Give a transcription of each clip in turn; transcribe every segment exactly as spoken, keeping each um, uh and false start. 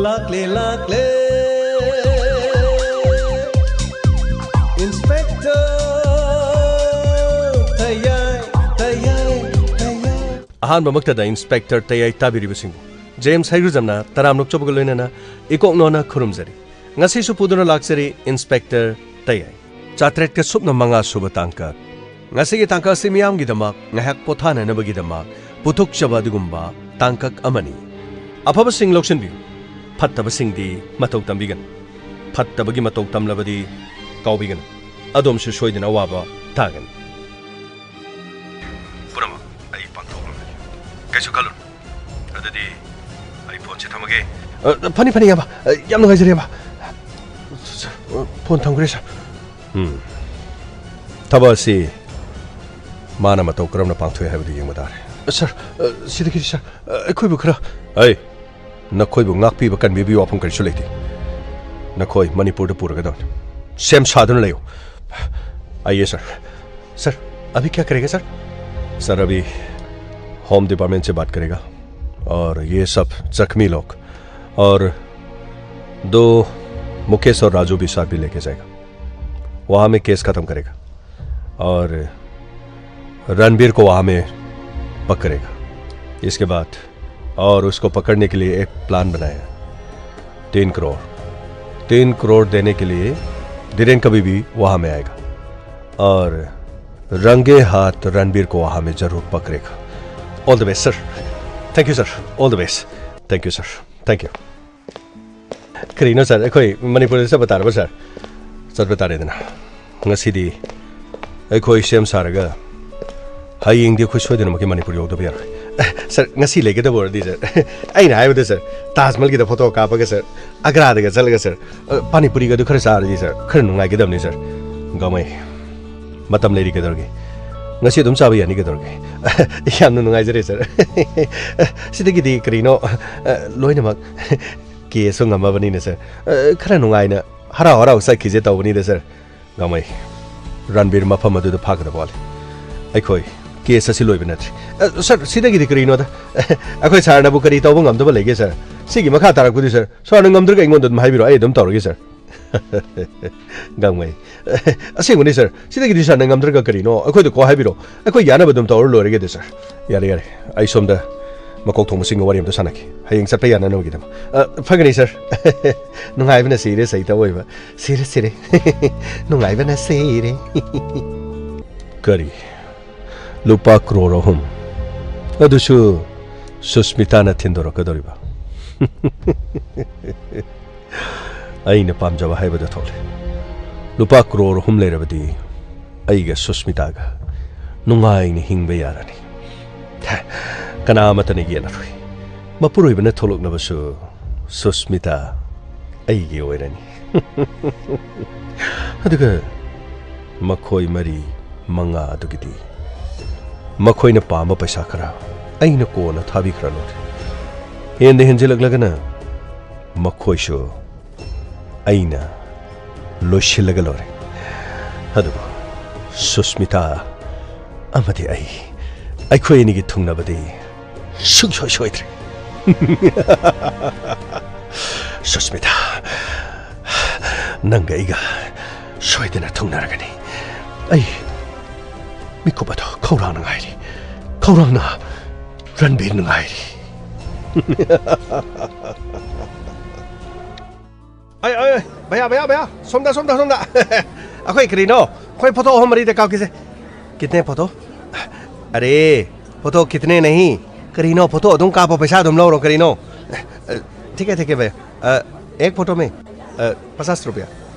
ꯂꯥꯛꯂꯦ, ꯂꯥꯛꯂꯦ, Inspector ꯇꯌꯥꯏ, ꯇꯌꯥꯏ, ꯇꯌꯥꯏ꯫ ꯑꯍꯥꯟꯕꯃꯛꯇꯗ Inspector ꯇꯌꯥꯏ ꯇꯥꯕꯤꯔꯤꯕꯁꯤꯡꯕꯨ James ꯍꯩꯒ꯭ꯔꯨꯖꯝꯅ ꯇꯔꯥꯝꯅ ꯑꯣꯛꯆꯕꯒ ꯂꯣꯏꯅꯅ ꯏꯀꯣꯛꯅꯣꯅ ꯈꯨꯔꯨꯝꯖꯔꯤ꯫ ꯉꯁꯤꯁꯨ ꯄꯨꯗꯨꯅ ꯂꯥꯛꯆꯔꯤ Inspector ꯇꯌꯥꯏ꯫ ꯆꯥꯇ꯭ꯔꯦꯠꯀ ꯁꯨꯞꯅ ꯃꯉꯥ ꯁꯨꯕ ꯇꯥꯡꯀꯛ꯫ ꯉꯁꯤꯒꯤ ꯇꯥꯡꯀꯛ ꯑꯁꯤ ꯃꯤꯌꯥꯝꯒꯤꯗꯃꯛ ꯉꯥꯏꯍꯥꯛ ꯄꯣꯊꯥꯅꯅꯕꯒꯤꯗꯃꯛ ꯄꯨꯊꯣꯛꯆꯕ ꯑꯗꯨꯒꯨꯝꯕ ꯇꯥꯡꯀꯛ ꯑꯃꯅꯤ꯫ ꯑꯐꯕꯁꯤꯡ ꯂꯧꯁꯤꯟꯕꯤꯌꯨ, ꯐꯠꯇꯕꯁꯤꯡꯗꯤ ꯃꯇꯧ ꯇꯝꯕꯤꯒꯅꯨ꯫ ꯐꯠꯇꯕꯒꯤ ꯃꯇꯧ ꯇꯝꯂꯕꯗꯤ ꯀꯥꯎꯕꯤꯒꯅꯨ, ꯑꯗꯣꯝꯁꯨ ꯁꯣꯏꯗꯅ ꯑꯋꯥꯕ ꯇꯥꯒꯅꯤ꯫ ꯄꯨꯝꯅꯃꯛ ꯑꯩ ꯄꯥꯡꯊꯣꯛꯂꯝꯒꯅꯤ, ꯀꯩꯁꯨ ꯈꯜꯂꯨꯅꯨ꯫ ꯑꯗꯨꯗꯤ ꯑꯩ ꯐꯣꯟꯁꯦ ꯊꯝꯃꯒꯦ꯫ ꯑ, ꯐꯅꯤ, ꯐꯅꯤ, ꯏꯌꯥꯝꯕ꯫ ꯑ, ꯌꯥꯝ ꯅꯨꯡꯉꯥꯏꯖꯔꯦ, ꯏꯌꯥꯝꯕ꯫ ꯁ-, ꯁ-, ꯑ, ꯐꯣꯟ ꯊꯝꯈ꯭ꯔꯦ, ꯁꯥꯔ꯫ ꯎꯝ꯫ ꯊꯕꯛ ꯑꯁꯤ ꯃꯥꯅ ꯃꯇꯧ ꯀꯔꯝꯅ ꯄꯥꯡꯊꯣꯛꯏ ꯍꯥꯏꯕꯗꯨ ꯌꯦꯡꯕ ꯇꯥꯔꯦ꯫ ꯁꯥꯔ, ꯑ, ꯁꯤꯗꯒꯤꯗꯤ, ꯁꯥꯔ, ꯑ, ꯑꯩꯈꯣꯏꯕꯨ ꯈꯔ ꯑꯩ ꯅꯈꯣꯏꯕꯨ ꯉꯥꯛꯄꯤꯕ ꯀꯟꯕꯤꯕꯒꯤ ꯋꯥꯐꯝ ꯀꯔꯤꯁꯨ ꯂꯩꯇꯦ꯫ ꯅꯈꯣꯏ ꯃꯅꯤꯄꯨꯔꯗ ꯄꯨꯔꯒꯗꯕꯅꯤ꯫ ꯁꯦꯝ ꯁꯥꯗꯨꯅ ꯂꯩꯌꯨ꯫ ꯑꯥꯏꯌꯦ, ꯁꯥꯔ꯫ सर, अभी क्या करेगा, सर? सर, अभी होम डिपार्टमेंट से बात करेगा और ये सब जख्मी लोग और दो मुकेश और राजू भी साथ भी लेके जाएगा। वहाँ में केस ख़त्म करेगा और रणबीर को वहाँ में पकड़ेगा। इसके बाद और उसको पकड़ने के लिए एक प्लान बनाया। तीन करोड़, तीन करोड़ देने के लिए धीरेन कवि भी वहाँ में आएगा और रंगे हाथ रणबीर को वहाँ में जरूर पकड़ेगा। All the best, sir. Thank you, sir. All the best. Thank you, sir. Thank you. ꯀꯔꯤꯅꯣ, ꯁꯥꯔ? ꯑꯩꯈꯣꯏ ꯃꯅꯤꯄꯨꯔꯗ ꯆꯠꯄ ꯇꯥꯔꯕ, ꯁꯥꯔ? ꯆꯠꯄ ꯇꯥꯔꯦꯗꯅ꯫ ꯉꯁꯤꯗꯤ ꯑꯩꯈꯣꯏ ꯁꯦꯝ ꯁꯥꯔꯒ ꯍꯌꯦꯡꯗꯤ ꯑꯩꯈꯣꯏ ꯁꯣꯏꯗꯅꯃꯛꯀꯤ ꯃꯅꯤꯄꯨꯔ ꯌꯧꯗꯕ ꯌꯥꯔꯣꯏ꯫ ꯁꯥꯔ, ꯉꯁꯤ ꯂꯩꯒꯗꯕ ꯑꯣꯏꯔꯗꯤ, ꯁꯥꯔ, ꯑꯩꯅ ꯍꯥꯏꯕꯗ, ꯁꯥꯔ, ꯇꯥꯖ ꯃꯍꯜꯒꯤꯗ ꯐꯣꯇꯣ ꯀꯥꯞꯄꯒ, ꯁꯥꯔ, ꯑꯒ꯭ꯔꯥꯗꯒ ꯆꯠꯂꯒ, ꯁꯥꯔ, ꯑ, ꯄꯥꯅꯤꯄꯨꯔꯤꯒꯗꯨ ꯈꯔ ꯆꯥꯔꯗꯤ, ꯁꯥꯔ, ꯈꯔ ꯅꯨꯡꯉꯥꯏꯒꯗꯕꯅꯤ, ꯁꯥꯔ꯫ ꯒꯥꯃꯩ, ꯃꯇꯝ ꯂꯩꯔꯤ, ꯀꯩꯗꯧꯔꯒꯦ? ꯉꯁꯤ ꯑꯗꯨꯝ ꯆꯥꯕ ꯌꯥꯅꯤ, ꯀꯩꯗꯧꯔꯒꯦ? ꯌꯥꯝꯅ ꯅꯨꯡꯉꯥꯏꯖꯔꯦ, ꯁꯥꯔ꯫ ꯁꯤꯗꯒꯤꯗꯤ ꯀꯔꯤꯅꯣ, ꯑ, ꯂꯣꯏꯅꯃꯛ ꯀꯦꯁꯁꯨ ꯉꯝꯃꯕꯅꯤꯅ, ꯁꯥꯔ, ꯑ, ꯈꯔ ꯅꯨꯡꯉꯥꯏꯅ ꯍꯔꯥꯎ ꯍꯔꯥꯎ ꯆꯠꯈꯤꯁꯦ ꯇꯧꯕꯅꯤꯗ, ꯁꯥꯔ꯫ ꯒꯥꯃꯩ, ꯔꯟꯕꯤꯔ ꯃꯐꯝ ꯑꯗꯨꯗ ꯐꯥꯒꯗꯕ ꯋꯥꯠꯂꯤ꯫ ꯑꯩꯈꯣꯏ ꯀꯦꯁ ꯑꯁꯤ ꯂꯣꯏꯕ ꯅꯠꯇ꯭ꯔꯤ꯫ ꯑ, ꯁꯥꯔ, ꯁꯤꯗꯒꯤꯗꯤ ꯀꯔꯤꯅꯣꯗ? ꯑꯩꯈꯣꯏ ꯁꯥꯔꯅꯕꯨ ꯀꯔꯤ ꯇꯧꯕ ꯉꯝꯗꯕ ꯂꯩꯒꯦ, ꯁꯥꯔ? ꯁꯤꯒꯤ ꯃꯈꯥ ꯇꯥꯔꯛꯄꯗꯤ, ꯁꯥꯔ, ꯁꯥꯔꯅ ꯉꯝꯗ꯭ꯔꯒ ꯑꯩꯉꯣꯟꯗ ꯑꯗꯨꯝ ꯍꯥꯏꯕꯤꯔꯣ, ꯑꯩ ꯑꯗꯨꯝ ꯇꯧꯔꯒꯦ, ꯁꯥꯔ꯫ ꯒꯥꯡꯃꯩ, ꯑꯁꯦꯡꯕꯅꯤ, ꯁꯥꯔ, ꯁꯤꯗꯒꯤꯗꯤ ꯁꯥꯔꯅ ꯉꯝꯗ꯭ꯔꯒ ꯀꯔꯤꯅꯣ, ꯑꯩꯈꯣꯏꯗ ꯀꯣ ꯍꯥꯏꯕꯤꯔꯣ, ꯑꯩꯈꯣꯏ ꯌꯥꯅꯕ ꯑꯗꯨꯝ ꯇꯧꯔ ꯂꯣꯏꯔꯒꯦꯗ, ꯁꯥꯔ꯫ ꯌꯥꯔꯦ, ꯌꯥꯔꯦ, ꯑꯩ ꯁꯣꯝꯗ ꯃꯀꯣꯛ ꯊꯣꯡꯕꯁꯤꯡꯒ ꯋꯥꯔꯤ ꯑꯝꯇ ꯁꯥꯟꯅꯈꯤ, ꯍꯌꯦꯡ ꯆꯠꯄ ꯌꯥꯅꯅꯕꯒꯤꯗꯃꯛ꯫ ꯑ, ꯐꯒꯅꯤ, ꯁꯥꯔ꯫ ꯅꯨꯡꯉꯥꯏꯕꯅ ꯁꯤꯔꯦ, ꯁꯩꯇ ꯑꯣꯏꯕ꯫ ꯁꯤꯔꯦ, ꯁꯤꯔꯦ꯫ ꯅꯨꯡꯉꯥꯏꯕꯅ ꯁꯤꯔꯦ꯫ ꯀꯔꯤ? ꯂꯨꯄꯥ ꯀ꯭ꯔꯣꯔ ꯑꯍꯨꯝ? ꯑꯗꯨꯁꯨ ꯁꯨꯁꯃꯤꯇꯥꯅ ꯊꯤꯟꯗꯣꯔꯛꯀꯗꯧꯔꯤꯕ? ꯑꯩꯅ ꯄꯥꯝꯖꯕ ꯍꯥꯏꯕꯗꯨ ꯊꯣꯛꯂꯦ꯫ ꯂꯨꯄꯥ ꯀ꯭ꯔꯣꯔ ꯑꯍꯨꯝ ꯂꯩꯔꯕꯗꯤ ꯑꯩꯒ ꯁꯨꯁꯃꯤꯇꯥꯒ ꯅꯨꯡꯉꯥꯏꯅ ꯍꯤꯡꯕ ꯌꯥꯔꯅꯤ꯫ ꯀꯅꯥ ꯑꯃꯠꯇꯅ ꯌꯦꯠꯂꯔꯣꯏ꯫ ꯃꯄꯨꯔꯣꯏꯕꯅ ꯊꯣꯛꯂꯛꯅꯕꯁꯨ ꯁꯨꯁꯃꯤꯇꯥ ꯑꯩꯒꯤ ꯑꯣꯏꯔꯅꯤ꯫ ꯑꯗꯨꯒ ꯃꯈꯣꯏ ꯃꯔꯤ ꯃꯉꯥ ꯑꯗꯨꯒꯤꯗꯤ ꯃꯈꯣꯏꯅ ꯄꯥꯝꯕ ꯄꯩꯁꯥ ꯈꯔ ꯑꯩꯅ ꯀꯣꯟꯅ ꯊꯥꯕꯤꯈ꯭ꯔ ꯂꯣꯏꯔꯦ꯫ ꯍꯦꯟꯗ ꯍꯦꯟꯖꯤꯜꯂꯛꯂꯒꯅ ꯃꯈꯣꯏꯁꯨ ꯑꯩꯅ ꯂꯣꯏꯁꯤꯜꯂꯒ ꯂꯣꯏꯔꯦ꯫ ꯑꯗꯨꯕꯨ ꯁꯨꯁꯃꯤꯇꯥ ꯑꯃꯗꯤ ꯑꯩ, ꯑꯩꯈꯣꯏ ꯑꯅꯤꯒꯤ ꯊꯨꯡꯅꯕꯗꯤ ꯁꯨꯡꯁꯣꯏ ꯁꯣꯏꯗ꯭ꯔꯦ꯫ ꯁꯨꯁꯃꯤꯇꯥ, ꯅꯪꯒ ꯑꯩꯒ ꯁꯣꯏꯗꯅ ꯊꯨꯡꯅꯔꯒꯅꯤ꯫ ꯑꯩ ꯃꯤꯀꯨꯞ ꯑꯗꯨ ꯈꯧꯔꯥꯡꯅ ꯉꯥꯏꯔꯤ, ꯈꯧꯔꯥꯡꯅ ꯔꯟꯕꯤꯔꯅ ꯉꯥꯏꯔꯤ꯫ ꯑꯩ, ꯑꯩ, ꯑꯩ, ꯚꯌꯥ, ꯚꯌꯥ, ꯚꯌꯥ, ꯁꯣꯝꯗ, ꯁꯣꯝꯗ, ꯁꯣꯝꯗ꯫ ꯑꯩꯈꯣꯏ ꯀꯔꯤꯅꯣ? ꯑꯩꯈꯣꯏ ꯐꯣꯇꯣ ꯑꯍꯨꯝ ꯃꯔꯤꯗ ꯀꯥꯞꯈꯤꯁꯦ꯫ ꯀꯤꯇꯅꯦ ꯐꯣꯇꯣ? ꯑꯔꯦ, ꯐꯣꯇꯣ ꯀꯤꯇꯅꯦ ꯅꯍꯤ꯫ ꯀꯔꯤꯅꯣ, ꯐꯣꯇꯣ ꯑꯗꯨꯝ ꯀꯥꯞꯄꯣ, ꯄꯩꯁꯥ ꯑꯗꯨꯝ ꯂꯧꯔꯣ, ꯀꯔꯤꯅꯣ? ꯊꯤꯛ ꯍꯦ, ꯊꯤꯛ ꯍꯦ, ꯚꯌꯥ꯫ ꯑ, ꯑꯦꯛ ꯐꯣꯇꯣ ꯃꯦ, ꯑ, ꯄꯆꯥꯁ ꯔꯨꯄꯌꯥ꯫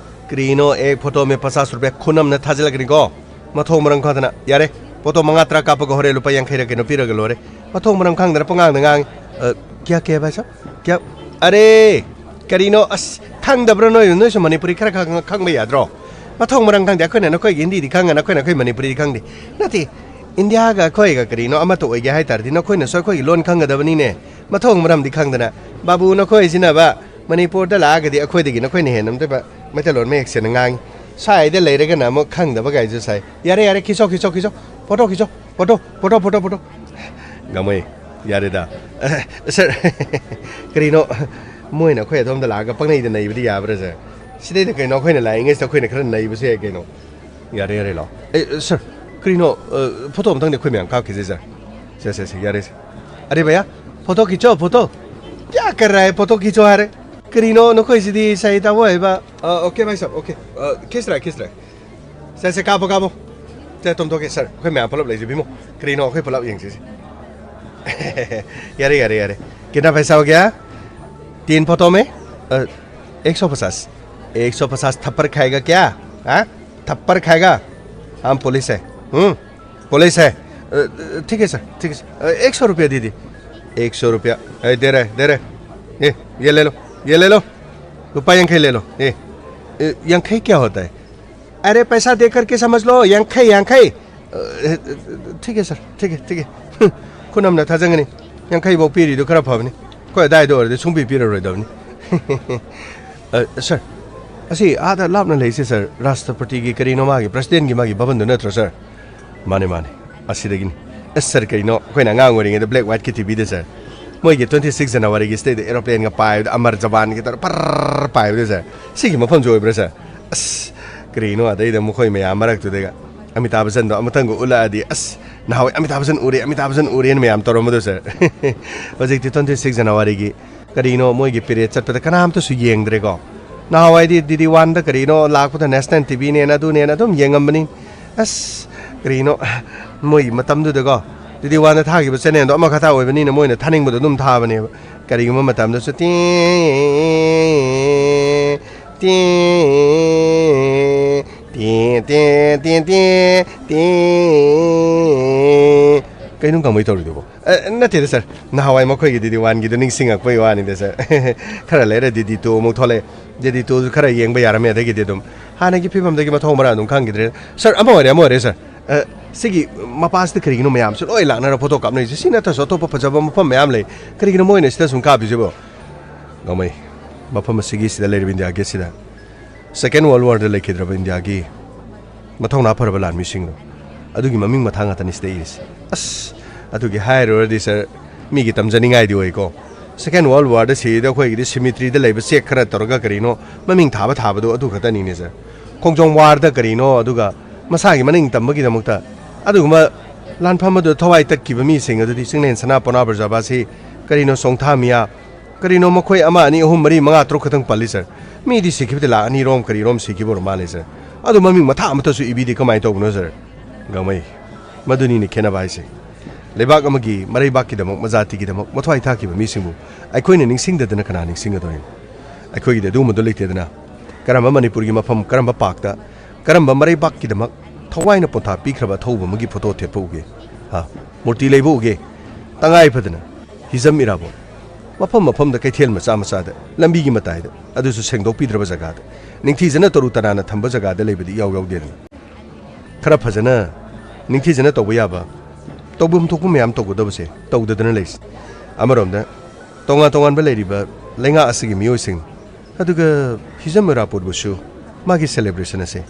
ꯀꯔꯤꯅꯣ, ꯑꯦꯛ ꯐꯣꯇꯣ ꯃꯦ ꯄꯆꯥꯁ ꯔꯨꯄꯌꯥ? ꯈꯨꯅꯝꯅ ꯊꯥꯖꯤꯜꯂꯛꯀꯅꯤꯀꯣ꯫ ꯃꯊꯣꯡ ꯃꯔꯝ ꯈꯪꯗꯅ꯫ ꯌꯥꯔꯦ, ꯐꯣꯇꯣ ꯃꯉꯥ ꯇꯔꯥ ꯀꯥꯞꯄꯒ ꯍꯣꯔꯦꯟ ꯂꯨꯄꯥ ꯌꯥꯡꯈꯩꯔ ꯀꯩꯅꯣ ꯄꯤꯔꯒ ꯂꯣꯏꯔꯦ꯫ ꯃꯊꯣꯡ ꯃꯔꯝ ꯈꯪꯗꯅ ꯄꯉꯥꯡꯗ ꯉꯥꯡꯉꯤ꯫ ꯑ, ꯀꯌꯥ, ꯀꯌꯥ, ꯚꯥꯏ ꯁꯥꯕ? ꯀꯌꯥ? ꯑꯔꯦ, ꯀꯔꯤꯅꯣ? ꯑꯁ, ꯈꯪꯗꯕ꯭ꯔꯥ ꯅꯣꯏ? ꯅꯣꯏꯁꯨ ꯃꯅꯤꯄꯨꯔꯤ ꯈꯔ ꯈꯪ-, ꯈꯪꯕ ꯌꯥꯗ꯭ꯔꯣ? ꯃꯊꯣꯡ ꯃꯔꯝ ꯈꯪꯗꯦ꯫ ꯑꯩꯈꯣꯏꯅ ꯅꯈꯣꯏꯒꯤ ꯍꯤꯟꯗꯤꯗꯤ ꯈꯪꯉ, ꯅꯈꯣꯏꯅ ꯑꯩꯈꯣꯏ ꯃꯅꯤꯄꯨꯔꯤꯗꯤ ꯈꯪꯗꯦ꯫ ꯅꯠꯇꯦ, ꯏꯟꯗꯤꯌꯥꯒ ꯑꯩꯈꯣꯏꯒ ꯀꯔꯤꯅꯣ ꯑꯃꯠꯇ ꯑꯣꯏꯒꯦ ꯍꯥꯏ ꯇꯥꯔꯗꯤ ꯅꯈꯣꯏꯅꯁꯨ ꯑꯩꯈꯣꯏꯒꯤ ꯂꯣꯟ ꯈꯪꯒꯗꯕꯅꯤꯅꯦ꯫ ꯃꯊꯣꯡ ꯃꯔꯝꯗꯤ ꯈꯪꯗꯅ꯫ ꯕꯥꯕꯨ, ꯅꯈꯣꯏꯁꯤꯅꯕ ꯃꯅꯤꯄꯨꯔꯗ ꯂꯥꯛꯑꯒꯗꯤ ꯑꯩꯈꯣꯏꯗꯒꯤ ꯅꯈꯣꯏꯅ ꯍꯦꯟꯅ ꯑꯝꯇꯕ ꯃꯩꯇꯩꯂꯣꯟ ꯃꯌꯦꯛ ꯁꯦꯡꯅ ꯉꯥꯡꯉꯤ꯫ ꯁ꯭ꯋꯥꯏꯗ ꯂꯩꯔꯒꯅ ꯑꯃꯨꯛ ꯈꯪꯗꯕ ꯀꯥꯏꯁꯨ ꯁꯥꯏ꯫ ꯌꯥꯔꯦ, ꯌꯥꯔꯦ, ꯈꯤꯆꯣ, ꯈꯤꯆꯣ, ꯈꯤꯆꯣ꯫ ꯐꯣꯇꯣ ꯈꯤꯆꯣ꯫ Photo, photo, photo, photo. ꯒꯥꯡꯃꯩ, ꯌꯥꯔꯦꯗ꯫ ꯑꯦ, ꯁꯥꯔ, ꯀꯔꯤꯅꯣ, ꯃꯣꯏꯅ ꯑꯩꯈꯣꯏ ꯑꯗꯣꯝꯗ ꯂꯥꯛꯑꯒ ꯄꯪꯅꯩꯗ ꯅꯩꯕꯗꯤ ꯌꯥꯕ꯭ꯔꯥ, ꯁꯥꯔ? ꯁꯤꯗꯩꯗ ꯀꯩꯅꯣ, ꯑꯩꯈꯣꯏꯅ ꯂꯥꯛꯏꯉꯩꯁꯤꯗ ꯑꯩꯈꯣꯏꯅ ꯈꯔ ꯅꯩꯕꯁꯨ ꯌꯥꯏ ꯀꯩꯅꯣ꯫ ꯌꯥꯔꯦ, ꯌꯥꯔꯦ, ꯂꯥꯛꯑꯣ꯫ ꯑꯦ, ꯁꯥꯔ, ꯀꯔꯤꯅꯣ, ꯑ, ꯐꯣꯇꯣ ꯑꯃꯇꯪꯗꯤ ꯑꯩꯈꯣꯏ ꯃꯌꯥꯝ ꯀꯥꯞꯈꯤꯁꯦ, ꯁꯥꯔ꯫ ꯁꯦ, ꯁꯦ, ꯁꯦ, ꯌꯥꯔꯦ, ꯁꯥꯔ꯫ ꯑꯔꯦ ꯚꯩꯌꯥ, ꯐꯣꯇꯣ ꯈꯤꯆꯣ, ꯐꯣꯇꯣ꯫ ꯀꯌꯥ ꯀꯔ ꯔꯍꯥ ꯍꯥꯏ, ꯐꯣꯇꯣ ꯈꯤꯆꯣ ꯍꯥꯏꯔꯦ꯫ ꯀꯔꯤꯅꯣ ꯅꯈꯣꯏꯁꯤꯗꯤ, ꯁꯥꯏ ꯇꯥꯕꯣ ꯍꯥꯏꯕ? ꯑ, ꯑꯣꯀꯦ, ꯚꯥꯏ ꯁꯥꯕ, ꯑꯣꯀꯦ꯫ ꯑ, ꯈꯤꯁ ꯔꯍꯥ ꯍꯥꯏ, ꯈꯤꯁ ꯔꯍꯥ ꯍꯥꯏ꯫ ꯁꯦ, ꯁꯦ, ꯀꯥꯞꯄꯣ, ꯀꯥꯞꯄꯣ꯫ ꯁꯦ, ꯇꯣꯝꯊꯣꯛꯀꯦ, ꯁꯥꯔ꯫ ꯑꯩꯈꯣꯏ ꯃꯌꯥꯝ ꯄꯨꯂꯞ ꯂꯩꯁꯦ, ꯚꯤꯃꯣ꯫ ꯀꯔꯤꯅꯣ, ꯑꯩꯈꯣꯏ ꯄꯨꯂꯞ ꯌꯦꯡꯁꯤꯁꯦ꯫ ꯌꯥꯔꯦ, ꯌꯥꯔꯦ, ꯌꯥꯔꯦ꯫ कितना पैसा हो गया? तीन फोटो में? अ, एक सौ पचास। एक सौ पचास थप्पड़ खाएगा क्या? हाँ? थप्पड़ खाएगा? हम पुलिस है। हम्म? पुलिस है। अ, ठीक है सर, ठीक है सर। अ, एक सौ रुपया दीदी। एक सौ रुपया। ए, दे रहे, दे रहे। ये, ये ले लो, ये ले लो। रुपया यंखई ले लो। ये, ए, यंखई क्या होता है? अरे, पैसा दे करके समझ लो, यंखई, यंखई। अ, ठीक है सर, ठीक है, ठीक है। ꯈꯨꯅꯝꯅ ꯊꯥꯖꯒꯅꯤ꯫ ꯌꯥꯡꯈꯩꯐꯧ ꯄꯤꯔꯤꯗꯨ ꯈꯔ ꯐꯕꯅꯤ꯫ ꯑꯩꯈꯣꯏ ꯑꯗꯥꯏꯗ ꯑꯣꯏꯔꯗꯤ ꯁꯨꯡꯄꯤ ꯄꯤꯔꯔꯣꯏꯗꯕꯅꯤ꯫ ꯑ, ꯁꯥꯔ, ꯑꯁꯤ ꯑꯥꯗ ꯂꯥꯞꯅ ꯂꯩꯁꯦ, ꯁꯥꯔ, ꯔꯥꯁꯇ꯭ꯔꯄꯇꯤꯒꯤ ꯀꯔꯤꯅꯣ, ꯃꯥꯒꯤ ꯄ꯭ꯔꯁꯤꯗꯦꯟꯒꯤ ꯃꯥꯒꯤ ꯚꯕꯟꯗꯨ ꯅꯠꯇ꯭ꯔꯣ, ꯁꯥꯔ? ꯃꯥꯅꯦ, ꯃꯥꯅꯦ꯫ ꯑꯁꯤꯗꯒꯤꯅꯤ꯫ ꯑꯁ, ꯁꯥꯔ, ꯀꯩꯅꯣ, ꯑꯩꯈꯣꯏꯅ ꯑꯉꯥꯡ ꯑꯣꯏꯔꯤꯉꯩꯗ black white ꯀꯤ ꯇꯤ ꯚꯤꯗ, ꯁꯥꯔ, ꯃꯣꯏꯒꯤ twenty six January ꯒꯤ ꯁꯤꯗꯩꯗ aeroplane ꯒ ꯄꯥꯏꯕꯗ, ꯑꯃꯔ ꯖꯋꯥꯟꯒ ꯇꯧꯔ ꯄꯔꯔ ꯄꯥꯏꯕꯗꯣ, ꯁꯥꯔ, ꯁꯤꯒꯤ ꯃꯐꯝꯁꯨ ꯑꯣꯏꯕ꯭ꯔꯥ, ꯁꯥꯔ? ꯑꯁ, ꯀꯔꯤꯅꯣ, ꯑꯗꯩꯗ ꯃꯈꯣꯏ ꯃꯌꯥꯝ ꯃꯔꯛꯇꯨꯗꯒ ꯑꯃꯤꯇꯥꯕ ꯕꯆꯟꯗꯣ ꯑꯃꯇꯪꯒ ꯎꯠꯂꯛꯑꯗꯤ, ꯑꯁ, ꯅꯍꯥꯟꯋꯥꯏ ꯑꯃꯤꯇꯥꯕ ꯕꯆꯟ ꯎꯔꯦ, ꯑꯃꯤꯇꯥꯕ ꯕꯆꯟ ꯎꯔꯦꯅ ꯃꯌꯥꯝ ꯇꯧꯔꯝꯕꯗꯣ, ꯁꯥꯔ꯫ ꯍꯧꯖꯤꯛꯇꯤ twenty six January ꯒꯤ ꯀꯔꯤꯅꯣ ꯃꯣꯏꯒꯤ parade ꯆꯠꯄꯗ ꯀꯅꯥꯝꯇꯁꯨ ꯌꯦꯡꯗ꯭ꯔꯦꯀꯣ꯫ ꯅꯍꯥꯟꯋꯥꯏꯗꯤ ꯗꯤ ꯗꯤ ꯋꯥꯟꯗ ꯀꯔꯤꯅꯣ ꯂꯥꯛꯄꯗ national ꯇꯤ ꯚꯤꯅꯦꯅ ꯑꯗꯨꯅꯦꯅ ꯑꯗꯨꯝ ꯌꯦꯡꯉꯝꯕꯅꯤ꯫ ꯑꯁ, ꯀꯔꯤꯅꯣ, ꯃꯣꯏꯒꯤ ꯃꯇꯝꯗꯨꯗꯀꯣ, ꯗꯤ ꯗꯤ ꯋꯥꯟꯗ ꯊꯥꯈꯤꯕ channel ꯗꯣ ꯑꯃꯈꯛꯇ ꯑꯣꯏꯕꯅꯤꯅ ꯃꯣꯏꯅ ꯊꯥꯅꯤꯡꯕꯗꯣ ꯑꯗꯨꯝ ꯊꯥꯕꯅꯦꯕ꯫ ꯀꯔꯤꯒꯨꯝꯕ ꯃꯇꯝꯗꯁꯨ ꯇꯦ-, ꯇꯦ-, ꯇꯦ-, ꯇꯦ-, ꯇꯦ-, ꯇꯦ-, ꯇꯦ-, ꯀꯩꯅꯣ ꯀꯃꯥꯏ ꯇꯧꯔꯤꯗꯨꯕꯣ? ꯑ, ꯅꯠꯇꯦꯗ, ꯁꯥꯔ꯫ ꯅꯍꯥꯟꯋꯥꯏ ꯃꯈꯣꯏꯒꯤ ꯗꯤ ꯗꯤ ꯋꯥꯟꯒꯤꯗꯣ ꯅꯤꯡꯁꯤꯡꯉꯛꯄꯒꯤ ꯋꯥꯅꯤꯗ, ꯁꯥꯔ꯫ ꯈꯔ ꯂꯩꯔ ꯗꯤ ꯗꯤ ꯇꯨ ꯑꯃꯨꯛ ꯊꯣꯛꯂꯛꯑꯦ꯫ ꯗꯤ ꯗꯤ ꯇꯨꯁꯨ ꯈꯔ ꯌꯦꯡꯕ ꯌꯥꯔꯝꯃꯦ, ꯑꯗꯒꯤꯗꯤ ꯑꯗꯨꯝ ꯍꯥꯟꯅꯒꯤ ꯐꯤꯕꯝꯗꯒꯤ ꯃꯊꯧ ꯃꯔꯥꯡ ꯑꯗꯨꯝ ꯈꯪꯈꯤꯗ꯭ꯔꯦ꯫ ꯁꯥꯔ, ꯑꯃ ꯑꯣꯏꯔꯦ, ꯑꯃ ꯑꯣꯏꯔꯦ, ꯁꯥꯔ꯫ ꯑ, ꯁꯤꯒꯤ ꯃꯄꯥꯁꯤꯗ ꯀꯔꯤꯒꯤꯅꯣ ꯃꯌꯥꯝꯁꯦ ꯂꯣꯏ ꯂꯥꯛꯅꯔ ꯐꯣꯇꯣ ꯀꯥꯞꯅꯔꯤꯁꯦ? ꯁꯤ ꯅꯠꯇ꯭ꯔꯁꯨ ꯑꯇꯣꯞꯄ ꯐꯖꯕ ꯃꯐꯝ ꯃꯌꯥꯝ ꯂꯩ꯫ ꯀꯔꯤꯒꯤꯅꯣ ꯃꯣꯏꯅ ꯁꯤꯗ ꯁꯨꯝ ꯀꯥꯞꯄꯤꯁꯤꯕꯣ? ꯒꯥꯡꯃꯩ, ꯃꯐꯝ ꯑꯁꯤꯒꯤ ꯁꯤꯗ ꯂꯩꯔꯤꯕ ꯏꯟꯗꯤꯌꯥ ꯒꯦꯠꯁꯤꯗ Second World War ꯗ ꯂꯩꯈꯤꯗ꯭ꯔꯕ ꯏꯟꯗꯤꯌꯥꯒꯤ ꯃꯊꯧꯅꯥ ꯐꯔꯕ ꯂꯥꯟꯃꯤꯁꯤꯡꯗꯣ, ꯑꯗꯨꯒꯤ ꯃꯃꯤꯡ ꯃꯊꯥ ꯉꯥꯛꯇꯅꯤ ꯁꯤꯗ ꯏꯔꯤꯁꯦ꯫ ꯑꯁ, ꯑꯗꯨꯒꯤ ꯍꯥꯏꯔꯨꯔꯗꯤ, ꯁꯥꯔ, ꯃꯤꯒꯤ ꯇꯝꯖꯅꯤꯡꯉꯥꯏꯗꯤ ꯑꯣꯏꯀꯣ꯫ Second World War ꯗ ꯁꯤꯔꯤꯗꯣ ꯑꯩꯈꯣꯏꯒꯤꯗꯤ cemetery ꯗ ꯂꯩꯕ ꯆꯦꯛ ꯈꯔ ꯇꯧꯔꯒ ꯀꯔꯤꯅꯣ ꯃꯃꯤꯡ ꯊꯥꯕ ꯊꯥꯕꯗꯣ ꯑꯗꯨ ꯈꯛꯇꯅꯤꯅꯦ ꯁꯥꯔ꯫ ꯈꯣꯡꯖꯣꯝ ꯋꯥꯔꯗ ꯀꯔꯤꯅꯣ, ꯑꯗꯨꯒ ꯃꯁꯥꯒꯤ ꯃꯅꯤꯡ ꯇꯝꯕꯒꯤꯗꯃꯛꯇ ꯑꯗꯨꯒꯨꯝꯕ ꯂꯥꯟꯐꯝ ꯑꯗꯨꯗ ꯊꯋꯥꯏ ꯇꯠꯈꯤꯕ ꯃꯤꯁꯤꯡ ꯑꯗꯨꯗꯤ ꯆꯤꯡꯂꯦꯟ ꯁꯅꯥ ꯄꯣꯅꯥ ꯕ꯭ꯔꯖꯕꯥꯁꯤ, ꯀꯔꯤꯅꯣ ꯆꯣꯡꯊꯥ ꯃꯤꯌꯥ, ꯀꯔꯤꯅꯣ ꯃꯈꯣꯏ ꯑꯃ, ꯑꯅꯤ, ꯑꯍꯨꯝ, ꯃꯔꯤ, ꯃꯉꯥ, ꯇꯔꯨꯛ ꯈꯛꯇꯪ ꯄꯜꯂꯤ ꯁꯥꯔ꯫ ꯃꯤꯗꯤ ꯁꯤꯈꯤꯕꯗꯤ ꯂꯥꯛ ꯑꯅꯤꯔꯣꯝ ꯀꯔꯤꯔꯣꯝ ꯁꯤꯈꯤꯕ ꯑꯣꯏꯔ ꯃꯥꯜꯂꯦ ꯁꯥꯔ꯫ ꯑꯗꯨ ꯃꯃꯤꯡ ꯃꯊꯥ ꯑꯃꯠꯇꯁꯨ ꯏꯕꯤꯗꯦ, ꯀꯃꯥꯏꯅ ꯇꯧꯕꯅꯣ ꯁꯥꯔ? ꯒꯥꯡꯃꯩ, ꯃꯗꯨꯅꯤꯅꯦ ꯈꯦꯠꯅꯕ ꯍꯥꯏꯁꯦ꯫ ꯂꯩꯕꯥꯛ ꯑꯃꯒꯤ ꯃꯔꯩꯕꯥꯛꯀꯤꯗꯃꯛ, ꯃꯖꯥꯇꯤꯒꯤꯗꯃꯛ ꯃꯊ꯭ꯋꯥꯏ ꯊꯥꯈꯤꯕ ꯃꯤꯁꯤꯡꯕꯨ ꯑꯩꯈꯣꯏꯅ ꯅꯤꯡꯁꯤꯡꯗꯗꯅ ꯀꯅꯥ ꯅꯤꯡꯁꯤꯡꯒꯗꯣꯏꯅꯣ? ꯑꯩꯈꯣꯏꯒꯤꯗꯤ ꯑꯗꯨꯒꯨꯝꯕꯗꯣ ꯂꯩꯇꯦꯗꯅ꯫ ꯀꯔꯝꯕ ꯃꯅꯤꯄꯨꯔꯒꯤ ꯃꯐꯝ, ꯀꯔꯝꯕ ꯄꯥꯛꯇ, ꯀꯔꯝꯕ ꯃꯔꯩꯕꯥꯛꯀꯤꯗꯃꯛ ꯊꯋꯥꯏꯅ ꯄꯣꯟꯊꯥ ꯄꯤꯈ꯭ꯔꯕ ꯑꯊꯧꯕ ꯑꯃꯒꯤ ꯐꯣꯇꯣ ꯊꯦꯠꯄ ꯎꯒꯦ? ꯍꯥ? ꯃꯨꯔꯇꯤ ꯂꯩꯕ ꯎꯒꯦ? ꯇꯉꯥꯏ ꯐꯗꯅ ꯍꯤꯖꯝ ꯏꯔꯥꯕꯣꯠ, ꯃꯐꯝ ꯃꯐꯝꯗ ꯀꯩꯊꯦꯜ ꯃꯆꯥ ꯃꯆꯥꯗ, ꯂꯝꯕꯤꯒꯤ ꯃꯇꯥꯏꯗ, ꯑꯗꯨꯁꯨ ꯁꯦꯡꯗꯣꯛꯄꯤꯗ꯭ꯔꯕ ꯖꯒꯥꯗ, ꯅꯤꯡꯊꯤꯖꯅ ꯇꯔꯨ ꯇꯅꯥꯟꯅ ꯊꯝꯕ ꯖꯒꯥꯗ ꯂꯩꯕꯗꯤ ꯏꯌꯥꯎ ꯌꯥꯎꯗꯦꯗꯅ꯫ ꯈꯔ ꯐꯖꯅ, ꯅꯤꯡꯊꯤꯖꯅ ꯇꯧꯕ ꯌꯥꯕ, ꯇꯧꯐꯝ ꯊꯣꯛꯄ ꯃꯌꯥꯝ ꯇꯧꯒꯗꯕꯁꯦ ꯇꯧꯗꯗꯅ ꯂꯩꯁꯦ꯫ ꯑꯃꯔꯣꯝꯗ, ꯇꯣꯉꯥꯟ ꯇꯣꯉꯥꯟꯕ ꯂꯩꯔꯤꯕ ꯂꯩꯉꯥꯛ ꯑꯁꯤꯒꯤ ꯃꯤꯑꯣꯏꯁꯤꯡ, ꯑꯗꯨꯒ ꯍꯤꯖꯝ ꯏꯔꯥꯕꯣꯠꯄꯨꯁꯨ ꯃꯥꯒꯤ celebration ꯑꯁꯦ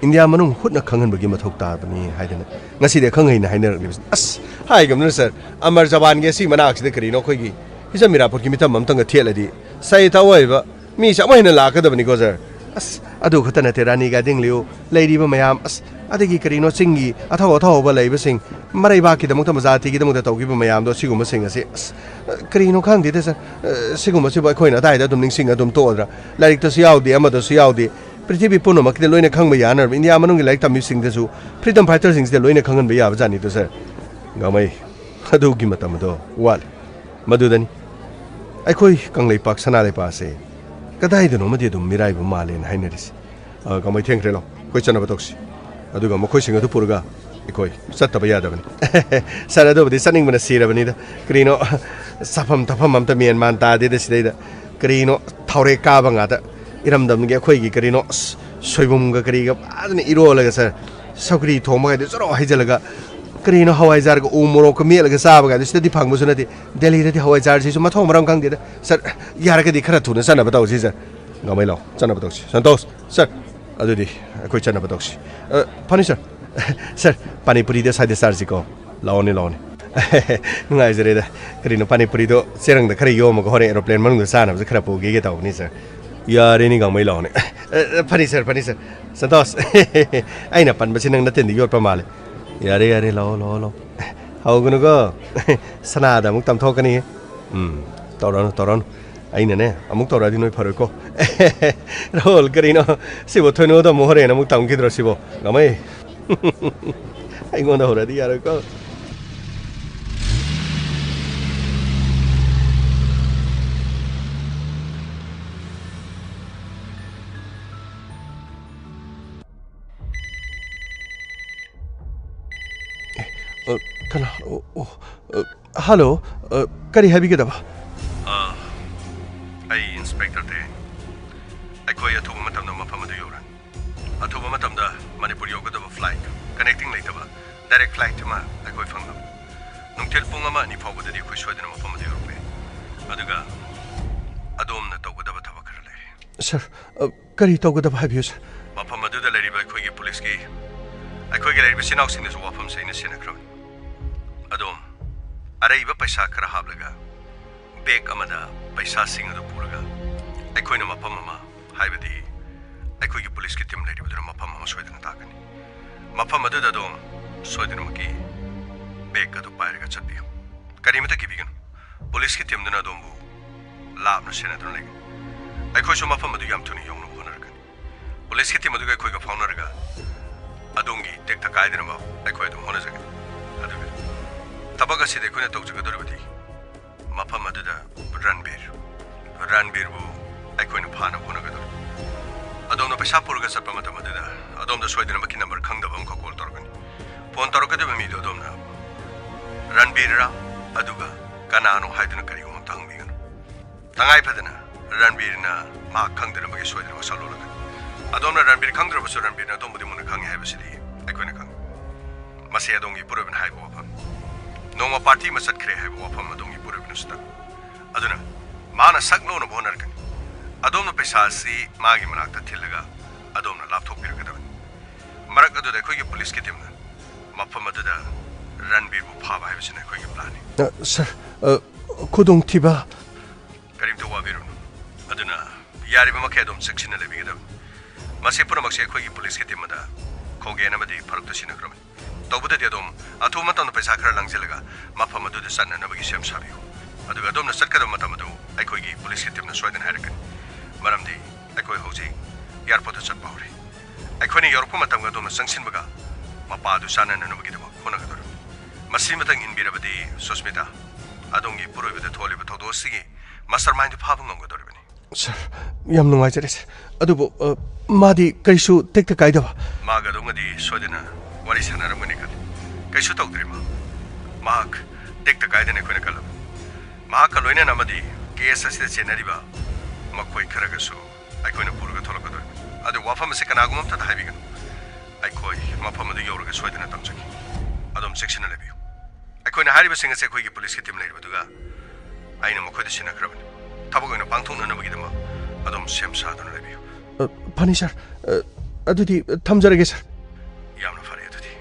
ꯏꯟꯗꯤꯌꯥ ꯃꯅꯨꯡ ꯍꯨꯠꯅ ꯈꯪꯍꯟꯕꯒꯤ ꯃꯊꯧ ꯇꯥꯕꯅꯤ ꯍꯥꯏꯗꯅ ꯉꯁꯤꯗꯤ ꯑꯈꯪ ꯑꯍꯩꯅ ꯍꯥꯏꯅꯔꯛꯂꯤꯕꯁꯦ꯫ ꯑꯁ, ꯍꯥꯏꯒꯨꯝꯗꯅ ꯁꯥꯔ, ꯑꯃꯔ ꯖꯋꯥꯟꯒꯤ ꯑꯁꯤ ꯃꯅꯥꯛꯁꯤꯗ ꯀꯔꯤꯅꯣ ꯑꯩꯈꯣꯏꯒꯤ ꯍꯤꯖꯝ ꯏꯔꯥꯕꯣꯠꯀꯤ ꯃꯤꯇꯝ ꯑꯝꯇꯪꯒ ꯊꯦꯠꯂꯗꯤ ꯁꯥꯏ ꯊꯑꯣꯏꯕ ꯃꯤꯁꯦ ꯑꯃꯨꯛ ꯍꯦꯟꯅ ꯂꯥꯛꯀꯗꯕꯅꯤꯀꯣ ꯁꯥꯔ꯫ ꯑꯁ, ꯑꯗꯨ ꯈꯛꯇ ꯅꯠꯇꯦ, ꯔꯥꯅꯤ ꯒꯥꯏꯗꯤꯡꯂꯤꯌꯨ, ꯂꯩꯔꯤꯕ ꯃꯌꯥꯝ, ꯑꯁ, ꯑꯗꯒꯤ ꯀꯔꯤꯅꯣ ꯆꯤꯡꯒꯤ ꯑꯊꯧ ꯑꯊꯧꯕ ꯂꯩꯕꯁꯤꯡ, ꯃꯔꯩꯕꯥꯛꯀꯤꯗꯃꯛꯇ, ꯃꯖꯥꯇꯤꯒꯤꯗꯃꯛꯇ ꯇꯧꯈꯤꯕ ꯃꯌꯥꯝꯗꯣ, ꯁꯤꯒꯨꯝꯕꯁꯤꯡ ꯑꯁꯤ, ꯑꯁ, ꯀꯔꯤꯅꯣ ꯈꯪꯗꯦꯗ ꯁꯥꯔ꯫ ꯁꯤꯒꯨꯝꯕꯁꯤꯕꯨ ꯑꯩꯈꯣꯏꯅ ꯑꯗꯥꯏꯗ ꯑꯗꯨꯝ ꯅꯤꯡꯁꯤꯡꯉ ꯑꯗꯨꯝ ꯇꯣꯛꯑꯗ꯭ꯔꯥ? ꯂꯥꯏꯔꯤꯛꯇꯁꯨ ꯌꯥꯎꯗꯦ, ꯑꯃꯗꯁꯨ ꯌꯥꯎꯗꯦ꯫ ꯄ꯭ꯔꯤꯊꯤꯕꯤ ꯄꯨꯝꯅꯃꯛꯀꯤꯗ ꯂꯣꯏꯅ ꯈꯪꯕ ꯌꯥꯅꯔꯕ, ꯏꯟꯗꯤꯌꯥ ꯃꯅꯨꯡꯒꯤ ꯂꯥꯏꯔꯤꯛ ꯇꯝꯕꯤꯁꯤꯡꯗꯁꯨ, freedom fighterꯁꯤꯡꯁꯤꯗ ꯂꯣꯏꯅ ꯈꯪꯍꯟꯕ ꯌꯥꯕ ꯖꯥꯠꯅꯤꯗꯣ ꯁꯥꯔ꯫ ꯒꯥꯡꯃꯩ, ꯑꯗꯨꯒꯤ ꯃꯇꯝ ꯑꯗꯣ ꯋꯥꯠꯂꯤ꯫ ꯃꯗꯨꯗꯅꯤ ꯑꯩꯈꯣꯏ ꯀꯪꯂꯩꯄꯥꯛ ꯁꯅꯥ ꯂꯩꯄꯥꯛ ꯑꯁꯦ ꯀꯗꯥꯏꯗꯅꯣꯃꯗꯤ ꯑꯗꯨꯝ ꯃꯤꯔꯥꯏꯕ ꯃꯥꯜꯂꯦꯅ ꯍꯥꯏꯅꯔꯤꯁꯦ꯫ ꯑ, ꯀꯥꯡꯃꯩ, ꯊꯦꯡꯈ꯭ꯔꯦ, ꯂꯥꯎ, ꯑꯩꯈꯣꯏ ꯆꯠꯅꯕ ꯇꯧꯁꯤ꯫ ꯑꯗꯨꯒ ꯃꯈꯣꯏꯁꯤꯡ ꯑꯗꯨ ꯄꯨꯔꯒ ꯑꯩꯈꯣꯏ ꯆꯠꯇꯕ ꯌꯥꯗꯕꯅꯤ꯫ ꯁꯥꯔ, ꯑꯗꯨꯕꯨꯗꯤ ꯆꯠꯅꯤꯡꯕꯅ ꯁꯤꯔꯕꯅꯤꯗ꯫ ꯀꯔꯤꯅꯣ, ꯆꯥꯐꯝ ꯊꯛꯐꯝ ꯑꯝꯇ ꯃꯦꯟ ꯃꯥꯟ ꯇꯥꯗꯦꯗ ꯁꯤꯗꯩꯗ꯫ ꯀꯔꯤꯅꯣ, ꯊꯥꯎꯔꯦꯛ ꯀꯥꯕ ꯉꯥꯛꯇ꯫ ꯏꯔꯝꯗꯝꯒꯤ ꯑꯩꯈꯣꯏꯒꯤ ꯀꯔꯤꯅꯣ, ꯑꯁ, ꯁꯣꯏꯕꯨꯝꯒ ꯀꯔꯤꯒ ꯐꯖꯅ ꯏꯔꯣꯜꯂꯒ, ꯁꯥꯔ, ꯁꯧꯒ꯭ꯔꯤ ꯊꯣꯡꯕꯒꯗꯤ ꯆꯔꯣ ꯍꯩꯖꯤꯜꯂꯒ, ꯀꯔꯤꯅꯣ, ꯍꯋꯥꯏꯖꯥꯔꯒ ꯎ ꯃꯣꯔꯣꯛꯀ ꯃꯦꯠꯂꯒ ꯆꯥꯕꯒꯗꯤ ꯁꯤꯗꯗꯤ ꯐꯪꯕꯁꯨ ꯅꯠꯇꯦ꯫ ꯗꯦꯜꯂꯤꯗꯗꯤ ꯍꯋꯥꯏꯖꯥꯔꯁꯤꯁꯨ ꯃꯊꯣꯡ ꯃꯔꯝ ꯈꯪꯗꯦꯗ꯫ ꯁꯥꯔ, ꯌꯥꯔꯒꯗꯤ ꯈꯔ ꯊꯨꯅ ꯆꯠꯅꯕ ꯇꯧꯁꯤ, ꯁꯥꯔ꯫ ꯒꯥꯡꯃꯩ, ꯂꯥꯎ, ꯆꯠꯅꯕ ꯇꯧꯁꯤ꯫ ꯁꯟꯇꯣꯁ, ꯁꯥꯔ, ꯑꯗꯨꯗꯤ ꯑꯩꯈꯣꯏ ꯆꯠꯅꯕ ꯇꯧꯁꯤ꯫ ꯑ, ꯐꯅꯤ, ꯁꯥꯔ꯫ ꯁꯥꯔ, ꯄꯥꯅꯤꯄꯨꯔꯤꯗ ꯁ꯭ꯋꯥꯏꯗ ꯆꯥꯔꯁꯤꯀꯣ꯫ ꯂꯥꯛꯑꯣꯅꯦ, ꯂꯥꯛꯑꯣꯅꯦ꯫ ꯅꯨꯡꯉꯥꯏꯖꯔꯦꯗ꯫ ꯀꯔꯤꯅꯣ, ꯄꯥꯅꯤꯄꯨꯔꯤꯗꯣ ꯆꯦꯔꯪꯗ ꯈꯔ ꯌꯣꯝꯃꯒ ꯍꯣꯔꯦꯟ ꯑꯦꯔꯣꯄ꯭ꯂꯦꯟ ꯃꯅꯨꯡꯗ ꯆꯥꯅꯕꯁꯨ ꯈꯔ ꯄꯨꯒꯦꯒꯦ ꯇꯧꯕꯅꯤ, ꯁꯥꯔ꯫ ꯌꯥꯔꯦꯅꯦ, ꯒꯥꯡꯃꯩ, ꯂꯥꯛꯑꯣꯅꯦ꯫ ꯑꯦ, ꯑꯦ, ꯐꯅꯤ, ꯁꯥꯔ, ꯐꯅꯤ, ꯁꯥꯔ꯫ ꯁꯟꯇꯣꯁ, ꯑꯩꯅ ꯄꯟꯕꯁꯤ ꯅꯪ ꯅꯇꯤꯟꯗ ꯌꯣꯠꯄ ꯃꯥꯜꯂꯦ꯫ ꯌꯥꯔꯦ, ꯌꯥꯔꯦ, ꯂꯥꯛꯑꯣ, ꯂꯥꯛꯑꯣ, ꯂꯥꯛꯑꯣ꯫ ꯍꯧꯒꯅꯨꯀꯣ꯫ ꯁꯅꯥꯗ ꯑꯃꯨꯛ ꯇꯝꯊꯣꯛꯀꯅꯤ꯫ ꯎꯝ, ꯇꯧꯔꯅꯨ, ꯇꯧꯔꯅꯨ꯫ ꯑꯩꯅꯅꯦ, ꯑꯃꯨꯛ ꯇꯧꯔꯛꯑꯗꯤ ꯅꯣꯏ ꯐꯔꯣꯏꯀꯣ꯫ ꯔꯥꯍꯨꯜ, ꯀꯔꯤꯅꯣ? ꯁꯤꯕꯨ ꯊꯣꯏꯅꯣꯗ ꯑꯃꯨꯛ ꯍꯣꯔꯦꯟ ꯑꯃꯨꯛ ꯇꯝꯈꯤꯗ꯭ꯔꯣ ꯁꯤꯕꯣ? ꯒꯥꯡꯃꯩ꯫ ꯑꯩꯉꯣꯟꯗ ꯍꯧꯔꯗꯤ ꯌꯥꯔꯣꯏꯀꯣ꯫ ꯑꯦ, ꯑ, ꯀꯅꯥ? ꯑꯣ, ꯑꯣ, ꯑ, ꯍꯜꯂꯣ, ꯑ, ꯀꯔꯤ ꯍꯥꯏꯕꯤꯒꯗꯕ? ꯑ, ꯑꯩ ꯏꯟꯁꯄꯦꯛꯇꯔ ꯗꯦ꯫ ꯑꯩꯈꯣꯏ ꯑꯊꯨꯕ ꯃꯇꯝꯗ ꯃꯐꯝ ꯑꯗꯨ ꯌꯧꯔꯅꯤ꯫ ꯑꯊꯨꯕ ꯃꯇꯝꯗ ꯃꯅꯤꯄꯨꯔ ꯌꯧꯒꯗꯕ ꯐ꯭ꯂꯥꯏꯠ, ꯀꯅꯦꯛꯇꯤꯡ ꯂꯩꯇꯕ ꯗꯥꯏꯔꯦꯛ ꯐ꯭ꯂꯥꯏꯠ ꯑꯃ ꯑꯩꯈꯣꯏ ꯐꯪꯂꯕ꯫ ꯅꯨꯡꯊꯤꯜ ꯄꯨꯡ ꯑꯃ ꯑꯅꯤ ꯐꯥꯎꯕꯗꯗꯤ ꯑꯩꯈꯣꯏ ꯁꯣꯏꯗꯅ ꯃꯐꯝ ꯑꯗꯨ ꯌꯧꯔꯛꯄ ꯌꯥꯏ꯫ ꯑꯗꯨꯒ ꯑꯗꯣꯝꯅ ꯇꯧꯒꯗꯕ ꯊꯕꯛ ꯈꯔ ꯂꯩꯔꯦ꯫ ꯁꯥꯔ, ꯑ, ꯀꯔꯤ ꯇꯧꯒꯗꯕ ꯍꯥꯏꯕꯤꯌꯨ, ꯁꯥꯔ꯫ ꯃꯐꯝ ꯑꯗꯨꯗ ꯂꯩꯔꯤꯕ ꯑꯩꯈꯣꯏꯒꯤ ꯄꯨꯂꯤꯁꯀꯤ, ꯑꯩꯈꯣꯏꯒꯤ ꯂꯩꯔꯤꯕ ꯏꯆꯤꯟ ꯏꯅꯥꯎꯁꯤꯡꯅꯁꯨ ꯋꯥꯐꯝꯁꯦ ꯑꯩꯅ ꯁꯤꯟꯅꯈ꯭ꯔꯕꯅꯤ꯫ ꯑꯗꯣꯝ ꯑꯔꯩꯕ ꯄꯩꯁꯥ ꯈꯔ ꯍꯥꯞꯂꯒ ꯕꯦꯒ ꯑꯃꯗ ꯄꯩꯁꯥꯁꯤꯡ ꯑꯗꯨ ꯄꯨꯔꯒ ꯑꯩꯈꯣꯏꯅ ꯃꯐꯝ ꯑꯃ, ꯍꯥꯏꯕꯗꯤ ꯑꯩꯈꯣꯏꯒꯤ ꯄꯨꯂꯤꯁꯀꯤ ꯇꯤꯝ ꯂꯩꯔꯤꯕꯗꯨꯅ ꯃꯐꯝ ꯑꯃ ꯁꯣꯏꯗꯅ ꯇꯥꯛꯀꯅꯤ꯫ ꯃꯐꯝ ꯑꯗꯨꯗ ꯑꯗꯣꯝ ꯁꯣꯏꯗꯅꯃꯛꯀꯤ ꯕꯦꯒ ꯑꯗꯨ ꯄꯥꯏꯔꯒ ꯆꯠꯄꯤꯌꯨ꯫ ꯀꯔꯤꯃꯇ ꯀꯤꯕꯤꯒꯅꯨ꯫ ꯄꯨꯂꯤꯁꯀꯤ ꯇꯤꯝꯗꯨꯅ ꯑꯗꯣꯝꯕꯨ ꯂꯥꯞꯅ ꯁꯦꯟꯅꯗꯨꯅ ꯂꯩꯒꯅꯤ꯫ ꯑꯩꯈꯣꯏꯁꯨ ꯃꯐꯝ ꯑꯗꯨ ꯌꯥꯝ ꯊꯨꯅ ꯌꯧꯅꯕ ꯍꯣꯠꯅꯔꯛꯀꯅꯤ꯫ ꯄꯨꯂꯤꯁꯀꯤ ꯇꯤꯝ ꯑꯗꯨꯒ ꯑꯩꯈꯣꯏꯒ ꯐꯥꯎꯅꯔꯒ ꯑꯗꯣꯝꯒꯤ ꯇꯦꯛꯇ ꯀꯥꯏꯗꯅꯕ ꯑꯩꯈꯣꯏ ꯑꯗꯨꯝ ꯍꯣꯠꯅꯖꯒꯅꯤ꯫ ꯑꯗꯨꯒ ꯊꯕꯛ ꯑꯁꯤꯗ ꯑꯩꯈꯣꯏꯅ ꯇꯧꯖꯒꯗꯧꯔꯤꯕꯗꯤ ꯃꯐꯝ ꯑꯗꯨꯗ ꯔꯟꯕꯤꯔ, ꯔꯟꯕꯤꯔꯕꯨ ꯑꯩꯈꯣꯏꯅ ꯐꯥꯅꯕ ꯍꯣꯠꯅꯒꯗꯧꯔꯤ꯫ ꯑꯗꯣꯝꯅ ꯄꯩꯁꯥ ꯄꯨꯔꯒ ꯆꯠꯄ ꯃꯇꯝ ꯑꯗꯨꯗ ꯑꯗꯣꯝꯗ ꯁꯣꯏꯗꯅꯃꯛꯀꯤ ꯅꯝꯕꯔ ꯈꯪꯗꯕ ꯑꯃꯈꯛ ꯀꯣꯜ ꯇꯧꯔꯛꯀꯅꯤ꯫ ꯐꯣꯟ ꯇꯧꯔꯛꯀꯗꯕ ꯃꯤꯗꯨ ꯑꯗꯣꯝꯅ ꯔꯟꯕꯤꯔꯔꯥ, ꯑꯗꯨꯒ ꯀꯅꯥꯅꯣ ꯍꯥꯏꯗꯨꯅ ꯀꯔꯤꯒꯨꯝꯕ ꯑꯝꯇ ꯍꯪꯕꯤꯒꯅꯨ꯫ ꯇꯉꯥꯏ ꯐꯗꯅ ꯔꯟꯕꯤꯔꯅ ꯃꯍꯥꯛ ꯈꯪꯗꯅꯕꯒꯤ ꯁꯣꯏꯗꯅ ꯋꯥꯁꯛ ꯂꯣꯜꯂꯛꯀꯅꯤ꯫ ꯑꯗꯣꯝꯅ ꯔꯟꯕꯤꯔ ꯈꯪꯗ꯭ꯔꯕꯁꯨ ꯔꯟꯕꯤꯔꯅ ꯑꯗꯣꯝꯕꯨꯗꯤ ꯃꯨꯟꯅ ꯈꯪꯉꯤ ꯍꯥꯏꯕꯁꯤꯗꯤ ꯑꯩꯈꯣꯏꯅ ꯈꯪꯉꯤ꯫ ꯃꯁꯤ ꯑꯗꯣꯝꯒꯤ ꯏꯄꯨꯔꯣꯏꯕꯅ ꯍꯥꯏꯕ ꯋꯥꯐꯝꯅꯤ꯫ ꯅꯣꯡꯃ ꯄꯥꯔꯇꯤ ꯑꯃ ꯆꯠꯈ꯭ꯔꯦ ꯍꯥꯏꯕ ꯋꯥꯐꯝ ꯑꯗꯣꯝꯒꯤ ꯏꯄꯨꯔꯣꯏꯕꯅꯁꯨ ꯇꯥꯛꯏ꯫ ꯑꯗꯨꯅ ꯃꯥꯅ ꯁꯛ ꯂꯣꯟꯅꯕ ꯍꯣꯠꯅꯔꯛꯀꯅꯤ꯫ ꯑꯗꯣꯝꯅ ꯄꯩꯁꯥ ꯑꯁꯤ ꯃꯥꯒꯤ ꯃꯅꯥꯛꯇ ꯊꯤꯜꯂꯒ ꯑꯗꯣꯝꯅ ꯂꯥꯞꯊꯣꯛꯄꯤꯔꯛꯀꯗꯕꯅꯤ꯫ ꯃꯔꯛ ꯑꯗꯨꯗ ꯑꯩꯈꯣꯏꯒꯤ ꯄꯨꯂꯤꯁꯀꯤ ꯇꯤꯝꯅ ꯃꯐꯝ ꯑꯗꯨꯗ ꯔꯟꯕꯤꯔꯕꯨ ꯐꯥꯕ ꯍꯥꯏꯕꯁꯤꯅ ꯑꯩꯈꯣꯏꯒꯤ plan ꯅꯤ꯫ ꯑ, ꯁꯥꯔ, ꯑ, ꯈꯨꯗꯣꯡꯊꯤꯕ꯫ ꯀꯔꯤꯝꯇ ꯋꯥꯕꯤꯔꯨꯅꯨ꯫ ꯑꯗꯨꯅ ꯌꯥꯔꯤꯕ ꯃꯈꯩ ꯑꯗꯨꯝ ꯆꯦꯛꯁꯤꯟꯅ ꯂꯩꯕꯤꯒꯗꯕꯅꯤ꯫ ꯃꯁꯤ ꯄꯨꯝꯅꯃꯛꯁꯦ ꯑꯩꯈꯣꯏꯒꯤ ꯄꯨꯂꯤꯁꯀꯤ team ꯑꯗ ꯈꯣꯡꯒꯦꯟ ꯑꯃꯗꯤ ꯐꯔꯛꯇ ꯁꯤꯟꯅꯈ꯭ꯔꯕꯅꯤ꯫ ꯇꯧꯕꯗꯗꯤ ꯑꯗꯨꯝ ꯑꯊꯨꯕ ꯃꯇꯝꯗ ꯄꯩꯁꯥ ꯈꯔ ꯂꯥꯡꯁꯤꯜꯂꯒ ꯃꯐꯝ ꯑꯗꯨꯗ ꯆꯠꯅꯅꯕꯒꯤ ꯁꯦꯝ ꯁꯥꯕꯤꯌꯨ꯫ ꯑꯗꯨꯒ ꯑꯗꯣꯝꯅ ꯆꯠꯀꯗꯕ ꯃꯇꯝ ꯑꯗꯨ ꯑꯩꯈꯣꯏꯒꯤ ꯄꯨꯂꯤꯁꯀꯤ teamꯅ ꯁꯣꯏꯗꯅ ꯍꯥꯏꯔꯛꯀꯅꯤ꯫ ꯃꯔꯝꯗꯤ ꯑꯩꯈꯣꯏ ꯍꯧꯖꯤꯛ airportꯇ ꯆꯠꯄ ꯍꯧꯔꯦ꯫ ꯑꯩꯈꯣꯏꯅ ꯌꯧꯔꯛꯄ ꯃꯇꯝꯒ ꯑꯗꯣꯝꯅ ꯆꯪꯁꯤꯟꯕꯒ ꯃꯄꯥ ꯑꯗꯨ ꯆꯥꯅꯅꯅꯕꯒꯤꯗꯃꯛ ꯍꯣꯠꯅꯒꯗꯧꯔꯤꯕꯅꯤ꯫ ꯃꯁꯤ ꯃꯇꯪ ꯏꯟꯕꯤꯔꯕꯗꯤ ꯁꯨꯁꯃꯤꯇꯥ, ꯑꯗꯣꯝꯒꯤ ꯏꯄꯨꯔꯣꯏꯕꯗ ꯊꯣꯛꯂꯤꯕ ꯊꯧꯗꯣꯛ ꯑꯁꯤꯒꯤ mastermindꯗꯨ ꯐꯥꯕ ꯉꯝꯒꯗꯧꯔꯤꯕꯅꯤ꯫ ꯁꯥꯔ, ꯌꯥꯝ ꯅꯨꯡꯉꯥꯏꯖꯔꯦ, ꯁꯥꯔ꯫ ꯑꯗꯨꯕꯨ, ꯑ, ꯃꯥꯗꯤ ꯀꯔꯤꯁꯨ ꯇꯦꯛꯇ ꯀꯥꯏꯗꯕ? ꯃꯥꯒ ꯑꯗꯣꯝꯒꯗꯤ ꯁꯣꯏꯗꯅ ꯋꯥꯔꯤ ꯁꯥꯟꯅꯔꯝꯒꯅꯤ ꯈꯜꯂꯤ꯫ ꯀꯩꯁꯨ ꯇꯧꯗ꯭ꯔꯤ ꯃꯥ꯫ ꯃꯍꯥꯛ ꯇꯦꯛꯇ ꯀꯥꯏꯗꯅ ꯑꯩꯈꯣꯏꯅ ꯀꯜꯂꯕꯅꯤ꯫ ꯃꯍꯥꯛꯀ ꯂꯣꯏꯅꯅ ꯑꯃꯗꯤ case ꯑꯁꯤꯗ ꯆꯦꯟꯅꯔꯤꯕ ꯃꯈꯣꯏ ꯈꯔꯒꯁꯨ ꯑꯩꯈꯣꯏꯅ ꯄꯨꯔꯒ ꯊꯣꯛꯂꯛꯀꯗꯧꯔꯤꯕꯅꯤ꯫ ꯑꯗꯨ ꯋꯥꯐꯝ ꯑꯁꯤ ꯀꯅꯥꯒꯨꯝꯕ ꯑꯝꯇꯗ ꯍꯥꯏꯕꯤꯒꯅꯨ꯫ ꯑꯩꯈꯣꯏ ꯃꯐꯝ ꯑꯗꯨ ꯌꯧꯔꯒ ꯁꯣꯏꯗꯅ ꯇꯝꯖꯒꯦ꯫ ꯑꯗꯣꯝ ꯆꯦꯛꯁꯤꯟꯅ ꯂꯩꯕꯤꯌꯨ꯫ ꯑꯩꯈꯣꯏꯅ ꯍꯥꯏꯔꯤꯕꯁꯤꯡ ꯑꯁꯤ ꯑꯩꯈꯣꯏꯒꯤ ꯄꯨꯂꯤꯁꯀꯤ team ꯂꯩꯔꯤꯕꯗꯨꯒ ꯑꯩꯅ ꯃꯈꯣꯏꯗ ꯁꯤꯟꯅꯈ꯭ꯔꯕꯅꯤ꯫ ꯊꯕꯛ ꯑꯣꯏꯅ ꯄꯥꯡꯊꯣꯛꯅꯅꯕꯒꯤꯗꯃꯛ ꯑꯗꯣꯝ ꯁꯦꯝ ꯁꯥꯗꯨꯅ ꯂꯩꯕꯤꯌꯨ꯫ ꯑ, ꯐꯅꯤ, ꯁꯥꯔ꯫ ꯑ, ꯑꯗꯨꯗꯤ ꯊꯝꯖꯔꯒꯦ, ꯁꯥꯔ꯫ ꯌꯥꯝꯅ ꯐꯔꯦ ꯑꯗꯨꯗꯤ꯫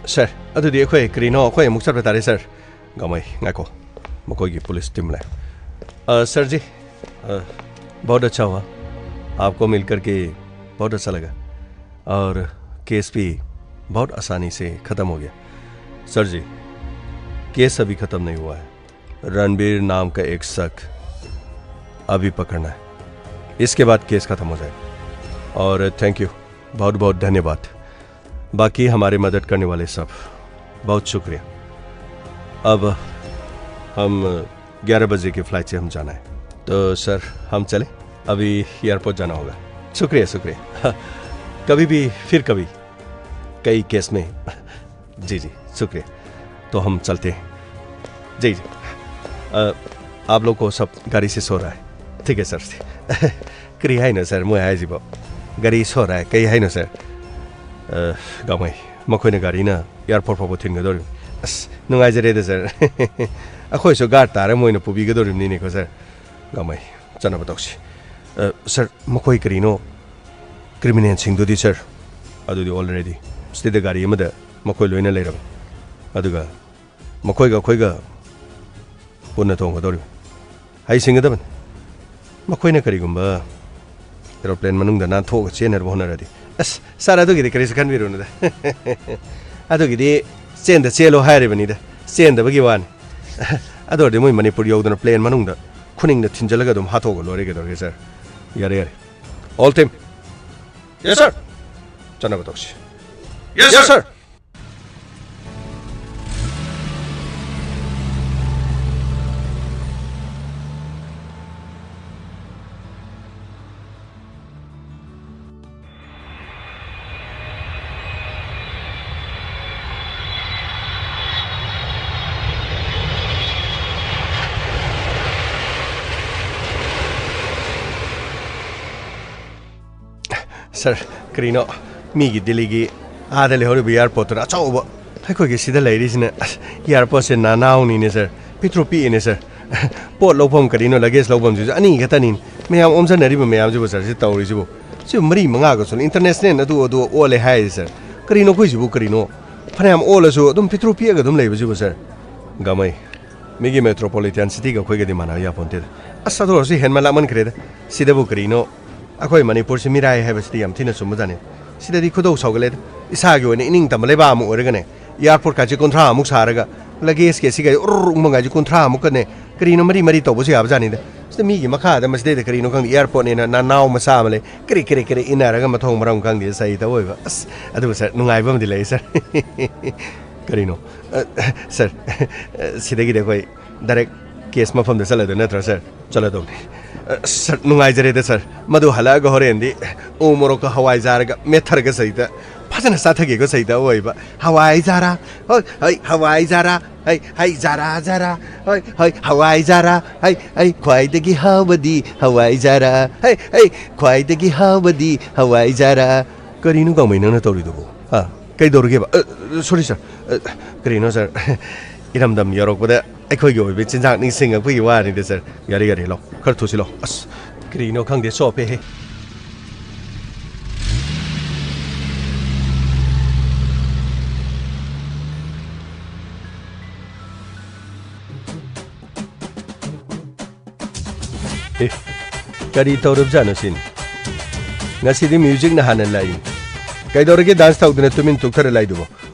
ꯁꯥꯔ, ꯑꯗꯨꯗꯤ ꯑꯩꯈꯣꯏ ꯀꯔꯤꯅꯣ, ꯑꯩꯈꯣꯏ ꯑꯃꯨꯛ ꯆꯠꯄ ꯇꯥꯔꯦ, ꯁꯥꯔ꯫ ꯒꯥꯃꯩ, ꯉꯥꯏꯈꯣ꯫ ꯃꯈꯣꯏꯒꯤ ꯄꯨꯂꯤꯁ team ꯂꯩ꯫ अ, सर जी, अ, बहुत अच्छा हुआ। आपको मिलकर के बहुत अच्छा लगा। और केस भी बहुत आसानी से ख़त्म हो गया। सर जी, केस अभी ख़त्म नहीं हुआ है। रणबीर नाम का एक शख्स अभी पकड़ना है, इसके बाद केस ख़त्म हो जाएगा। और थैंक यू, बहुत बहुत धन्यवाद। बाकी हमारे मदद करने वाले सब, बहुत शुक्रिया। अब हम ग्यारह बजे की फ्लाइट से हम जाना है। तो सर, हम चले? अभी एयरपोर्ट जाना होगा। शुक्रिया, शुक्रिया। कभी भी, फिर कभी, कई केस में। जी, जी, शुक्रिया। तो हम चलते हैं। जी, जी। अ, आप लोग को सब गाड़ी से सो रहा है। ठीक है, सर। ꯀꯔꯤ ꯍꯥꯏꯅꯣ, ꯁꯥꯔ, ꯃꯣꯏ ꯍꯥꯏꯁꯤꯕꯣ? ꯒꯥꯔꯤ ꯁꯣꯔꯥꯏ, ꯀꯔꯤ ꯍꯥꯏꯅꯣ, ꯁꯥꯔ? ꯑ, ꯒꯥꯃꯩ, ꯃꯈꯣꯏꯅ ꯒꯥꯔꯤꯅ ꯑꯦꯌꯥꯔꯄꯣꯔꯠ ꯐꯥꯎꯕ ꯊꯤꯟꯒꯗꯧꯔꯤꯕꯅꯤ꯫ ꯑꯁ, ꯅꯨꯡꯉꯥꯏꯖꯔꯦꯗ, ꯁꯥꯔ꯫ ꯑꯩꯈꯣꯏꯁꯨ ꯒꯥꯔꯗ ꯇꯥꯔ ꯃꯣꯏꯅ ꯄꯨꯕꯤꯒꯗꯧꯔꯤꯕꯅꯤꯅꯦꯀꯣ, ꯁꯥꯔ꯫ ꯒꯥꯃꯩ, ꯆꯠꯅꯕ ꯇꯧꯁꯤ꯫ ꯑ, ꯁꯥꯔ, ꯃꯈꯣꯏ ꯀꯔꯤꯅꯣ, ꯀ꯭ꯔꯤꯃꯤꯅꯦꯜꯁꯤꯡꯗꯨꯗꯤ, ꯁꯥꯔ? ꯑꯗꯨꯗꯤ ꯑꯣꯜꯔꯦꯗꯤ ꯁꯤꯗ ꯒꯥꯔꯤ ꯑꯃꯗ ꯃꯈꯣꯏ ꯂꯣꯏꯅ ꯂꯩꯔꯕꯅꯤ꯫ ꯑꯗꯨꯒ ꯃꯈꯣꯏꯒ ꯑꯩꯈꯣꯏꯒ ꯄꯨꯟꯅ ꯇꯣꯡꯒꯗꯧꯔꯤꯕ꯫ ꯍꯩꯁꯤꯡꯒꯗꯕꯅꯤ꯫ ꯃꯈꯣꯏꯅ ꯀꯔꯤꯒꯨꯝꯕ ꯑꯦꯔꯣꯄ꯭ꯂꯦꯟ ꯃꯅꯨꯡꯗ ꯅꯥꯟꯊꯣꯛꯑꯒ ꯆꯦꯟꯅꯕ ꯍꯣꯠꯅꯔꯗꯤ, ꯑꯁ, ꯁꯥꯔ, ꯑꯗꯨꯒꯤꯗꯤ ꯀꯔꯤꯁꯨ ꯈꯟꯕꯤꯔꯨꯅꯨꯗ꯫ ꯑꯗꯨꯒꯤꯗꯤ ꯆꯦꯟꯗ ꯆꯦꯜꯂꯣ ꯍꯥꯏꯔꯤꯕꯅꯤꯗ, ꯆꯦꯟꯗꯕꯒꯤ ꯋꯥꯅꯤ꯫ ꯑꯗꯨ ꯑꯣꯏꯔꯗꯤ ꯃꯣꯏ ꯃꯅꯤꯄꯨꯔ ꯌꯧꯗꯅ ꯄ꯭ꯂꯦꯟ ꯃꯅꯨꯡꯗ ꯈꯨꯅꯤꯡꯗ ꯊꯤꯟꯖꯜꯂꯒ ꯑꯗꯨꯝ ꯍꯥꯠꯇꯣꯛꯑꯒ ꯂꯣꯏꯔꯦ, ꯀꯩꯗꯧꯔꯒꯦ, ꯁꯥꯔ? ꯌꯥꯔꯦ, ꯌꯥꯔꯦ꯫ All team. Yes, sir. ꯆꯠꯅꯕ ꯇꯧꯁꯤ꯫ Yes, sir. ꯁꯥꯔ, ꯀꯔꯤꯅꯣ? ꯃꯤꯒꯤ ꯗꯤꯜꯂꯤꯒꯤ ꯑꯥꯗ ꯂꯩꯍꯧꯔꯤꯕ ꯑꯦꯌꯥꯔꯄꯣꯔꯠꯇꯨꯗ ꯑꯆꯧꯕ, ꯑꯩꯈꯣꯏꯒꯤ ꯁꯤꯗ ꯂꯩꯔꯤꯁꯤꯅ, ꯑꯁ, ꯑꯦꯌꯥꯔꯄꯣꯔꯠꯁꯦ ꯅꯥꯅꯥꯎꯅꯤꯅꯦ, ꯁꯥꯔ꯫ ꯄꯤꯛꯇ꯭ꯔꯨ ꯄꯤꯛꯏꯅꯦ, ꯁꯥꯔ꯫ ꯄꯣꯠ ꯂꯧꯐꯝ ꯀꯔꯤꯅꯣ, ꯂꯒꯦꯖ ꯂꯧꯐꯝꯁꯤꯁꯨ ꯑꯅꯤ ꯈꯛꯇꯅꯤ꯫ ꯃꯌꯥꯝ ꯑꯣꯝꯁꯤꯟꯅꯔꯤꯕ ꯃꯌꯥꯝꯁꯤꯕꯨ, ꯁꯥꯔ, ꯁꯤ ꯇꯧꯔꯤꯁꯤꯕꯨ? ꯁꯤ ꯃꯔꯤ ꯃꯉꯥꯒ ꯁꯨꯅ ꯏꯟꯇꯔꯅꯦꯁꯅꯦꯜ ꯑꯗꯨ ꯑꯗꯨ ꯑꯣꯜꯂꯦ ꯍꯥꯏꯔꯤꯁꯦ, ꯁꯥꯔ꯫ ꯀꯔꯤꯅꯣ ꯑꯩꯈꯣꯏꯁꯤꯕꯨ, ꯀꯔꯤꯅꯣ? ꯐꯅꯌꯥꯝ ꯑꯣꯜꯂꯁꯨ ꯑꯗꯨꯝ ꯄꯤꯛꯇ꯭ꯔꯨ ꯄꯤꯛꯑꯒ ꯑꯗꯨꯝ ꯂꯩꯕꯁꯤꯕꯨ, ꯁꯥꯔ? ꯒꯥꯃꯩ, ꯃꯤꯒꯤ ꯃꯦꯇ꯭ꯔꯣꯄꯣꯂꯤꯇꯥꯟ ꯁꯤꯇꯤꯒ ꯑꯩꯈꯣꯏꯒꯗꯤ ꯃꯥꯟꯅꯕ ꯌꯥꯄꯣꯟꯇꯦꯗ꯫ ꯑꯁ, ꯑꯗꯨ ꯑꯣꯏꯔꯁꯨ ꯍꯦꯟꯃꯟ ꯂꯥꯛꯃꯟꯈ꯭ꯔꯦꯗ꯫ ꯁꯤꯗꯕꯨ ꯀꯔꯤꯅꯣ? ꯑꯩꯈꯣꯏ ꯃꯅꯤꯄꯨꯔꯁꯤ ꯃꯤꯔꯥꯏ ꯍꯥꯏꯕꯁꯤꯗꯤ ꯌꯥꯝ ꯊꯤꯅ ꯆꯨꯝꯕꯖꯥꯠꯅꯤ꯫ ꯁꯤꯗꯗꯤ ꯈꯨꯗꯧ ꯁꯥꯎꯒꯠꯂꯦꯗ꯫ ꯏꯁꯥꯒꯤ ꯑꯣꯏꯅ ꯏꯅꯤꯡ ꯇꯝꯕ ꯂꯩꯕꯥꯛ ꯑꯃ ꯑꯣꯏꯔꯒꯅꯦ, ꯑꯦꯌꯥꯔꯄꯣꯔꯠꯀꯥꯁꯦ ꯀꯨꯟꯊ꯭ꯔꯥꯃꯨꯛ ꯁꯥꯔꯒ, ꯂꯒꯦꯖꯀꯤ ꯑꯁꯤꯒ ꯎꯔ ꯎꯪꯕꯒꯥꯏꯁꯦ ꯀꯨꯟꯊ꯭ꯔꯥꯃꯨꯛꯀꯅꯦ, ꯀꯔꯤꯅꯣ ꯃꯔꯤ ꯃꯔꯤ ꯇꯧꯕꯁꯨ ꯌꯥꯕꯖꯥꯠꯅꯤꯗ꯫ ꯁꯤꯗ ꯃꯤꯒꯤ ꯃꯈꯥꯗ ꯃꯁꯤꯗꯩꯗ ꯀꯔꯤꯅꯣ ꯈꯪꯗꯦ, ꯑꯦꯌꯥꯔꯄꯣꯔꯠꯅꯦꯅ ꯅꯅꯥꯎ ꯃꯆꯥ ꯑꯃ ꯂꯩ, ꯀꯔꯤ ꯀꯔꯤ ꯀꯔꯤ ꯏꯟꯅꯔꯒ ꯃꯊꯣꯡ ꯃꯔꯝ ꯈꯪꯗꯦ, ꯁꯍꯤ ꯇꯧ ꯑꯣꯏꯕ꯫ ꯑꯁ, ꯑꯗꯨꯕꯨ ꯁꯥꯔ, ꯅꯨꯡꯉꯥꯏꯕ ꯑꯃꯗꯤ ꯂꯩ, ꯁꯥꯔ꯫ ꯀꯔꯤꯅꯣ? ꯑ, ꯁꯥꯔ, ꯁꯤꯗꯒꯤꯗꯤ ꯑꯩꯈꯣꯏ ꯗꯥꯏꯔꯦꯛ ꯀꯦꯁ ꯃꯐꯝꯗ ꯆꯠꯂꯗꯣꯏ ꯅꯠꯇ꯭ꯔꯣ, ꯁꯥꯔ? ꯆꯠꯂꯗꯧꯅꯤ꯫ ꯑ, ꯁꯥꯔ, ꯅꯨꯡꯉꯥꯏꯖꯔꯦꯗ, ꯁꯥꯔ꯫ ꯃꯗꯨ ꯍꯜꯂꯛꯑꯒ ꯍꯣꯔꯦꯟꯗꯤ ꯎ ꯃꯣꯔꯣꯛꯀ ꯍꯋꯥꯏꯖꯥꯔꯒ ꯃꯦꯠꯊꯔꯒ ꯁꯍꯤꯗ ꯐꯖꯅ ꯆꯥꯊꯒꯦꯀꯣ, ꯁꯍꯤꯗ ꯑꯣꯏꯕ꯫ ꯍꯋꯥꯏꯖꯥꯔꯥ, ꯍꯣꯏ, ꯍꯣꯏ, ꯍꯋꯥꯏꯖꯥꯔꯥ, ꯍꯩ, ꯍꯩ, ꯖꯥꯔꯥ, ꯖꯥꯔꯥ, ꯍꯣꯏ, ꯍꯣꯏ, ꯍꯋꯥꯏꯖꯥꯔꯥ, ꯍꯩ, ꯍꯩ, ꯈ꯭ꯋꯥꯏꯗꯒꯤ ꯍꯥꯎꯕꯗꯤ ꯍꯋꯥꯏꯖꯥꯔꯥ, ꯍꯩ, ꯍꯩ, ꯈ꯭ꯋꯥꯏꯗꯒꯤ ꯍꯥꯎꯕꯗꯤ ꯍꯋꯥꯏꯖꯥꯔꯥ꯫ ꯀꯔꯤꯅꯣ ꯒꯥꯡꯃꯩ ꯅꯪꯅ ꯇꯧꯔꯤꯗꯨꯕꯨ? ꯍꯥ? ꯀꯩꯗꯧꯔꯒꯦꯕ? ꯑ, ꯁꯣꯔꯤ ꯁꯥꯔ꯫ ꯑ, ꯀꯔꯤꯅꯣ ꯁꯥꯔ? ꯏꯔꯝꯗꯝ ꯌꯧꯔꯛꯄꯗ ꯑꯩꯈꯣꯏꯒꯤ ꯑꯣꯏꯕ ꯆꯤꯟꯖꯥꯛ ꯅꯤꯡꯁꯤꯡꯉꯛꯄꯒꯤ ꯋꯥꯅꯤꯗ ꯁꯥꯔ꯫ ꯌꯥꯔꯦ, ꯌꯥꯔꯦ, ꯂꯥꯎ꯫ ꯈꯔ ꯊꯨꯁꯤ ꯂꯥꯎ꯫ ꯑꯁ, ꯀꯔꯤꯅꯣ ꯈꯪꯗꯦ, ꯆꯣꯞꯄꯦꯍꯦ꯫ ꯑꯦ, ꯀꯔꯤ ꯇꯧꯔꯕꯖꯥꯠꯅꯣ ꯁꯤꯅꯤ? ꯉꯁꯤꯗꯤ ꯃ꯭ꯌꯨꯖꯤꯛꯅ ꯍꯥꯟꯅ ꯂꯥꯛꯏ꯫ ꯀꯩꯗꯧꯔꯒꯦ ꯗꯥꯟꯁ ꯇꯧꯗꯅ ꯇꯨꯃꯤꯟ ꯇꯨꯝꯊꯔ ꯂꯥꯛꯏꯗꯨꯕꯣ?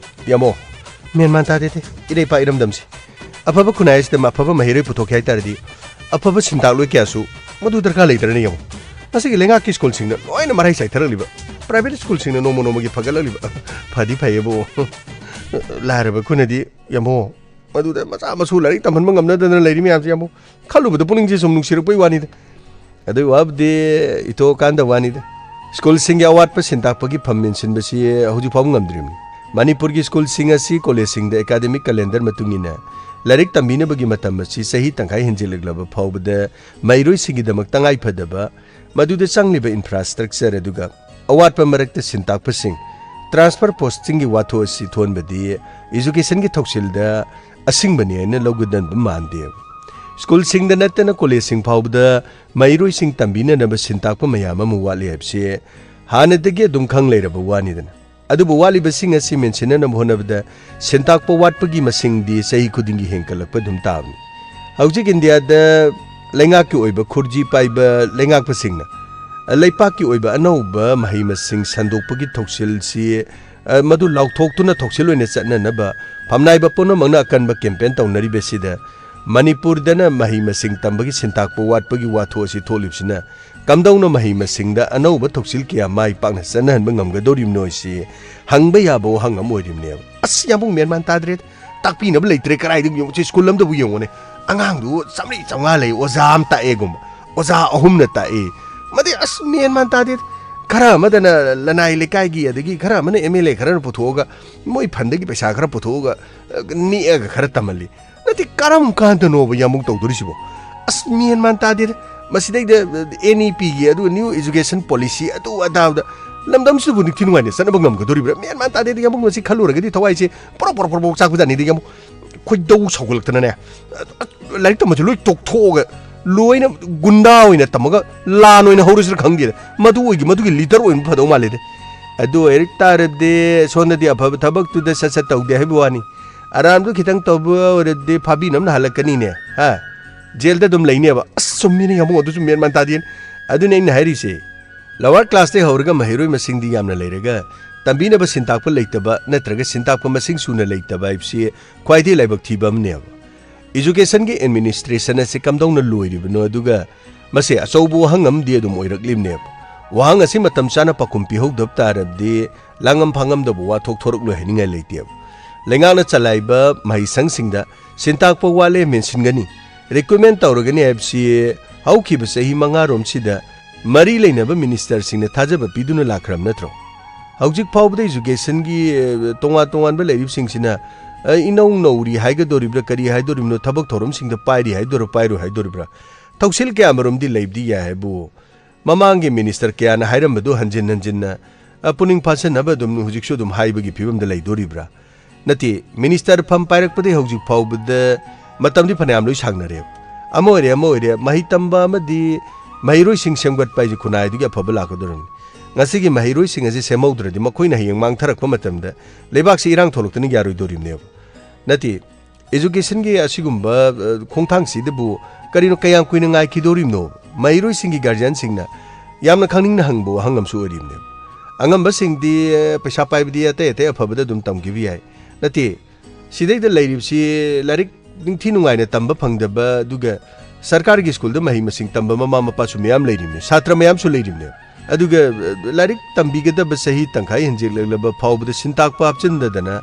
ꯌꯥꯝꯃꯣ, ꯃꯦꯟ ꯃꯥꯟ ꯇꯥꯗꯦꯗꯦ꯫ ꯏꯔꯩ ꯏꯄꯥ ꯏꯔꯝꯗꯝꯁꯤ꯫ ꯑꯐꯕ ꯈꯨꯟꯅꯥꯏ ꯑꯁꯤꯗ ꯑꯐꯕ ꯃꯍꯩꯔꯣꯏ ꯄꯨꯊꯣꯛꯀꯦ ꯍꯥꯏ ꯇꯥꯔꯗꯤ ꯑꯐꯕ ꯁꯤꯟꯇꯥꯛꯂꯣꯏ ꯀꯌꯥꯁꯨ ꯃꯗꯨ ꯗꯔꯀꯥꯔ ꯂꯩꯇ꯭ꯔꯅꯤ ꯌꯦꯡꯉꯣ꯫ ꯃꯁꯤꯒꯤ ꯂꯩꯉꯥꯛꯀꯤ ꯁ꯭ꯀꯨꯜꯁꯤꯡꯅ ꯂꯣꯏꯅ ꯃꯔꯥꯏ ꯆꯥꯏꯊꯔꯛꯂꯤꯕ, ꯄ꯭ꯔꯥꯏꯚꯦꯠ ꯁ꯭ꯀꯨꯜꯁꯤꯡꯅ ꯅꯣꯡꯃ ꯅꯣꯡꯃꯒꯤ ꯐꯒꯠꯂꯛꯂꯤꯕ꯫ ꯐꯗꯤ ꯐꯩꯌꯦꯕꯨ, ꯂꯥꯏꯔꯕ ꯑꯩꯈꯣꯏꯅꯗꯤ ꯌꯥꯝꯃꯣ, ꯃꯗꯨꯗ ꯃꯆꯥ ꯃꯁꯨ ꯂꯥꯏꯔꯤꯛ ꯇꯝꯍꯟꯕ ꯉꯝꯅꯗꯅ ꯂꯩꯔꯤ ꯃꯌꯥꯝꯁꯦ ꯌꯥꯝꯃꯣ꯫ ꯈꯜꯂꯨꯕꯗ ꯄꯨꯛꯅꯤꯡꯁꯦ ꯁꯨꯝ ꯅꯨꯡꯁꯤꯔꯛꯄꯩ ꯋꯥꯅꯤꯗ꯫ ꯑꯗꯨꯒꯤ ꯋꯥꯕꯨꯗꯤ ꯏꯊꯣꯛꯑꯀꯥꯟꯗ ꯋꯥꯅꯤꯗ꯫ ꯁ꯭ꯀꯨꯜꯁꯤꯡꯒꯤ ꯑꯋꯥꯠꯄ ꯁꯤꯟꯇꯥꯛꯄꯒꯤ ꯐꯝ ꯃꯦꯟꯁꯤꯟꯕꯁꯤ ꯍꯧꯖꯤꯛ ꯐꯥꯎꯕ ꯉꯝꯗ꯭ꯔꯤꯕꯅꯤ꯫ ꯃꯅꯤꯄꯨꯔꯒꯤ ꯁ꯭ꯀꯨꯜꯁꯤꯡ ꯑꯁꯤ ꯀꯣꯂꯦꯖꯁꯤꯡꯗ ꯑꯦꯀꯥꯗꯃꯤꯛ ꯀꯦꯂꯦꯟꯗꯔ ꯃꯇꯨꯡ ꯏꯟꯅ ꯂꯥꯏꯔꯤꯛ ꯇꯝꯕꯤꯅꯕꯒꯤ ꯃꯇꯝ ꯑꯁꯤ ꯆꯍꯤ ꯇꯪꯈꯥꯏ ꯍꯦꯟꯖꯤꯜꯂꯛꯂꯕ ꯐꯥꯎꯕꯗ ꯃꯍꯩꯔꯣꯏꯁꯤꯡꯒꯤꯗꯃꯛ ꯇꯉꯥꯏꯐꯗꯕ, ꯃꯗꯨꯗ ꯆꯪꯂꯤꯕ ꯏꯟꯐ꯭ꯔꯥꯁ꯭ꯇ꯭ꯔꯛꯆꯔ ꯑꯗꯨꯒ ꯑꯋꯥꯠꯄ ꯃꯔꯛꯇ ꯁꯤꯟꯇꯥꯛꯄꯁꯤꯡ, ꯇ꯭ꯔꯥꯟꯁꯐꯔ ꯄꯣꯁꯇꯤꯡꯒꯤ ꯋꯥꯊꯣꯛ ꯑꯁꯤ ꯊꯣꯟꯕꯗꯤ ꯏꯖꯨꯀꯦꯁꯟꯒꯤ ꯊꯧꯁꯤꯜꯗ ꯑꯁꯤꯡꯕꯅꯤ ꯍꯥꯏꯅ ꯂꯧꯒꯗꯕ ꯃꯥꯟꯗꯦ꯫ ꯁ꯭ꯀꯨꯜꯁꯤꯡꯗ ꯅꯠꯇꯅ ꯀꯣꯂꯦꯖꯁꯤꯡ ꯐꯥꯎꯕꯗ ꯃꯍꯩꯔꯣꯏꯁꯤꯡ ꯇꯝꯕꯤꯅꯅꯕ ꯁꯤꯟꯇꯥꯛꯄ ꯃꯌꯥꯝ ꯑꯃ ꯋꯥꯠꯂꯤ ꯍꯥꯏꯕꯁꯤ ꯍꯥꯟꯅꯗꯒꯤ ꯑꯗꯨꯝ ꯈꯪ ꯂꯩꯔꯕ ꯋꯥꯅꯤꯗꯅ꯫ ꯑꯗꯨꯕꯨ ꯋꯥꯠꯂꯤꯕꯁꯤꯡ ꯑꯁꯤ ꯃꯦꯟꯁꯤꯟꯅꯅꯕ ꯍꯣꯠꯅꯕꯗ ꯁꯤꯟꯇꯥꯛꯄ ꯋꯥꯠꯄꯒꯤ ꯃꯁꯤꯡꯗꯤ ꯆꯍꯤ ꯈꯨꯗꯤꯡꯒꯤ ꯍꯦꯟꯒꯠꯂꯛꯄ ꯑꯗꯨꯝ ꯇꯥꯕꯅꯤ꯫ ꯍꯧꯖꯤꯛ ꯏꯟꯗꯤꯌꯥꯗ ꯂꯩꯉꯥꯛꯀꯤ ꯑꯣꯏꯕ ꯈꯨꯔꯖꯤ ꯄꯥꯏꯕ ꯂꯩꯉꯥꯛꯄꯁꯤꯡꯅ ꯂꯩꯄꯥꯛꯀꯤ ꯑꯣꯏꯕ ꯑꯅꯧꯕ ꯃꯍꯩ ꯃꯁꯤꯡ ꯁꯟꯗꯣꯛꯄꯒꯤ ꯊꯧꯁꯤꯜꯁꯤ, ꯑ, ꯃꯗꯨ ꯂꯥꯎꯊꯣꯛꯇꯨꯅ ꯊꯧꯁꯤꯜ ꯑꯣꯏꯅ ꯆꯠꯅꯅꯕ ꯐꯝꯅꯥꯏꯕ ꯄꯨꯝꯅꯃꯛꯅ ꯑꯀꯟꯕ ꯀꯦꯝꯄꯦꯟ ꯇꯧꯅꯔꯤꯕꯁꯤꯗ ꯃꯅꯤꯄꯨꯔꯗꯅ ꯃꯍꯩ ꯃꯁꯤꯡ ꯇꯝꯕꯒꯤ ꯁꯤꯟꯇꯥꯛꯄ ꯋꯥꯠꯄꯒꯤ ꯋꯥꯊꯣꯛ ꯑꯁꯤ ꯊꯣꯛꯂꯤꯕꯁꯤꯅ ꯀꯝꯗꯧꯅ ꯃꯍꯩ ꯃꯁꯤꯡꯗ ꯑꯅꯧꯕ ꯊꯧꯁꯤꯜ ꯀꯌꯥ ꯃꯥꯏ ꯄꯥꯛꯅ ꯆꯠꯅꯍꯟꯕ ꯉꯝꯒꯗꯧꯔꯤꯕꯅꯣ ꯍꯥꯏꯁꯤ ꯍꯪꯕ ꯌꯥꯕ ꯋꯥꯍꯪ ꯑꯃ ꯑꯣꯏꯔꯤꯕꯅꯦꯕ꯫ ꯑꯁ, ꯌꯥꯝꯕꯨꯡ, ꯃꯦꯟ ꯃꯥꯟ ꯇꯥꯗ꯭ꯔꯦ꯫ ꯇꯥꯛꯄꯤꯅꯕ ꯂꯩꯇ꯭ꯔꯦ꯫ ꯀꯗꯥꯏꯗꯒꯤ ꯌꯦꯡꯉꯨ, ꯁꯤ ꯁ꯭ꯀꯨꯜ ꯑꯃꯗꯕꯨ ꯌꯦꯡꯉꯨꯅꯦ, ꯑꯉꯥꯡꯗꯨ ꯆꯥꯝꯃꯔꯤ ꯆꯥꯝꯃꯉꯥ ꯂꯩ, ꯑꯣꯖꯥ ꯑꯃ ꯇꯥꯛꯑꯦꯒꯨꯝꯕ, ꯑꯣꯖꯥ ꯑꯍꯨꯝꯅ ꯇꯥꯛꯑꯦ꯫ ꯃꯗꯤ ꯑꯁ, ꯃꯦꯟ ꯃꯥꯟ ꯇꯥꯗꯦ꯫ ꯈꯔ ꯑꯃꯗꯅ ꯂꯅꯥꯏ ꯂꯩꯀꯥꯏꯒꯤ, ꯑꯗꯒꯤ ꯈꯔ ꯑꯃꯅ ꯑꯦꯝ ꯑꯦꯜ ꯑꯦ ꯈꯔꯅ ꯄꯨꯊꯣꯛꯑꯒ, ꯃꯣꯏ ꯐꯟꯗꯒꯤ ꯄꯩꯁꯥ ꯈꯔ ꯄꯨꯊꯣꯛꯑꯒ, ꯑ, ꯅꯦꯛꯑꯒ ꯈꯔ ꯇꯝꯍꯜꯂꯤ꯫ ꯅꯠꯇꯦ, ꯀꯔꯝ ꯀꯥꯟꯗꯅꯣꯕ ꯌꯥꯝꯕꯨꯡ ꯇꯧꯗꯣꯔꯤꯁꯤꯕꯣ? ꯑꯁ, ꯃꯦꯟ ꯃꯥꯟ ꯇꯥꯗꯦꯗ꯫ ꯃꯁꯤꯗꯩꯗ ꯑꯦꯟ ꯏ ꯄꯤꯒꯤ ꯑꯗꯨ ꯅ꯭ꯌꯨ ꯏꯖꯨꯀꯦꯁꯟ ꯄꯣꯂꯤꯁꯤ ꯑꯗꯨ ꯑꯗꯥꯗ ꯂꯝꯗꯝꯁꯤꯕꯨ ꯅꯤꯡꯊꯤ ꯅꯨꯡꯉꯥꯏꯅ ꯆꯠꯅꯕ ꯉꯝꯒꯗꯣꯔꯤꯕ꯭ꯔꯥ? ꯃꯦꯟ ꯃꯥꯟ ꯇꯥꯗꯦꯗ ꯌꯥꯝꯕꯨꯡ꯫ ꯃꯁꯤ ꯈꯜꯂꯨꯔꯒꯗꯤ ꯊꯋꯥꯏꯁꯦ ꯄ꯭ꯔꯣꯛ ꯄ꯭ꯔꯣꯛ ꯄ꯭ꯔꯣꯛ ꯄ꯭ꯔꯣꯛ ꯆꯥꯛꯄꯖꯥꯠꯅꯤꯗ ꯌꯥꯝꯕꯨꯡ꯫ ꯈꯣꯏꯗꯧ ꯁꯧꯒꯠꯂꯛꯇꯅꯅꯦ, ꯂꯥꯏꯔꯤꯛ ꯇꯝꯕꯁꯦ ꯂꯣꯏ ꯇꯣꯛꯊꯣꯛꯑꯒ ꯂꯣꯏꯅ ꯒꯨꯟꯗꯥ ꯑꯣꯏꯅ ꯇꯝꯃꯒ ꯂꯥꯟ ꯑꯣꯏꯅ ꯍꯧꯔꯁꯤꯔ ꯈꯪꯗꯦꯗ꯫ ꯃꯗꯨ ꯑꯣꯏꯒꯤ, ꯃꯗꯨꯒꯤ ꯂꯤꯗꯔ ꯑꯣꯏꯅ ꯐꯗꯧ ꯃꯥꯜꯂꯦꯗ꯫ ꯑꯗꯨ ꯑꯣꯏꯔ ꯇꯥꯔꯗꯤ ꯁꯣꯝꯗꯗꯤ ꯑꯐꯕ ꯊꯕꯛꯇꯨꯗ ꯁꯠ ꯁꯠ ꯇꯧꯗꯦ ꯍꯥꯏꯕ ꯋꯥꯅꯤ꯫ ꯑꯔꯥꯟꯕ ꯈꯤꯇꯪ ꯇꯧꯕ ꯑꯣꯏꯔꯗꯤ ꯐꯥꯕꯤꯅꯕꯅ ꯍꯜꯂꯛꯀꯅꯤꯅꯦ, ꯍꯥ? ꯖꯦꯜꯗ ꯑꯗꯨꯝ ꯂꯩꯅꯦꯕ꯫ ꯑꯁ, ꯆꯨꯝꯃꯤꯅꯦ ꯌꯥꯝꯕꯨꯡ, ꯑꯗꯨꯁꯨ ꯃꯦꯟ ꯃꯥꯟ ꯇꯥꯗꯦꯅꯦ꯫ ꯑꯗꯨꯅ ꯑꯩꯅ ꯍꯥꯏꯔꯤꯁꯦ, ꯂꯋꯥꯔ ꯀ꯭ꯂꯥꯁꯇꯩ ꯍꯧꯔꯒ ꯃꯍꯩꯔꯣꯏ ꯃꯁꯤꯡꯗꯤ ꯌꯥꯝꯅ ꯂꯩꯔꯒ, ꯇꯝꯕꯤꯅꯕ ꯁꯤꯟꯇꯥꯛꯄ ꯂꯩꯇꯕ ꯅꯠꯇ꯭ꯔꯒ ꯁꯤꯟꯇꯥꯛꯄ ꯃꯁꯤꯡ ꯁꯨꯅ ꯂꯩꯇꯕ ꯍꯥꯏꯕꯁꯤ ꯈ꯭ꯋꯥꯏꯗꯒꯤ ꯂꯥꯏꯕꯛ ꯊꯤꯕ ꯑꯃꯅꯦꯕ꯫ ꯏꯖꯨꯀꯦꯁꯟꯒꯤ ꯑꯦꯗꯃꯤꯅꯤꯁꯇ꯭ꯔꯦꯁꯟ ꯑꯁꯤ ꯀꯝꯗꯧꯅ ꯂꯣꯏꯔꯤꯕꯅꯣ, ꯑꯗꯨꯒ ꯃꯁꯤ ꯑꯆꯧꯕ ꯋꯥꯍꯪ ꯑꯃꯗꯤ ꯑꯗꯨꯝ ꯑꯣꯏꯔꯛꯂꯤꯕꯅꯦꯕ꯫ ꯋꯥꯍꯪ ꯑꯁꯤ ꯃꯇꯝ ꯆꯥꯅ ꯄꯥꯎꯈꯨꯝ ꯄꯤꯍꯧꯗꯕ ꯇꯥꯔꯕꯗꯤ, ꯂꯥꯡꯉꯝ ꯐꯥꯡꯉꯝꯗꯕ ꯋꯥꯊꯣꯛ ꯊꯣꯔꯛꯂꯣꯏ ꯍꯥꯏꯅꯤꯡꯉꯥꯏ ꯂꯩꯇꯦꯕ꯫ ꯂꯩꯉꯥꯛꯅ ꯆꯂꯥꯏꯕ ꯃꯍꯩꯁꯪꯁꯤꯡꯗ ꯁꯤꯟꯇꯥꯛꯄ ꯋꯥꯠꯂꯦ ꯃꯦꯟꯁꯤꯟꯒꯅꯤ, ꯔꯤꯀ꯭ꯔꯨꯠꯃꯦꯟ ꯇꯧꯔꯒꯅꯤ ꯍꯥꯏꯕꯁꯤ ꯍꯧꯈꯤꯕ ꯆꯍꯤ ꯃꯉꯥꯔꯣꯝꯁꯤꯗ ꯃꯔꯤ ꯂꯩꯅꯕ ꯃꯤꯅꯤꯁꯇꯔꯁꯤꯡꯅ ꯊꯥꯖꯕ ꯄꯤꯗꯨꯅ ꯂꯥꯛꯈ꯭ꯔꯕ ꯅꯠꯇ꯭ꯔꯣ? ꯍꯧꯖꯤꯛ ꯐꯥꯎꯕꯗ ꯏꯖꯨꯀꯦꯁꯟꯒꯤ, ꯑꯦ, ꯇꯣꯉꯥꯟ ꯇꯣꯉꯥꯟꯕ ꯂꯩꯔꯤꯕꯁꯤꯡꯁꯤꯅ, ꯑꯦ, ꯏꯅꯧ ꯅꯧꯔꯤ ꯍꯥꯏꯒꯗꯧꯔꯤꯕ꯭ꯔꯥ, ꯀꯔꯤ ꯍꯥꯏꯗꯧꯔꯤꯕꯅꯣ, ꯊꯕꯛ ꯊꯧꯔꯝꯁꯤꯡꯗ ꯄꯥꯏꯔꯤ ꯍꯥꯏꯗꯣꯏꯔꯥ, ꯄꯥꯏꯔꯣꯏ ꯍꯥꯏꯗꯣꯔꯤꯕ꯭ꯔꯥ? ꯊꯧꯁꯤꯜ ꯀꯌꯥꯃꯔꯣꯝꯗꯤ ꯂꯩꯕꯗꯤ ꯌꯥꯏ ꯍꯥꯏꯕꯨ, ꯃꯃꯥꯡꯒꯤ ꯃꯤꯅꯤꯁꯇꯔ ꯀꯌꯥꯅ ꯍꯥꯏꯔꯝꯕꯗꯨ ꯍꯟꯖꯤꯟ ꯍꯟꯖꯤꯟꯅ, ꯑ, ꯄꯨꯛꯅꯤꯡ ꯐꯥꯁꯤꯟꯅꯕ ꯑꯗꯨꯝ ꯍꯧꯖꯤꯛꯁꯨ ꯑꯗꯨꯝ ꯍꯥꯏꯕꯒꯤ ꯐꯤꯕꯝꯗ ꯂꯩꯗꯣꯔꯤꯕ꯭ꯔꯥ? ꯅꯠꯇꯦ, ꯃꯤꯅꯤꯁꯇꯔ ꯐꯝ ꯄꯥꯏꯔꯛꯄꯗꯒꯤ ꯍꯧꯖꯤꯛ ꯐꯥꯎꯕꯗ ꯃꯇꯝꯗꯤ ꯐꯅꯌꯥꯝ ꯂꯣꯏ ꯁꯥꯡꯅꯔꯦꯕ꯫ ꯑꯃ ꯑꯣꯏꯔꯦ, ꯑꯃ ꯑꯣꯏꯔꯦ, ꯃꯍꯩ ꯇꯝꯕ ꯑꯃꯗꯤ ꯃꯍꯩꯔꯣꯏꯁꯤꯡ ꯁꯦꯝꯒꯠꯄ ꯍꯥꯏꯁꯤ ꯈꯨꯟꯅꯥꯏꯗꯨꯒꯤ ꯑꯐꯕ ꯂꯥꯛꯀꯗꯧꯔꯤꯕꯅꯤ꯫ ꯉꯁꯤꯒꯤ ꯃꯍꯩꯔꯣꯏꯁꯤꯡ ꯑꯁꯤ ꯁꯦꯝꯍꯧꯗ꯭ꯔꯗꯤ ꯃꯈꯣꯏꯅ ꯍꯌꯦꯡ ꯃꯥꯡꯊꯔꯛꯄ ꯃꯇꯝꯗ ꯂꯩꯕꯥꯛꯁꯤ ꯏꯔꯥꯡ ꯊꯣꯛꯂꯛꯇꯅ ꯌꯥꯔꯣꯏꯗꯧꯔꯤꯕꯅꯦꯕ꯫ ꯅꯠꯇꯦ, ꯏꯖꯨꯀꯦꯁꯟꯒꯤ ꯑꯁꯤꯒꯨꯝꯕ, ꯑ, ꯈꯣꯡꯊꯥꯡꯁꯤꯗꯕꯨ ꯀꯔꯤꯅꯣ ꯀꯌꯥꯝ ꯀꯨꯏꯅ ꯉꯥꯏꯈꯤꯗꯧꯔꯤꯕꯅꯣ? ꯃꯍꯩꯔꯣꯏꯁꯤꯡꯒꯤ ꯒꯥꯔꯖꯤꯌꯥꯟꯁꯤꯡꯅ ꯌꯥꯝꯅ ꯈꯪꯅꯤꯡꯅ ꯍꯪꯕ ꯋꯥꯍꯪ ꯑꯃꯁꯨ ꯑꯣꯏꯔꯤꯕꯅꯦꯕ꯫ ꯑꯉꯝꯕꯁꯤꯡꯗꯤ, ꯑ, ꯄꯩꯁꯥ ꯄꯥꯏꯕꯗꯤ ꯑꯇꯩ ꯑꯇꯩ ꯑꯐꯕꯗ ꯑꯗꯨꯝ ꯇꯝꯈꯤꯕ ꯌꯥꯏ꯫ ꯅꯠꯇꯦ, ꯁꯤꯗꯩꯗ ꯂꯩꯔꯤꯕꯁꯤ ꯂꯥꯏꯔꯤꯛ ꯅꯤꯡꯊꯤ ꯅꯨꯡꯉꯥꯏꯅ ꯇꯝꯕ ꯐꯪꯗꯕ, ꯑꯗꯨꯒ ꯁꯔꯀꯥꯔꯒꯤ ꯁ꯭ꯀꯨꯜꯗ ꯃꯍꯩ ꯃꯁꯤꯡ ꯇꯝꯕ ꯃꯃꯥ ꯃꯄꯥꯁꯨ ꯃꯌꯥꯝ ꯂꯩꯔꯤꯕꯅꯤ, ꯁꯥꯇ꯭ꯔ ꯃꯌꯥꯝꯁꯨ ꯂꯩꯔꯤꯕꯅꯦꯕ꯫ ꯑꯗꯨꯒ, ꯑ, ꯂꯥꯏꯔꯤꯛ ꯇꯝꯕꯤꯒꯗꯕ ꯆꯍꯤ ꯇꯪꯈꯥꯏ ꯍꯦꯟꯖꯤꯜꯂꯛꯂꯕ ꯐꯥꯎꯕꯗ ꯁꯤꯟꯇꯥꯛꯄ ꯍꯥꯞꯆꯤꯟꯗꯗꯅ,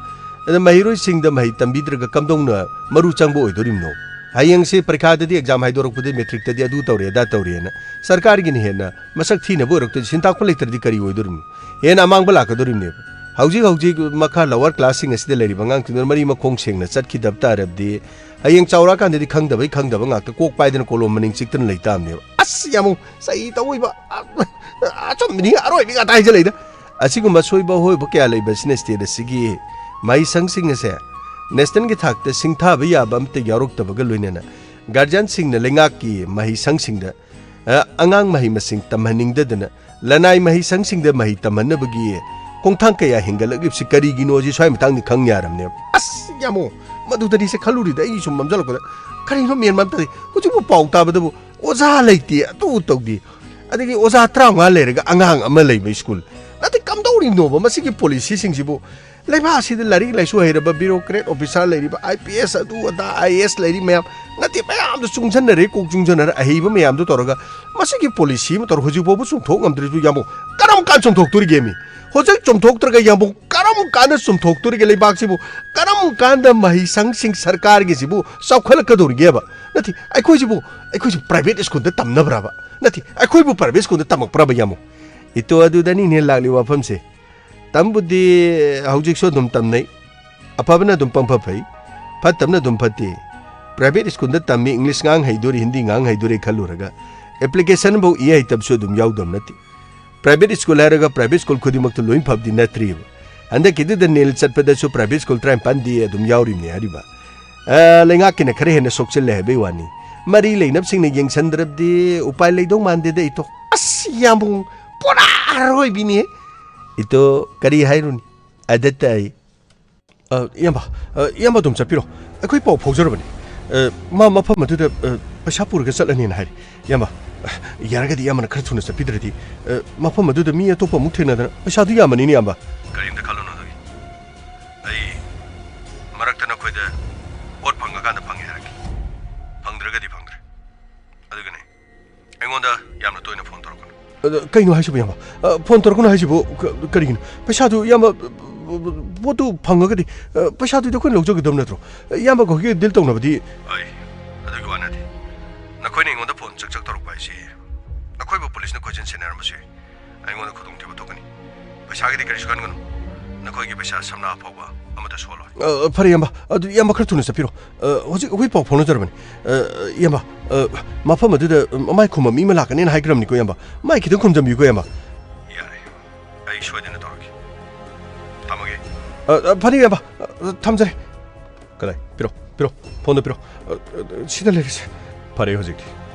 ꯑꯗ ꯃꯍꯩꯔꯣꯏꯁꯤꯡꯗ ꯃꯍꯩ ꯇꯝꯕꯤꯗ꯭ꯔꯒ ꯀꯝꯗꯧꯅ ꯃꯔꯨ ꯆꯪꯕ ꯑꯣꯏꯗꯣꯔꯤꯕꯅꯣ? ꯍꯌꯦꯡꯁꯦ ꯄꯔꯤꯈꯥꯗꯗꯤ, ꯑꯦꯛꯖꯥꯝ ꯍꯥꯏꯗꯣꯔꯛꯄꯗ, ꯃꯦꯇ꯭ꯔꯤꯛꯇꯗꯤ ꯑꯗꯨ ꯇꯧꯔꯦ, ꯑꯗꯥ ꯇꯧꯔꯦꯅ ꯁꯔꯀꯥꯔꯒꯤꯅ ꯍꯦꯟꯅ ꯃꯁꯛ ꯊꯤꯅꯕ ꯑꯣꯏꯔꯛꯇꯣꯏ, ꯁꯤꯟꯇꯥꯛꯄ ꯂꯩꯇ꯭ꯔꯗꯤ ꯀꯔꯤ ꯑꯣꯏꯗꯣꯔꯤꯕꯅꯣ? ꯍꯦꯟꯅ ꯑꯃꯥꯡꯕ ꯂꯥꯛꯀꯗꯣꯔꯤꯕꯅꯦꯕ꯫ ꯍꯧꯖꯤꯛ ꯍꯧꯖꯤꯛ ꯃꯈꯥ ꯂꯋꯥꯔ ꯀ꯭ꯂꯥꯁꯁꯤꯡ ꯑꯁꯤꯗ ꯂꯩꯔꯤꯕ ꯑꯉꯥꯡꯁꯤꯡꯗꯨꯅ ꯃꯔꯤ ꯃꯈꯣꯡ ꯁꯦꯡꯅ ꯆꯠꯈꯤꯗꯕ ꯇꯥꯔꯕꯗꯤ, ꯍꯌꯦꯡ ꯆꯥꯎꯔꯛꯑꯀꯥꯟꯗꯗꯤ ꯈꯪꯗꯕꯩ ꯈꯪꯗꯕ ꯉꯥꯛꯇ ꯀꯣꯛ ꯄꯥꯏꯗꯅ ꯀꯣꯂꯣꯝ ꯃꯅꯤꯡ ꯆꯤꯛꯇꯅ ꯂꯩ ꯇꯥꯕꯅꯦꯕ꯫ ꯑꯁ, ꯌꯥꯝ ꯆꯍꯤ ꯇꯧꯏꯕ꯫ ꯑꯆꯨꯝꯕꯅꯤ, ꯑꯔꯣꯏꯕꯤ ꯉꯥꯛꯇ ꯍꯥꯏꯖꯜꯂꯛꯏꯗ꯫ ꯑꯁꯤꯒꯨꯝꯕ ꯑꯁꯣꯏꯕ ꯑꯍꯣꯏꯕ ꯀꯌꯥ ꯂꯩꯕ ꯑꯁꯤꯅ ꯁ꯭ꯇꯦꯠ ꯑꯁꯤꯒꯤ ꯃꯍꯩꯁꯪꯁꯤꯡ ꯑꯁꯦ ꯅꯦꯁꯅꯦꯜꯒꯤ ꯊꯥꯛꯇ ꯁꯤꯡꯊꯥꯕ ꯌꯥꯕ ꯑꯃꯠꯇ ꯌꯥꯎꯔꯛꯇꯕꯒ ꯂꯣꯏꯅꯅ ꯒꯥꯔꯖꯤꯌꯥꯟꯁꯤꯡꯅ ꯂꯩꯉꯥꯛꯀꯤ ꯃꯍꯩꯁꯪꯁꯤꯡꯗ, ꯑ, ꯑꯉꯥꯡ ꯃꯍꯩ ꯃꯁꯤꯡ ꯇꯝꯍꯟꯅꯤꯡꯗꯗꯅ ꯂꯅꯥꯏ ꯃꯍꯩꯁꯪꯁꯤꯡꯗ ꯃꯍꯩ ꯇꯝꯍꯟꯅꯕꯒꯤ ꯈꯣꯡꯊꯥꯡ ꯀꯌꯥ ꯍꯦꯟꯒꯠꯂꯛꯂꯤꯕꯁꯤ ꯀꯔꯤꯒꯤꯅꯣ ꯁꯤ ꯁ꯭ꯋꯥꯏ ꯃꯇꯥꯡꯗ ꯈꯪ ꯌꯥꯔꯝꯅꯦꯕ꯫ ꯑꯁ, ꯌꯥꯝꯃꯣ, ꯃꯗꯨꯗꯅꯤꯁꯦ ꯈꯜꯂꯨꯔꯤꯗ ꯑꯩ ꯁꯨꯝ ꯃꯝꯖꯜꯂꯛꯄꯗ꯫ ꯀꯔꯤꯅꯣ ꯃꯦꯟ ꯃꯝꯇꯗꯤ? ꯍꯧꯖꯤꯛꯄꯨ ꯄꯥꯎ ꯇꯥꯕꯗꯕꯨ ꯑꯣꯖꯥ ꯂꯩꯇꯦ, ꯑꯗꯨ ꯇꯧꯗꯦ, ꯑꯗꯒꯤ ꯑꯣꯖꯥ ꯇꯔꯥꯃꯉꯥ ꯂꯩꯔꯒ ꯑꯉꯥꯡ ꯑꯃ ꯂꯩꯕ ꯁ꯭ꯀꯨꯜ꯫ ꯅꯠꯇꯦ, ꯀꯝꯗꯧꯔꯤꯅꯣꯕ ꯃꯁꯤꯒꯤ ꯄꯣꯂꯤꯁꯤꯁꯤꯡꯁꯤꯕꯨ? ꯂꯩꯕꯥꯛ ꯑꯁꯤꯗ ꯂꯥꯏꯔꯤꯛ ꯂꯥꯏꯁꯨ ꯍꯩꯔꯕ bureaucrat officer ꯂꯩꯔꯤꯕ, IPS, ꯑꯗꯨ ꯑꯗꯥ, IAS ꯂꯩꯔꯤ ꯃꯌꯥꯝ, ꯅꯠꯇꯦ, ꯃꯌꯥꯝꯗꯣ ꯆꯨꯡꯁꯤꯟꯅꯔꯦ, ꯀꯣꯛ ꯆꯨꯡꯁꯤꯟꯅꯔ ꯑꯍꯩꯕ ꯃꯌꯥꯝꯗꯣ ꯇꯧꯔꯒ ꯃꯁꯤꯒꯤ ꯄꯣꯂꯤꯁꯤ ꯑꯃ ꯇꯧꯔ ꯍꯧꯖꯤꯛ ꯐꯥꯎꯕ ꯆꯨꯝꯊꯣꯛ ꯉꯝꯗ꯭ꯔꯤꯕ ꯌꯥꯝꯕꯨꯡ꯫ ꯀꯔꯝ ꯀꯥꯟ ꯆꯨꯝꯊꯣꯛꯇꯣꯔꯤꯒꯦ ꯃꯤ? ꯍꯧꯖꯤꯛ ꯆꯨꯝꯊꯣꯛꯇ꯭ꯔꯒ ꯌꯥꯝꯕꯨꯡ ꯀꯔꯝ ꯀꯥꯟꯗ ꯆꯨꯝꯊꯣꯛꯇꯣꯔꯤꯒꯦ? ꯂꯩꯕꯥꯛꯁꯤꯕꯨ ꯀꯔꯝ ꯀꯥꯟꯗ ꯃꯍꯩꯁꯪꯁꯤꯡ ꯁꯔꯀꯥꯔꯒꯤꯁꯤꯕꯨ ꯆꯥꯎꯈꯠꯂꯛꯀꯗꯧꯔꯤꯒꯦꯕ? ꯅꯠꯇꯦ, ꯑꯩꯈꯣꯏꯁꯤꯕꯨ, ꯑꯩꯈꯣꯏꯁꯤꯕꯨ private ꯁ꯭ꯀꯨꯜꯗ ꯇꯝꯅꯕ꯭ꯔꯕ? ꯅꯠꯇꯦ, ꯑꯩꯈꯣꯏꯕꯨ private ꯁ꯭ꯀꯨꯜꯗ ꯇꯝꯃꯛꯄ꯭ꯔꯕ ꯌꯥꯝꯕꯨꯡ? ꯏꯇꯣ, ꯑꯗꯨꯗꯅꯤꯅꯦ ꯂꯥꯛꯂꯤꯕ ꯋꯥꯐꯝꯁꯦ꯫ ꯇꯝꯕꯨꯗꯤ ꯍꯧꯖꯤꯛꯁꯨ ꯑꯗꯨꯝ ꯇꯝꯅꯩ꯫ ꯑꯐꯕꯅ ꯑꯗꯨꯝ ꯄꯪꯐ ꯐꯩ, ꯐꯠꯇꯕꯅ ꯑꯗꯨꯝ ꯐꯠꯇꯦ꯫ Private ꯁ꯭ꯀꯨꯜꯗ ꯇꯝꯃꯤ, English ꯉꯥꯡ ꯍꯩꯗꯣꯔꯤ, ꯍꯤꯟꯗꯤ ꯉꯥꯡ ꯍꯩꯗꯣꯔꯤ ꯈꯜꯂꯨꯔꯒ application ꯐꯧ ꯏ ꯍꯩꯇꯕꯁꯨ ꯑꯗꯨꯝ ꯌꯥꯎꯗꯕ ꯅꯠꯇꯦ꯫ Private ꯁ꯭ꯀꯨꯜ ꯍꯥꯏꯔꯒ private ꯁ꯭ꯀꯨꯜ ꯈꯨꯗꯤꯡꯃꯛꯇ ꯂꯣꯏ ꯐꯕꯗꯤ ꯅꯠꯇ꯭ꯔꯤꯕ꯫ ꯍꯟꯗꯛꯀꯤꯗꯨꯗ ꯅꯤꯜ ꯆꯠꯄꯗꯁꯨ private ꯁ꯭ꯀꯨꯜ ꯇꯔꯥꯅꯤꯄꯥꯟꯗꯤ ꯑꯗꯨꯝ ꯌꯥꯎꯔꯤꯕꯅꯤ ꯍꯥꯏꯔꯤꯕ꯫ ꯑ, ꯂꯩꯉꯥꯛꯀꯤꯅ ꯈꯔ ꯍꯦꯟꯅ ꯁꯣꯛꯆꯤꯜꯂꯦ ꯍꯥꯏꯕꯩ ꯋꯥꯅꯤ꯫ ꯃꯔꯤ ꯂꯩꯅꯕꯁꯤꯡꯅ ꯌꯦꯡꯁꯤꯟꯗ꯭ꯔꯕꯗꯤ ꯎꯄꯥꯏ ꯂꯩꯗꯧ ꯃꯥꯟꯗꯦꯗ ꯏꯇꯣ꯫ ꯑꯁ, ꯌꯥꯝꯕꯨꯡ, ꯄꯨꯔꯥ ꯑꯔꯣꯏꯕꯤꯅꯤ꯫ ꯏꯇꯣ, ꯀꯔꯤ ꯍꯥꯏꯔꯨꯅꯤ? ꯑꯗ ꯇꯥꯏ꯫ ꯑ, ꯏꯌꯥꯝꯕ, ꯑ, ꯏꯌꯥꯝꯕ ꯑꯗꯨꯝ ꯆꯠꯄꯤꯔꯣ꯫ ꯑꯩꯈꯣꯏ ꯄꯥꯎ ꯐꯥꯎꯖꯔꯕꯅꯤ꯫ ꯑ, ꯃꯥ ꯃꯐꯝ ꯑꯗꯨꯗ, ꯑ, ꯄꯩꯁꯥ ꯄꯨꯔꯒ ꯆꯠꯂꯅꯤꯅ ꯍꯥꯏꯔꯤ꯫ ꯏꯌꯥꯝꯕ, ꯑ, ꯌꯥꯔꯒꯗꯤ ꯏꯌꯥꯝꯕꯅ ꯈꯔ ꯊꯨꯅ ꯆꯠꯄꯤꯗ꯭ꯔꯗꯤ, ꯑ, ꯃꯐꯝ ꯑꯗꯨꯗ ꯃꯤ ꯑꯇꯣꯞꯄ ꯑꯃꯨꯛ ꯊꯦꯡꯅꯗꯅ ꯄꯩꯁꯥꯗꯨ ꯌꯥꯝꯃꯅꯤꯅꯦ, ꯏꯌꯥꯝꯕ꯫ ꯀꯔꯤꯝꯇ ꯈꯜꯂꯨꯅꯨ ꯑꯗꯨꯒꯤ꯫ ꯑꯩ ꯃꯔꯛꯇ ꯅꯈꯣꯏꯗ ꯄꯣꯠ ꯐꯪꯉꯀꯥꯟꯗ ꯐꯪꯉꯦ ꯍꯥꯏꯔꯛꯀꯦ꯫ ꯐꯪꯗ꯭ꯔꯒꯗꯤ ꯐꯪꯗ꯭ꯔꯦ꯫ ꯑꯗꯨꯒꯅꯦ, ꯑꯩꯉꯣꯟꯗ ꯌꯥꯝꯅ ꯇꯣꯏꯅ ꯐꯣꯟ ꯇꯧꯔꯛꯀꯅꯨ꯫ ꯑꯗ ꯀꯩꯅꯣ ꯍꯥꯏꯁꯤꯕꯨ, ꯏꯌꯥꯝꯕ? ꯑ, ꯐꯣꯟ ꯇꯧꯔꯛꯀꯅꯨ ꯍꯥꯏꯁꯤꯕꯨ ꯀ-, ꯀꯔꯤꯒꯤꯅꯣ? ꯄꯩꯁꯥꯗꯨ, ꯏꯌꯥꯝꯕ, ꯄꯣꯠꯇꯨ ꯐꯪꯉꯒꯗꯤ, ꯑ, ꯄꯩꯁꯥꯗꯨꯗꯤ ꯑꯩꯈꯣꯏꯅ ꯂꯧꯖꯒꯗꯕ ꯅꯠꯇ꯭ꯔꯣ? ꯏꯌꯥꯝꯕꯒ ꯑꯩꯈꯣꯏꯒꯤ ꯗꯤꯜ ꯇꯧꯅꯕꯗꯤ꯫ ꯑꯩ ꯑꯗꯨꯒꯤ ꯋꯥ ꯅꯠꯇꯦ꯫ ꯅꯈꯣꯏꯅ ꯑꯩꯉꯣꯟꯗ ꯐꯣꯟ ꯆꯛ ꯆꯛ ꯇꯧꯔꯛꯄ ꯍꯥꯏꯁꯤ ꯅꯈꯣꯏꯕꯨ ꯄꯨꯂꯤꯁꯅ ꯀꯣꯏꯁꯤꯟ ꯁꯦꯟꯅꯔꯝꯕꯁꯨ ꯌꯥꯏ꯫ ꯑꯩꯉꯣꯟꯗ ꯈꯨꯗꯣꯡꯊꯤꯕ ꯊꯣꯛꯀꯅꯤ꯫ ꯄꯩꯁꯥꯒꯤꯗꯤ ꯀꯔꯤꯁꯨ ꯈꯟꯒꯅꯨ꯫ ꯅꯈꯣꯏꯒꯤ ꯄꯩꯁꯥ ꯁꯝꯅꯥ ꯐꯥꯎꯕ ꯑꯃꯠꯇ ꯁꯣꯛꯂꯣꯏ꯫ ꯑ, ꯐꯔꯦ, ꯏꯌꯥꯝꯕ꯫ ꯑꯗꯨ ꯏꯌꯥꯝꯕ ꯈꯔ ꯊꯨꯅ ꯆꯠꯄꯤꯔꯣ꯫ ꯑ, ꯍꯧꯖꯤꯛ ꯑꯩꯈꯣꯏ ꯄꯥꯎ ꯐꯥꯎꯅꯖꯔꯕꯅꯤ꯫ ꯑ, ꯏꯌꯥꯝꯕ, ꯑ, ꯃꯐꯝ ꯑꯗꯨꯗ ꯃꯥꯏ ꯈꯨꯝꯕ ꯃꯤ ꯑꯃ ꯂꯥꯛꯀꯅꯦꯅ ꯍꯥꯏꯈ꯭ꯔꯕꯅꯤꯀꯣ, ꯏꯌꯥꯝꯕ꯫ ꯃꯥꯏ ꯈꯤꯇꯪ ꯈꯨꯝꯖꯟꯕꯤꯌꯨꯀꯣ, ꯏꯌꯥꯝꯕ꯫ ꯌꯥꯔꯦ, ꯑꯩ ꯁꯣꯏꯗꯅ ꯇꯧꯔꯒꯦ꯫ ꯊꯝꯃꯒꯦ꯫ ꯑ, ꯑ, ꯐꯅꯤ, ꯏꯌꯥꯝꯕ꯫ ꯑ, ꯊꯝꯖꯔꯦ꯫ ꯀꯗꯥꯏ? ꯄꯤꯔꯣ, ꯄꯤꯔꯣ꯫ ꯐꯣꯟꯗꯣ ꯄꯤꯔꯣ꯫ ꯑ, ꯑ, ꯁꯤꯗ ꯂꯩꯔꯦꯁꯦ꯫ ꯐꯔꯦ ꯍꯧꯖꯤꯛꯇꯤ꯫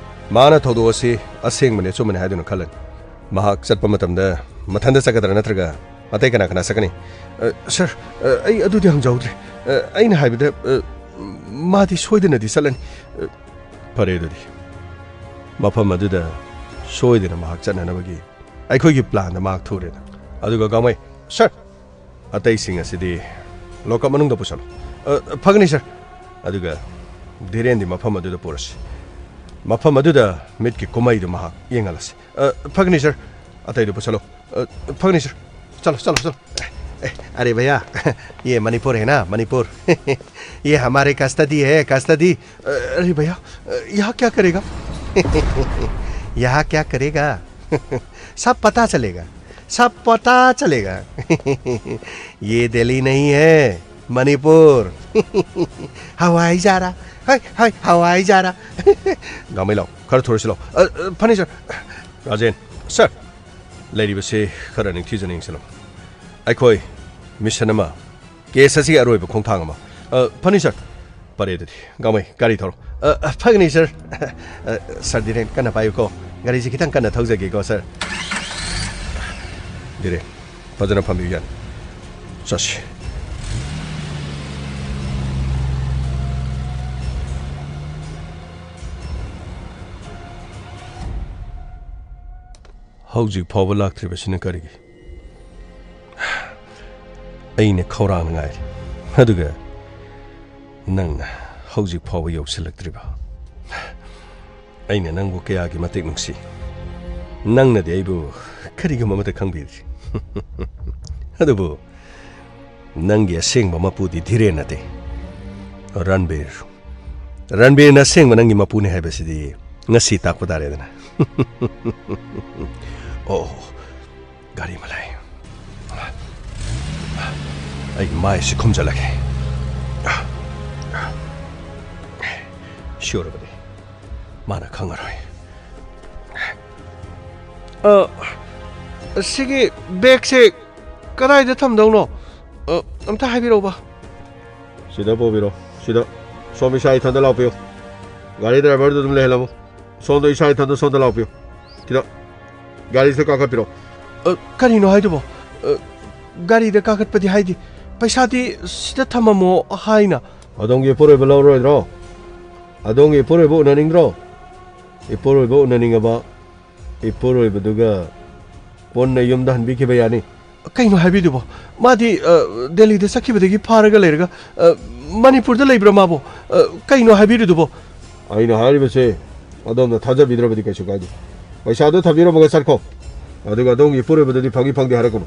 ꯃꯥꯅ ꯊꯧꯗꯣꯛ ꯑꯁꯤ ꯑꯁꯦꯡꯕꯅꯤ, ꯑꯆꯨꯝꯕꯅꯤ ꯍꯥꯏꯗꯨꯅ ꯈꯜꯂꯅꯤ꯫ ꯃꯍꯥꯛ ꯆꯠꯄ ꯃꯇꯝꯗ ꯃꯊꯟꯇ ꯆꯠꯀꯗ꯭ꯔꯥ ꯅꯠꯇ꯭ꯔꯒ ꯑꯇꯩ ꯀꯅꯥ ꯀꯅꯥ ꯆꯠꯀꯅꯤ? ꯑ, ꯁꯥꯔ, ꯑ, ꯑꯩ ꯑꯗꯨꯗꯤ ꯍꯪꯖꯍꯧꯗ꯭ꯔꯦ꯫ ꯑ, ꯑꯩꯅ ꯍꯥꯏꯕꯗ, ꯑ, ꯃꯥꯗꯤ ꯁꯣꯏꯗꯅꯗꯤ ꯆꯠꯂꯅꯤ꯫ ꯑ, ꯐꯔꯦ ꯑꯗꯨꯗꯤ꯫ ꯃꯐꯝ ꯑꯗꯨꯗ ꯁꯣꯏꯗꯅ ꯃꯍꯥꯛ ꯆꯠꯅꯅꯕꯒꯤ ꯑꯩꯈꯣꯏꯒꯤ planꯗ ꯃꯍꯥꯛ ꯊꯨꯔꯦꯗꯅ꯫ ꯑꯗꯨꯒ ꯒꯥꯡꯃꯩ, "Sir, ꯑꯇꯩꯁꯤꯡ ꯑꯁꯤꯗꯤ lock up ꯃꯅꯨꯡꯗ ꯄꯨꯁꯜꯂꯨ꯫" "ꯑ, ꯐꯒꯅꯤ, sir꯫" ꯑꯗꯨꯒ ꯙꯤꯔꯦꯟꯗꯤ ꯃꯐꯝ ꯑꯗꯨꯗ ꯄꯨꯔꯁꯤ꯫ ꯃꯐꯝ ꯑꯗꯨꯗ ꯃꯤꯠꯀꯤ ꯀꯨꯝꯍꯩꯗꯨ ꯃꯍꯥꯛ ꯌꯦꯡꯍꯜꯂꯁꯤ꯫ "ꯑ, ꯐꯒꯅꯤ, sir꯫ ꯑꯇꯩꯗꯨ ꯄꯨꯁꯜꯂꯨ꯫" "ꯑ, ꯐꯒꯅꯤ, sir꯫ ꯆꯠꯂꯣ, ꯆꯠꯂꯣ, ꯆꯠꯂꯣ꯫" ꯑꯦ, ꯑꯦ, "अरे भैया, ये मणिपुर है ना, मणिपुर। ये हमारे कस्टडी है, कस्टडी।" "अ, अरे भैया, अ, यहाँ क्या करेगा?" "यहाँ क्या करेगा? सब पता चलेगा, सब पता चलेगा।" "ये दिल्ली नहीं है, मणिपुर।" "हवाई जहाज, हाय, हाय, हवाई जहाज।" "ꯒꯥꯡꯃꯩ ꯂꯥꯎ, ꯈꯔ ꯊꯨꯔꯁꯤ ꯂꯥꯎ꯫" "ꯑ, ꯑ, ꯐꯅꯤ, sir꯫" "ꯔꯥꯖꯦꯟ, sir, ꯂꯩꯔꯤꯕꯁꯤ ꯈꯔ ꯅꯤꯡꯊꯤꯖꯅ ꯌꯦꯡꯁꯤꯜꯂꯨ꯫ ꯑꯩꯈꯣꯏ mission ꯑꯃ, case ꯑꯁꯤꯒꯤ ꯑꯔꯣꯏꯕ ꯈꯣꯡꯊꯥꯡ ꯑꯃ꯫" "ꯑ, ꯐꯅꯤ, sir꯫" "ꯐꯔꯦ ꯑꯗꯨꯗꯤ, ꯒꯥꯡꯃꯩ, ꯒꯥꯔꯤ ꯊꯧꯔꯣ꯫" "ꯑ, ꯑ, ꯐꯒꯅꯤ, sir꯫" "ꯑ, sir ꯙꯤꯔꯦꯟ, ꯀꯟꯅ ꯄꯥꯏꯌꯨꯀꯣ꯫ ꯒꯥꯔꯤꯁꯤ ꯈꯤꯇꯪ ꯀꯟꯅ ꯊꯧꯖꯒꯦꯀꯣ, sir꯫" "ꯙꯤꯔꯦꯟ, ꯐꯖꯅ ꯐꯝꯕꯤꯌꯨ, ꯌꯥꯅꯤ꯫ ꯆꯠꯁꯤ꯫" "ꯍꯧꯖꯤꯛ ꯐꯥꯎꯕ ꯂꯥꯛꯇ꯭ꯔꯤꯕꯁꯤꯅ ꯀꯔꯤꯒꯤ? ꯑꯩꯅ ꯈꯧꯔꯥꯡꯅ ꯉꯥꯏꯔꯤ, ꯑꯗꯨꯒ ꯅꯪꯅ ꯍꯧꯖꯤꯛ ꯐꯥꯎꯕ ꯌꯧꯁꯤꯜꯂꯛꯇ꯭ꯔꯤꯕ꯫ ꯑꯩꯅ ꯅꯪꯕꯨ ꯀꯌꯥꯒꯤ ꯃꯇꯤꯛ ꯅꯨꯡꯁꯤ, ꯅꯪꯅꯗꯤ ꯑꯩꯕꯨ ꯀꯔꯤꯒꯨꯝꯕ ꯑꯃꯠꯇ ꯈꯪꯕꯤꯗ꯭ꯔꯤ꯫" "ꯑꯗꯨꯕꯨ ꯅꯪꯒꯤ ꯑꯁꯦꯡꯕ ꯃꯄꯨꯗꯤ ꯙꯤꯔꯦꯟ ꯅꯠꯇꯦ, ꯔꯟꯕꯤꯔ꯫ ꯔꯟꯕꯤꯔꯅ ꯑꯁꯦꯡꯕ ꯅꯪꯒꯤ ꯃꯄꯨꯅꯤ ꯍꯥꯏꯕꯁꯤꯗꯤ ꯉꯁꯤ ꯇꯥꯛꯄ ꯇꯥꯔꯦꯗꯅ꯫" "ꯑꯣ, ꯒꯥꯔꯤ ꯑꯃ ꯂꯥꯛꯑꯦ꯫ ꯑꯩꯒꯤ ꯃꯥꯏꯁꯤ ꯈꯨꯝꯖꯤꯜꯂꯒꯦ꯫ Sure ꯑꯣꯏꯕꯅꯤ, ꯃꯥꯅ ꯈꯪꯉꯔꯣꯏ꯫" "ꯑ, ꯁꯤꯒꯤ bagꯁꯦ ꯀꯗꯥꯏꯗ ꯊꯝꯗꯧꯅꯣ? ꯑ, ꯑꯝꯇ ꯍꯥꯏꯕꯤꯔꯛꯎꯕ꯫" "ꯁꯤꯗ ꯄꯨꯕꯤꯔꯣ, ꯁꯤꯗ꯫ ꯁꯣꯝ ꯏꯁꯥ ꯏꯊꯟꯗ ꯂꯥꯛꯄꯤꯌꯨ꯫ ꯒꯥꯔꯤ driverꯗꯨ ꯑꯗꯨꯝ ꯂꯩꯍꯜꯂꯝꯃꯨ꯫ ꯁꯣꯝꯗ ꯏꯁꯥ ꯏꯊꯟꯗ ꯁꯣꯝꯗ ꯂꯥꯛꯄꯤꯌꯨ꯫ ꯁꯤꯗ ꯒꯥꯔꯤꯁꯤꯗ ꯀꯥꯈꯠꯄꯤꯔꯣ꯫" "ꯑ, ꯀꯔꯤꯅꯣ ꯍꯥꯏꯗꯨꯕꯣ? ꯑ, ꯒꯥꯔꯤꯗ ꯀꯥꯈꯠꯄꯗꯤ ꯍꯥꯏꯗꯤ? ꯄꯩꯁꯥꯗꯤ ꯁꯤꯗ ꯊꯝꯃꯝꯃꯣ ꯍꯥꯏꯅ꯫" ꯑꯗꯣꯝꯒꯤ ꯏꯄꯨꯔꯣꯏꯕ ꯂꯧꯔꯣꯏꯗ꯭ꯔꯣ? ꯑꯗꯣꯝꯒꯤ ꯏꯄꯨꯔꯣꯏꯕ ꯎꯅꯅꯤꯡꯗ꯭ꯔꯣ? ꯏꯄꯨꯔꯣꯏꯕ ꯎꯅꯅꯤꯡꯉꯕ, ꯏꯄꯨꯔꯣꯏꯕꯗꯨꯒ ꯄꯨꯟꯅ ꯌꯨꯝꯗ ꯍꯟꯕꯤꯈꯤꯕ ꯌꯥꯅꯤ꯫ ꯀꯩꯅꯣ ꯍꯥꯏꯕꯤꯗꯨꯕꯣ? ꯃꯥꯗꯤ, ꯑ, ꯗꯦꯜꯂꯤꯗ ꯆꯠꯈꯤꯕꯗꯒꯤ ꯐꯥꯔꯒ ꯂꯩꯔꯒ, ꯑ, ꯃꯅꯤꯄꯨꯔꯗ ꯂꯩꯕ꯭ꯔꯥ ꯃꯥꯕꯣ? ꯑ, ꯀꯩꯅꯣ ꯍꯥꯏꯕꯤꯔꯤꯗꯨꯕꯣ? ꯑꯩꯅ ꯍꯥꯏꯔꯤꯕꯁꯦ ꯑꯗꯣꯝꯅ ꯊꯥꯖꯕꯤꯗ꯭ꯔꯕꯗꯤ ꯀꯩꯁꯨ ꯀꯥꯏꯗꯦ꯫ ꯄꯩꯁꯥꯗꯣ ꯊꯝꯕꯤꯔꯝꯃꯒ ꯆꯠꯈꯣ꯫ ꯑꯗꯨꯒ ꯑꯗꯣꯝꯒꯤ ꯏꯄꯨꯔꯣꯏꯕꯗꯗꯤ ꯐꯪꯉꯤ ꯐꯪꯗꯦ ꯍꯥꯏꯔꯛꯀꯅꯨ꯫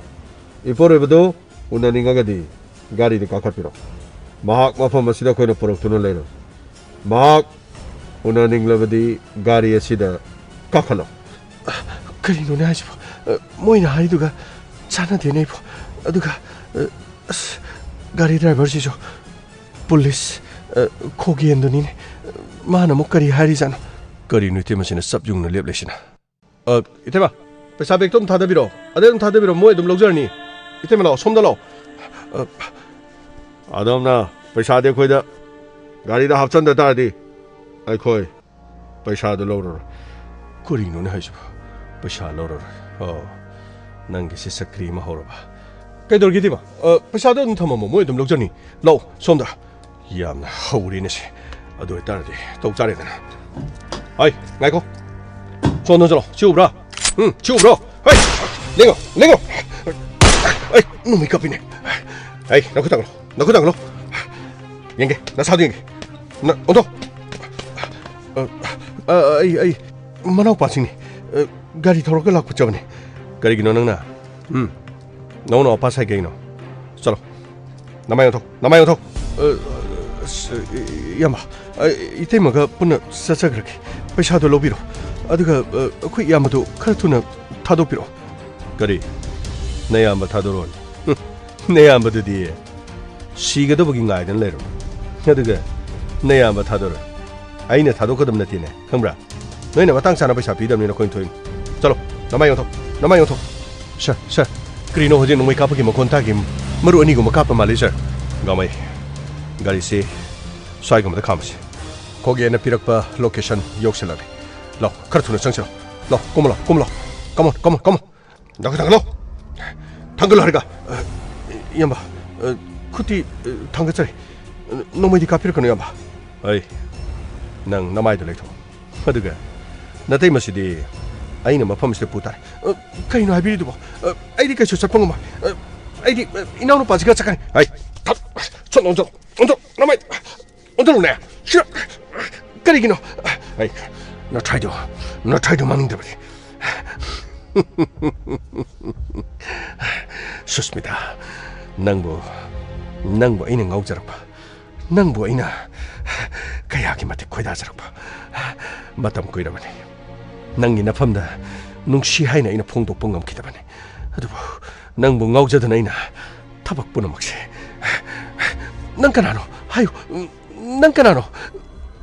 ꯏꯄꯨꯔꯣꯏꯕꯗꯣ ꯎꯅꯅꯤꯡꯉꯒꯗꯤ ꯒꯥꯔꯤꯗ ꯀꯥꯈꯠꯄꯤꯔꯣ꯫ ꯃꯍꯥꯛ ꯃꯐꯝ ꯑꯁꯤꯗ ꯑꯩꯈꯣꯏꯅ ꯄꯨꯔꯛꯇꯨꯅ ꯂꯩꯔꯣꯏ꯫ ꯃꯍꯥꯛ ꯎꯅꯅꯤꯡꯂꯕꯗꯤ ꯒꯥꯔꯤ ꯑꯁꯤꯗ ꯀꯥꯈꯠꯂꯣ꯫ ꯀꯔꯤꯅꯣꯅꯦ ꯍꯥꯏꯁꯤꯕꯣ? ꯑ, ꯃꯣꯏꯅ ꯍꯥꯏꯗꯨꯒ ꯆꯥꯟꯅꯗꯦꯅꯦ ꯏꯕꯣ꯫ ꯑꯗꯨꯒ, ꯑ, ꯑꯁ, ꯒꯥꯔꯤ ꯗ꯭ꯔꯥꯏꯚꯔꯁꯤꯁꯨ ꯄꯨꯂꯤꯁ, ꯑ, ꯈꯣꯒꯦꯟꯗꯨꯅꯤꯅꯦ꯫ ꯃꯥꯅ ꯑꯃꯨꯛ ꯀꯔꯤ ꯍꯥꯏꯔꯤꯖꯥꯠꯅꯣ? ꯀꯔꯤꯅꯣ ꯏꯇꯩꯃꯁꯤꯅ ꯆꯞ ꯌꯨꯡꯅ ꯂꯦꯞꯂꯤꯁꯤꯅ? ꯑ, ꯏꯇꯩꯃ, ꯄꯩꯁꯥ ꯕꯦꯛꯇꯣ ꯑꯗꯨꯝ ꯊꯥꯗꯕꯤꯔꯣ꯫ ꯑꯗꯩ ꯑꯗꯨꯝ ꯊꯥꯗꯕꯤꯔꯣ, ꯃꯣꯏ ꯑꯗꯨꯝ ꯂꯧꯖꯔꯅꯤ꯫ ꯏꯇꯩꯃ, ꯂꯥꯛꯑꯣ, ꯁꯣꯝꯗ ꯂꯥꯛꯑꯣ꯫ ꯑ, ꯑꯗꯣꯝꯅ ꯄꯩꯁꯥꯗꯤ ꯑꯩꯈꯣꯏꯗ ꯒꯥꯔꯤꯗ ꯍꯥꯞꯆꯤꯟꯗ ꯇꯥꯔꯗꯤ ꯑꯩꯈꯣꯏ ꯄꯩꯁꯥꯗꯨ ꯂꯧꯔꯔꯣꯏ꯫ ꯀꯔꯤꯅꯣꯅꯦ ꯍꯥꯏꯁꯤꯕꯣ? ꯄꯩꯁꯥ ꯂꯧꯔꯔꯣꯏ? ꯑꯣ, ꯅꯪꯒꯤꯁꯤ ꯆꯀ꯭ꯔꯤ ꯑꯃ ꯍꯧꯔꯕ? ꯀꯩꯗꯧꯔꯒꯦ, ꯏꯇꯩꯃ? ꯑ, ꯄꯩꯁꯥꯗꯣ ꯑꯗꯨꯝ ꯊꯝꯃꯝꯃꯣ, ꯃꯣꯏ ꯑꯗꯨꯝ ꯂꯧꯖꯅꯤ꯫ ꯂꯥꯛꯑꯣ, ꯁꯣꯝꯗ꯫ ꯌꯥꯝꯅ ꯍꯧꯔꯦꯅꯦ ꯁꯦ꯫ ꯑꯗꯨ ꯑꯣꯏꯇꯥꯔꯗꯤ ꯇꯧ ꯇꯥꯔꯦꯗꯅ꯫ ꯍꯥꯏ, ꯉꯥꯏꯈꯣ꯫ ꯁꯣꯝꯗ ꯆꯠꯂꯣ꯫ ꯁꯤ ꯎꯕ꯭ꯔꯥ? ꯎꯝ, ꯁꯤ ꯎꯕ꯭ꯔꯣ? ꯍꯩ! ꯂꯦꯡꯉꯣ, ꯂꯦꯡꯉꯣ! ꯑꯩ, ꯅꯣꯡꯃꯩ ꯀꯥꯞꯄꯤꯅꯦ꯫ ꯍꯩ, ꯅꯈꯨꯠ ꯊꯥꯡꯒꯠꯂꯣ, ꯅꯈꯨꯠ ꯊꯥꯡꯒꯠꯂꯣ꯫ ꯌꯦꯡꯒꯦ, ꯅꯁꯥꯗꯣ ꯌꯦꯡꯒꯦ꯫ ꯅ-, ꯑꯣꯟꯊꯣꯛ꯫ ꯑ, ꯑ, ꯑꯩ, ꯑꯩ ꯃꯅꯥꯎꯄꯥꯁꯤꯡꯅꯤ꯫ ꯑ, ꯒꯥꯔꯤ ꯊꯧꯔꯒ ꯂꯥꯛꯄ ꯆꯕꯅꯤ꯫ ꯀꯔꯤꯒꯤꯅꯣ ꯅꯪꯅ? ꯎꯝ꯫ ꯅꯧ ꯅꯧ ꯑꯄꯥ ꯁꯥꯏ ꯀꯩꯅꯣ? ꯆꯠꯂꯣ꯫ ꯅꯃꯥꯏ ꯑꯣꯟꯊꯣꯛ꯫ ꯅꯃꯥꯏ ꯑꯣꯟꯊꯣꯛ꯫ ꯑ, ꯑꯁ, ꯏꯌꯥꯝꯕ, ꯑ, ꯏꯇꯩꯃꯒ ꯄꯨꯟꯅ ꯆꯠꯆꯈ꯭ꯔꯒꯦ꯫ ꯄꯩꯁꯥꯗꯣ ꯂꯧꯕꯤꯔꯣ꯫ ꯑꯗꯨꯒ, ꯑ, ꯑꯩꯈꯣꯏ ꯏꯌꯥꯝꯕꯗꯣ ꯈꯔ ꯊꯨꯅ ꯊꯥꯗꯣꯛꯄꯤꯔꯛꯑꯣ꯫ ꯀꯔꯤ? ꯅꯌꯥꯝꯕ ꯊꯥꯗꯣꯔꯛꯑꯣꯅꯦ? ꯍꯨꯝ, ꯅꯌꯥꯝꯕꯗꯨꯗꯤ ꯁꯤꯒꯗꯕꯒꯤ ꯉꯥꯏꯗꯅ ꯂꯩꯔꯕ꯫ ꯑꯗꯨꯒ ꯅꯌꯥꯝꯕ ꯊꯥꯗꯣꯔꯛꯑꯣ꯫ ꯑꯩꯅ ꯊꯥꯗꯣꯛꯀꯗꯕ ꯅꯠꯇꯦꯅꯦ, ꯈꯪꯕ꯭ꯔꯥ? ꯅꯣꯏꯅ ꯃꯇꯥꯡ ꯆꯥꯅ ꯄꯩꯁꯥ ꯄꯤꯗꯕꯅꯤꯅ ꯑꯩꯈꯣꯏꯅ ꯊꯣꯛꯏꯅꯤ꯫ ꯆꯠꯂꯣ, ꯅꯃꯥꯏ ꯑꯣꯟꯊꯣꯛ, ꯅꯃꯥꯏ ꯑꯣꯟꯊꯣꯛ꯫ ꯁꯥꯔ, ꯁꯥꯔ, ꯀꯔꯤꯅꯣ ꯍꯧꯖꯤꯛ ꯅꯣꯡꯃꯩ ꯀꯥꯞꯄꯒꯤ ꯃꯈꯣꯟ ꯇꯥꯈꯤ? ꯃꯔꯨ ꯑꯅꯤꯒꯨꯝꯕ ꯀꯥꯞꯄ ꯃꯥꯜꯂꯤ, ꯁꯥꯔ꯫ ꯒꯥꯃꯩ, ꯒꯥꯔꯤꯁꯤ ꯁ꯭ꯋꯥꯏꯒꯨꯝꯕꯗ ꯈꯥꯝꯃꯁꯤ꯫ ꯈꯣꯒꯦꯅ ꯄꯤꯔꯛꯄ ꯂꯣꯀꯦꯁꯟ ꯌꯧꯁꯤꯜꯂꯛꯂꯦ꯫ ꯂꯥꯎ, ꯈꯔ ꯊꯨꯅ ꯆꯪꯁꯤꯜꯂꯣ꯫ ꯂꯥꯎ, ꯀꯨꯝꯃꯣ, ꯂꯥꯎ, ꯀꯨꯝꯃꯣ, ꯂꯥꯎ꯫ Come on, come on, come on꯫ ꯅꯈꯨꯠ ꯊꯥꯡꯒꯠꯂꯣ꯫ ꯊꯥꯡꯒꯠꯂꯣ ꯍꯥꯏꯔꯒ꯫ ꯑ, ꯏꯌꯥꯝꯕ, ꯑ, ꯈꯨꯠꯇꯤ, ꯑ, ꯊꯥꯡꯒꯠꯆꯔꯤ꯫ ꯅꯣꯡꯃꯩꯗꯤ ꯀꯥꯞꯄꯤꯔꯛꯀꯅꯨ, ꯏꯌꯥꯝꯕ꯫ ꯑꯩ, ꯅꯪ ꯅꯃꯥꯏꯗꯣ ꯂꯩꯊꯣꯛ꯫ ꯑꯗꯨꯒ ꯅꯇꯩꯃꯁꯤꯗꯤ ꯑꯩꯅ ꯃꯐꯝꯁꯤꯗ ꯄꯨ ꯇꯥꯔꯦ꯫ ꯑ, ꯀꯩꯅꯣ ꯍꯥꯏꯕꯤꯔꯤꯗꯨꯕꯣ? ꯑ, ꯑꯩꯗꯤ ꯀꯩꯁꯨ ꯆꯠꯄ ꯉꯝꯃꯣꯏ꯫ ꯑ, ꯑꯩꯗꯤ, ꯑ, ꯏꯅꯥꯎꯅꯨꯄꯥꯁꯤꯒ ꯆꯠꯀꯅꯤ꯫ ꯍꯥꯏ, ꯊꯠ, ꯁꯠ ꯑꯣꯟꯊꯣꯛ, ꯑꯣꯟꯊꯣꯛ, ꯅꯃꯥꯏ ꯑꯣꯟꯊꯣꯛꯂꯨꯅꯦ꯫ ꯁꯤꯗ ꯀꯔꯤꯒꯤꯅꯣ? ꯍꯥꯏ, ꯅꯊ꯭ꯋꯥꯏꯗꯣ, ꯅꯊ꯭ꯋꯥꯏꯗꯣ ꯃꯥꯡꯅꯤꯡꯗꯕꯅꯤ꯫ ꯁꯨꯁꯃꯤꯇꯥ, ꯅꯪꯕꯨ, ꯅꯪꯕꯨ ꯑꯩꯅ ꯉꯥꯎꯖꯔꯛꯄ, ꯅꯪꯕꯨ ꯑꯩꯅ ꯀꯌꯥꯒꯤ ꯃꯇꯤꯛ ꯈꯣꯏꯗꯥꯖꯔꯛꯄ꯫ ꯃꯇꯝ ꯀꯨꯏꯔꯕꯅꯤ ꯅꯪꯒꯤ ꯅꯐꯝꯗ ꯅꯨꯡꯁꯤ ꯍꯥꯏꯅ ꯑꯩꯅ ꯐꯣꯡꯗꯣꯛꯄ ꯉꯝꯈꯤꯗꯕꯅꯤ꯫ ꯑꯗꯨꯕꯨ ꯅꯪꯕꯨ ꯉꯥꯎꯖꯗꯨꯅ ꯑꯩꯅ ꯊꯕꯛ ꯄꯨꯝꯅꯃꯛꯁꯦ꯫ ꯅꯪ ꯀꯅꯥꯅꯣ? ꯍꯥꯏꯌꯨ꯫ ꯅꯪ ꯀꯅꯥꯅꯣ?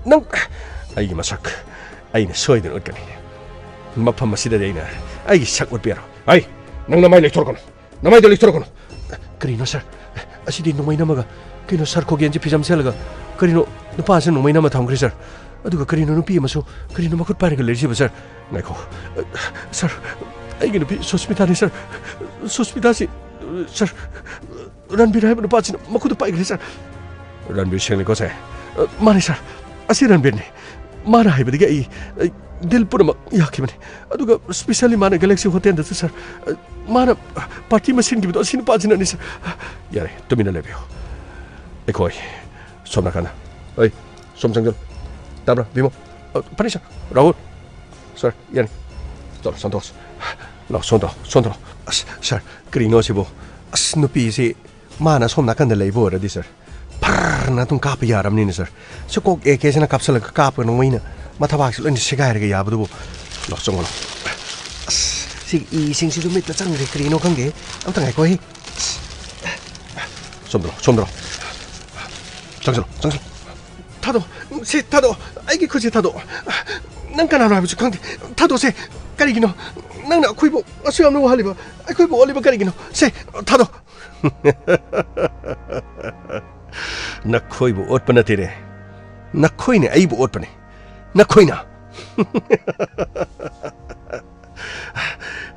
ꯅꯪ ꯑꯩꯒꯤ ꯃꯁꯛ ꯑꯩꯅ ꯁꯣꯏꯗꯅ ꯎꯠꯀꯅꯤ꯫ ꯃꯐꯝ ꯑꯁꯤꯗꯗꯤ ꯑꯩꯅ ꯑꯩꯒꯤ ꯁꯛ ꯎꯠꯄ ꯌꯥꯔꯣꯏ꯫ ꯑꯩ, ꯅꯪ ꯅꯃꯥꯏ ꯂꯩꯊꯣꯔꯛꯀꯅꯨ꯫ ꯅꯃꯥꯏꯗꯣ ꯂꯩꯊꯣꯔꯛꯀꯅꯨ꯫ ꯀꯔꯤꯅꯣ, ꯁꯥꯔ? ꯑꯁꯤꯗꯤ ꯅꯣꯡꯃꯩ ꯅꯝꯃꯒ, ꯀꯩꯅꯣ, ꯁꯥꯔ ꯈꯣꯒꯦꯟꯁꯦ ꯐꯤꯖꯝ ꯁꯦꯠꯂꯒ, ꯀꯔꯤꯅꯣ, ꯅꯨꯄꯥꯁꯦ ꯅꯣꯡꯃꯩ ꯅꯝꯃ ꯊꯝꯈ꯭ꯔꯦ, ꯁꯥꯔ꯫ ꯑꯗꯨꯒ ꯀꯔꯤꯅꯣ, ꯅꯨꯄꯤ ꯑꯃꯁꯨ, ꯀꯔꯤꯅꯣ, ꯃꯈꯨꯠ ꯄꯥꯏꯔꯒ ꯂꯩꯔꯤꯁꯤꯕꯣ, ꯁꯥꯔ? ꯉꯥꯏꯈꯣ꯫ ꯁꯥꯔ, ꯑꯩꯒꯤ ꯅꯨꯄꯤ ꯁꯨꯁꯃꯤꯇꯥꯅꯤ, ꯁꯥꯔ꯫ ꯁꯨꯁꯃꯤꯇꯥꯁꯤ, ꯁꯥꯔ, ꯔꯟꯕꯤꯔ ꯍꯥꯏꯕ ꯅꯨꯄꯥꯁꯤꯅ ꯃꯈꯨꯠꯇ ꯄꯥꯏꯈ꯭ꯔꯦ, ꯁꯥꯔ꯫ ꯔꯟꯕꯤꯔ ꯁꯤꯡꯅꯤꯀꯣ, ꯁꯥꯔ? ꯃꯥꯅꯤ, ꯁꯥꯔ꯫ ꯑꯁꯤ ꯔꯟꯕꯤꯔꯅꯤ꯫ ꯃꯥꯅ ꯍꯥꯏꯕꯗꯒꯤ ꯑꯩ, ꯑꯩ ꯗꯤꯜ ꯄꯨꯝꯅꯃꯛ ꯌꯥꯈꯤꯕꯅꯤ꯫ ꯑꯗꯨꯒ specially ꯃꯥꯅ Galaxy Hotelꯗꯁꯨ, ꯁꯥꯔ, ꯃꯥꯅ party ꯑꯃ ꯁꯤꯟꯈꯤꯕꯗꯣ ꯑꯁꯤ ꯅꯨꯄꯥꯁꯤꯅꯅꯤ, ꯁꯥꯔ꯫ ꯌꯥꯔꯦ, ꯇꯨꯃꯤꯟꯅ ꯂꯩꯕꯤꯌꯨ꯫ ꯑꯩꯈꯣꯏ ꯁꯣꯝ ꯅꯥꯀꯟꯗ꯫ ꯑꯩ, ꯁꯣꯝ ꯆꯪꯁꯤꯜꯂꯨ꯫ ꯇꯥꯕ꯭ꯔꯥ, ꯚꯤꯃꯣ? ꯑ, ꯐꯅꯤ, ꯁꯥꯔ꯫ ꯔꯥꯍꯨꯜ꯫ ꯁꯥꯔ, ꯌꯥꯅꯤ꯫ ꯆꯠꯂꯣ, ꯁꯣꯝꯗ ꯇꯧꯁꯤ꯫ ꯂꯥꯛꯑꯣ, ꯁꯣꯝꯗ ꯇꯧ, ꯁꯣꯝꯗ ꯇꯧ꯫ ꯑꯁ, ꯁꯥꯔ, ꯀꯔꯤꯅꯣ ꯁꯤꯕꯣ? ꯑꯁ, ꯅꯨꯄꯤꯁꯤ ꯃꯥꯅ ꯁꯣꯝ ꯅꯥꯀꯟꯗ ꯂꯩꯕ ꯑꯣꯏꯔꯗꯤ, ꯁꯥꯔ, ꯐꯔꯅ ꯑꯗꯨꯝ ꯀꯥꯞꯄ ꯌꯥꯔꯕꯅꯤꯅ, ꯁꯥꯔ꯫ ꯁꯤ ꯀꯣꯛ ꯑꯦ ꯀꯦꯁꯤꯅ ꯀꯥꯞꯁꯤꯜꯂꯒ ꯀꯥꯞꯄꯒ ꯅꯣꯡꯃꯩꯅ ꯃꯊꯕꯥꯛꯁꯤ ꯂꯣꯏꯅ ꯁꯦꯒꯥꯏꯔꯒ ꯌꯥꯕꯗꯨꯕꯨ꯫ ꯂꯥꯛꯑꯣ, ꯆꯪꯉꯣ, ꯂꯥꯛꯑꯣ꯫ ꯑꯁ, ꯁꯤꯒꯤ ꯏꯁꯤꯡꯁꯤꯁꯨ ꯃꯤꯠꯇ ꯆꯪꯈ꯭ꯔꯦ, ꯀꯔꯤꯅꯣ ꯈꯪꯗꯦ꯫ ꯑꯝꯇ ꯉꯥꯏꯈꯣ, ꯍꯦ꯫ ꯁꯣꯝꯗ ꯂꯥꯛꯑꯣ, ꯁꯣꯝꯗ ꯂꯥꯛꯑꯣ꯫ ꯆꯪꯁꯤꯜꯂꯣ, ꯆꯪꯁꯤꯜꯂꯣ꯫ ꯊꯥꯗꯣꯛ, ꯁꯤ ꯊꯥꯗꯣꯛ, ꯑꯩꯒꯤ ꯈꯨꯠꯁꯤ ꯊꯥꯗꯣꯛ꯫ ꯅꯪ ꯀꯅꯥꯅꯣ ꯍꯥꯏꯕꯁꯨ ꯈꯪꯗꯦ꯫ ꯊꯥꯗꯣꯛꯁꯦ꯫ ꯀꯔꯤꯒꯤꯅꯣ? ꯅꯪꯅ ꯑꯩꯈꯣꯏꯕꯨ ꯑꯁꯨꯛ ꯌꯥꯝꯅ ꯋꯥꯍꯜꯂꯤꯕ? ꯑꯩꯈꯣꯏꯕꯨ ꯑꯣꯠꯂꯤꯕ ꯀꯔꯤꯒꯤꯅꯣ? ꯁꯦ, ꯊꯥꯗꯣꯛ꯫ ꯅꯈꯣꯏꯕꯨ ꯑꯣꯠꯄ ꯅꯠꯇꯦꯅꯦ, ꯅꯈꯣꯏꯅ ꯑꯩꯕꯨ ꯑꯣꯠꯄꯅꯤ, ꯅꯈꯣꯏꯅ꯫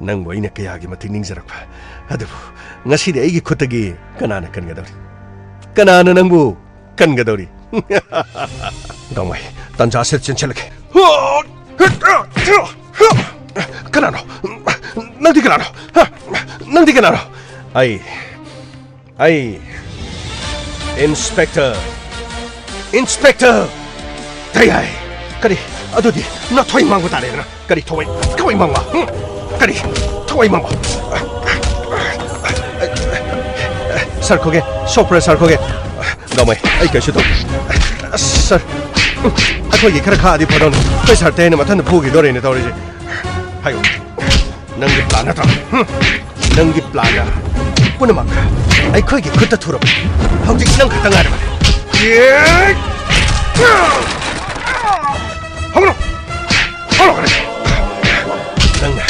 ꯅꯪꯕꯨ ꯑꯩꯅ ꯀꯌꯥꯒꯤ ꯃꯇꯤꯛ ꯅꯤꯡꯖꯔꯛꯄ, ꯑꯗꯨꯕꯨ ꯉꯁꯤꯗꯤ ꯑꯩꯒꯤ ꯈꯨꯠꯇꯒꯤ ꯀꯅꯥꯅ ꯀꯟꯒꯗꯧꯔꯤ? ꯀꯅꯥꯅ ꯅꯪꯕꯨ ꯀꯟꯒꯗꯧꯔꯤ꯫ ꯒꯥꯡꯃꯩ, ꯇꯟꯖꯥꯁꯤꯗ ꯆꯦꯟꯁꯤꯜꯂꯒꯦ꯫ ꯀꯅꯥꯅꯣ? ꯅꯪꯗꯤ ꯀꯅꯥꯅꯣ? ꯍꯥ? ꯅꯪꯗꯤ ꯀꯅꯥꯅꯣ? ꯑꯩ, ꯑꯩ, ꯏꯟꯁꯄꯦꯛꯇꯔ, ꯏꯟꯁꯄꯦꯛꯇꯔ ꯇꯌꯥꯏ꯫ ꯀꯔꯤ? ꯑꯗꯨꯗꯤ ꯅꯊ꯭ꯋꯥꯏ ꯃꯥꯡꯕ ꯇꯥꯔꯦꯗꯅ꯫ ꯀꯔꯤ ꯊꯋꯥꯏ, ꯊꯋꯥꯏ ꯃꯥꯡꯕ? ꯍꯨꯝ? ꯀꯔꯤ ꯊꯋꯥꯏ ꯃꯥꯡꯕ? ꯁꯥꯔ ꯈꯣꯒꯦ, ꯁꯣꯛꯄ꯭ꯔꯥ ꯁꯥꯔ ꯈꯣꯒꯦ? ꯒꯥꯡꯃꯩ, ꯑꯩ ꯀꯩꯁꯨ ꯇꯧ-, ꯑꯁ, ꯁꯥꯔ, ꯑꯩꯈꯣꯏꯒꯤ ꯈꯔ ꯈꯥꯛꯑꯗꯤ ꯐꯗꯧꯅꯤ꯫ ꯑꯩꯈꯣꯏ ꯁꯥꯔ ꯇꯌꯥꯏꯅ ꯃꯊꯟꯇ ꯐꯨꯈꯤꯗꯣꯔꯦꯅꯦ ꯇꯧꯔꯤꯁꯦ꯫ ꯍꯥꯏꯌꯨ, ꯅꯪꯒꯤ ꯄ꯭ꯂꯥꯟ ꯅꯠꯇ꯭ꯔꯣ? ꯍꯨꯝ? ꯅꯪꯒꯤ ꯄ꯭ꯂꯥꯟꯅ ꯄꯨꯝꯅꯃꯛ ꯑꯩꯈꯣꯏꯒꯤ ꯈꯨꯠꯇ ꯊꯨꯔꯕ꯫ ꯍꯧꯖꯤꯛ ꯅꯪ ꯈꯛꯇ ꯉꯥꯏꯔꯕꯅꯤ꯫ ꯍꯧꯔꯣ! ꯍꯧꯔꯣ! ꯅꯪꯅ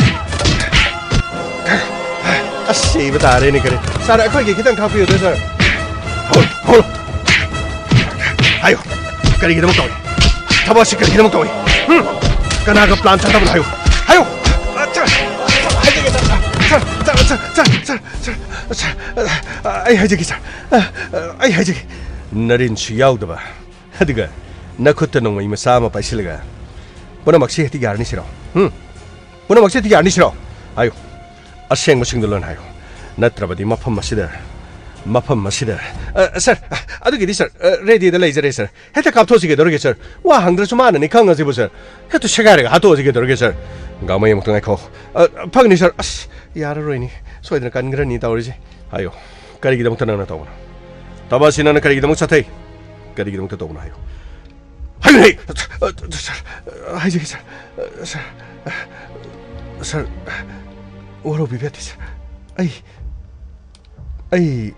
ꯑꯁ, ꯁꯤꯕ ꯇꯥꯔꯦꯅꯦ, ꯀꯔꯤ? ꯁꯥꯔ, ꯑꯩꯈꯣꯏꯒꯤ ꯈꯤꯇꯪ ꯈꯥꯛꯄꯤꯌꯨꯗ, ꯁꯥꯔ꯫ ꯍꯧꯔꯣ! ꯍꯧꯔꯣ! ꯍꯥꯏꯌꯨ꯫ ꯀꯔꯤꯒꯤꯗꯃꯛ ꯇꯧꯏ? ꯊꯕꯛ ꯑꯁꯤ ꯀꯔꯤꯒꯤꯗꯃꯛ ꯇꯧꯏ? ꯍꯨꯝ? ꯀꯅꯥꯒ ꯄ꯭ꯂꯥꯟ ꯆꯥꯟꯅꯕꯅꯣ ꯍꯥꯏꯌꯨ꯫ ꯍꯥꯏꯌꯨ! ꯑ, ꯁꯥꯔ, ꯍꯥꯏꯖꯒꯦ, ꯁꯥꯔ, ꯁꯥꯔ, ꯑ, ꯑꯩ ꯍꯥꯏꯖꯒꯦ, ꯁꯥꯔ꯫ ꯑ, ꯑ, ꯑꯩ ꯍꯥꯏꯖꯒꯦ꯫ ꯅꯔꯤꯟꯁꯨ ꯌꯥꯎꯗꯕ, ꯑꯗꯨꯒ ꯅꯈꯨꯠꯇ ꯅꯣꯡꯃꯩ ꯃꯆꯥ ꯑꯃ ꯄꯥꯏꯁꯤꯜꯂꯒ ꯄꯨꯝꯅꯃꯛꯁꯤ ꯍꯦꯛꯇ ꯌꯥꯔꯅꯤ ꯁꯤꯔꯣ? ꯍꯨꯝ? ꯄꯨꯝꯅꯃꯛꯁꯦ ꯍꯦꯛꯇ ꯌꯥꯔꯅꯤ ꯁꯤꯔꯣ? ꯍꯥꯏꯌꯨ꯫ ꯑꯁꯦꯡꯕꯁꯤꯡꯗꯣ ꯂꯣꯏꯅ ꯍꯥꯏꯌꯨ꯫ ꯅꯠꯇ꯭ꯔꯕꯗꯤ ꯃꯐꯝ ꯑꯁꯤꯗ, ꯃꯐꯝ ꯑꯁꯤꯗ, ꯑ, ꯁꯥꯔ, ꯑꯗꯨꯒꯤꯗꯤ ꯁꯥꯔ, ꯑ, ꯔꯦꯗꯤꯗ ꯂꯩꯖꯔꯦ ꯁꯥꯔ꯫ ꯍꯦꯛꯇ ꯀꯥꯞꯊꯣꯛꯑꯁꯤ ꯀꯩꯗꯧꯔꯒꯦ ꯁꯥꯔ? ꯋꯥ ꯍꯪꯗ꯭ꯔꯁꯨ ꯃꯥꯅꯅꯤ ꯈꯪꯉꯁꯤꯕꯨ ꯁꯥꯔ꯫ ꯍꯦꯛꯇ ꯁꯦꯒꯥꯏꯔꯒ ꯍꯥꯠꯇꯣꯛꯑꯁꯤ ꯀꯩꯗꯧꯔꯒꯦ ꯁꯥꯔ? ꯒꯥꯡꯃꯩ ꯑꯃꯨꯛꯇ ꯉꯥꯏꯈꯣ꯫ ꯑ, ꯐꯒꯅꯤ ꯁꯥꯔ꯫ ꯑꯁ, ꯌꯥꯔꯔꯣꯏꯅꯦ꯫ ꯁꯣꯏꯗꯅ ꯀꯟꯈ꯭ꯔꯅꯤ ꯇꯧꯔꯤꯁꯦ꯫ ꯍꯥꯏꯌꯨ, ꯀꯔꯤꯒꯤꯗꯃꯛꯇ ꯅꯪꯅ ꯇꯧꯕꯅꯣ? ꯊꯕꯛ ꯑꯁꯤ ꯅꯪꯅ ꯀꯔꯤꯒꯤꯗꯃꯛ ꯆꯠꯊꯩ? ꯀꯔꯤꯒꯤꯗꯃꯛꯇ ꯇꯧꯕꯅꯣ ꯍꯥꯏꯌꯨ꯫ ꯍꯥꯏꯌꯨꯅꯦ! ꯑ, ꯁꯥꯔ, ꯍꯥꯏꯖꯒꯦ ꯁꯥꯔ꯫ ꯁꯥꯔ, ꯁꯥꯔ, ꯋꯥꯔꯧꯕꯤꯕ ꯌꯥꯗꯦ ꯁꯥꯔ꯫ ꯑꯩ, ꯑꯩ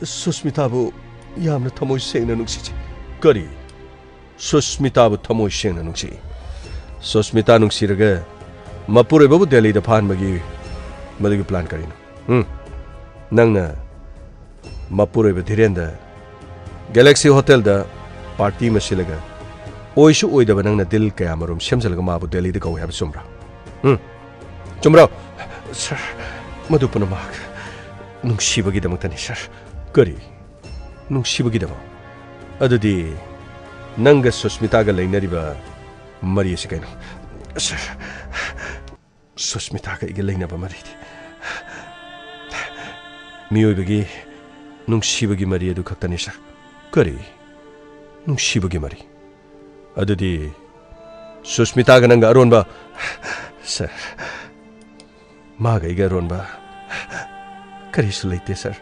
ꯁꯨꯁꯃꯤꯇꯥꯕꯨ ꯌꯥꯝꯅ ꯊꯃꯣꯏ ꯁꯦꯡꯅ ꯅꯨꯡꯁꯤꯖꯩ꯫ ꯀꯔꯤ? ꯁꯨꯁꯃꯤꯇꯥꯕꯨ ꯊꯃꯣꯏ ꯁꯦꯡꯅ ꯅꯨꯡꯁꯤ? ꯁꯨꯁꯃꯤꯇꯥ ꯅꯨꯡꯁꯤꯔꯒ ꯃꯄꯨꯔꯣꯏꯕꯕꯨ ꯗꯦꯜꯂꯤꯗ ꯐꯥꯍꯟꯕꯒꯤ ꯃꯗꯨꯒꯤ ꯄ꯭ꯂꯥꯟ ꯀꯔꯤꯅꯣ? ꯎꯝ? ꯅꯪꯅ ꯃꯄꯨꯔꯣꯏꯕ ꯙꯤꯔꯦꯟꯗ ꯒꯦꯂꯦꯛꯁꯤ ꯍꯣꯇꯦꯜꯗ ꯄꯥꯔꯇꯤ ꯑꯃ ꯁꯤꯜꯂꯒ ꯑꯣꯏꯁꯨ ꯑꯣꯏꯗꯕ ꯅꯪꯅ ꯗꯤꯜ ꯀꯌꯥꯃꯔꯨꯝ ꯁꯦꯝꯖꯤꯜꯂꯒ ꯃꯥꯕꯨ ꯗꯦꯜꯂꯤꯗ ꯀꯧꯏ ꯍꯥꯏꯕ ꯆꯨꯝꯕ꯭ꯔꯥ? ꯎꯝ? ꯆꯨꯝꯕ꯭ꯔꯣ? ꯁꯥꯔ, ꯃꯗꯨ ꯄꯨꯝꯅꯃꯛ ꯅꯨꯡꯁꯤꯕꯒꯤꯗꯃꯛꯇꯅꯤ, ꯁꯥꯔ꯫ ꯀꯔꯤ? ꯅꯨꯡꯁꯤꯕꯒꯤꯗꯃꯛ? ꯑꯗꯨꯗꯤ ꯅꯪꯒ ꯁꯨꯁꯃꯤꯇꯥꯒ ꯂꯩꯅꯔꯤꯕ ꯃꯔꯤ ꯑꯁꯤ ꯀꯩꯅꯣ? ꯁꯥꯔ, ꯁꯨꯁꯃꯤꯇꯥꯒ ꯑꯩꯒ ꯂꯩꯅꯕ ꯃꯔꯤꯗꯤ ꯃꯤꯑꯣꯏꯕꯒꯤ ꯅꯨꯡꯁꯤꯕꯒꯤ ꯃꯔꯤ ꯑꯗꯨ ꯈꯛꯇꯅꯤ, ꯁꯥꯔ꯫ ꯀꯔꯤ? ꯅꯨꯡꯁꯤꯕꯒꯤ ꯃꯔꯤ? ꯑꯗꯨꯗꯤ ꯁꯨꯁꯃꯤꯇꯥꯒ ꯅꯪꯒ ꯑꯔꯣꯟꯕ? ꯁꯥꯔ, ꯃꯥꯒ ꯑꯩꯒ ꯑꯔꯣꯟꯕ ꯀꯔꯤꯁꯨ ꯂꯩꯇꯦ, ꯁꯥꯔ꯫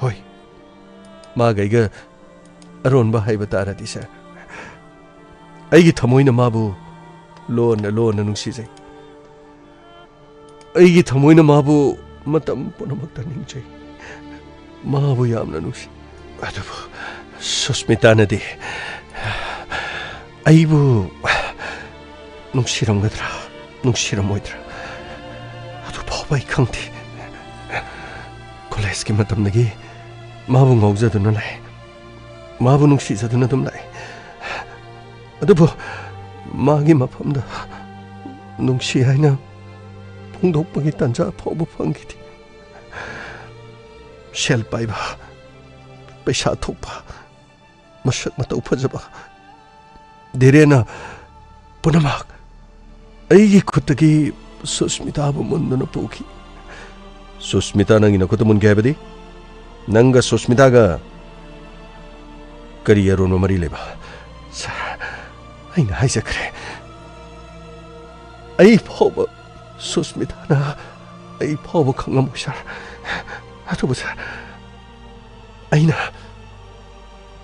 ꯍꯣꯏ, ꯃꯥꯒ ꯑꯩꯒ ꯑꯔꯣꯟꯕ ꯍꯥꯏꯕ ꯇꯥꯔꯗꯤ, ꯁꯥꯔ, ꯑꯩꯒꯤ ꯊꯃꯣꯏꯅ ꯃꯥꯕꯨ ꯂꯣꯟꯅ ꯂꯣꯟꯅ ꯅꯨꯡꯁꯤꯖꯩ꯫ ꯑꯩꯒꯤ ꯊꯃꯣꯏꯅ ꯃꯥꯕꯨ ꯃꯇꯝ ꯄꯨꯝꯅꯃꯛꯇ ꯅꯤꯡꯖꯩ꯫ ꯃꯥꯕꯨ ꯌꯥꯝꯅ ꯅꯨꯡꯁꯤ꯫ ꯑꯗꯨꯕꯨ ꯁꯨꯁꯃꯤꯇꯥꯅꯗꯤ ꯑꯩꯕꯨ ꯅꯨꯡꯁꯤꯔꯝꯒꯗ꯭ꯔꯥ, ꯅꯨꯡꯁꯤꯔꯝꯃꯣꯏꯗ꯭ꯔꯥ, ꯑꯗꯨ ꯐꯥꯎꯕ ꯑꯩ ꯈꯪꯗꯦ꯫ ꯀꯣꯂꯦꯖꯀꯤ ꯃꯇꯝꯗꯒꯤ ꯃꯥꯕꯨ ꯉꯥꯎꯖꯗꯨꯅ ꯂꯥꯛꯑꯦ, ꯃꯥꯕꯨ ꯅꯨꯡꯁꯤꯖꯗꯨꯅ ꯑꯗꯨꯝ ꯂꯥꯛꯑꯦ꯫ ꯑꯗꯨꯕꯨ ꯃꯥꯒꯤ ꯃꯐꯝꯗ ꯅꯨꯡꯁꯤ ꯍꯥꯏꯅ ꯐꯣꯡꯗꯣꯛꯄꯒꯤ ꯇꯥꯟꯖꯥ ꯐꯥꯎꯕ ꯐꯪꯈꯤꯗꯦ꯫ ꯁꯦꯜ ꯄꯥꯏꯕ, ꯄꯩꯁꯥ ꯊꯣꯛꯄ, ꯃꯁꯛ ꯃꯇꯧ ꯐꯖꯕ ꯙꯤꯔꯦꯟꯅ ꯄꯨꯝꯅꯃꯛ ꯑꯩꯒꯤ ꯈꯨꯠꯇꯒꯤ ꯁꯨꯁꯃꯤꯇꯥꯕꯨ ꯃꯨꯟꯗꯨꯅ ꯄꯨꯈꯤ꯫ ꯁꯨꯁꯃꯤꯇꯥ ꯅꯪꯒꯤ ꯅꯈꯨꯠꯇ ꯃꯨꯟꯒꯦ ꯍꯥꯏꯕꯗꯤ? ꯅꯪꯒ ꯁꯨꯁꯃꯤꯇꯥꯒ ꯀꯔꯤ ꯑꯔꯣꯟꯕ ꯃꯔꯤ ꯂꯩꯕ? ꯁꯥꯔ, ꯑꯩꯅ ꯍꯥꯏꯖꯈ꯭ꯔꯦ, ꯑꯩ ꯐꯥꯎꯕ ꯁꯨꯁꯃꯤꯇꯥꯅ ꯑꯩ ꯐꯥꯎꯕ ꯈꯪꯉꯝꯃꯣꯏ, ꯁꯥꯔ꯫ ꯑꯗꯨꯕꯨ, ꯁꯥꯔ, ꯑꯩꯅ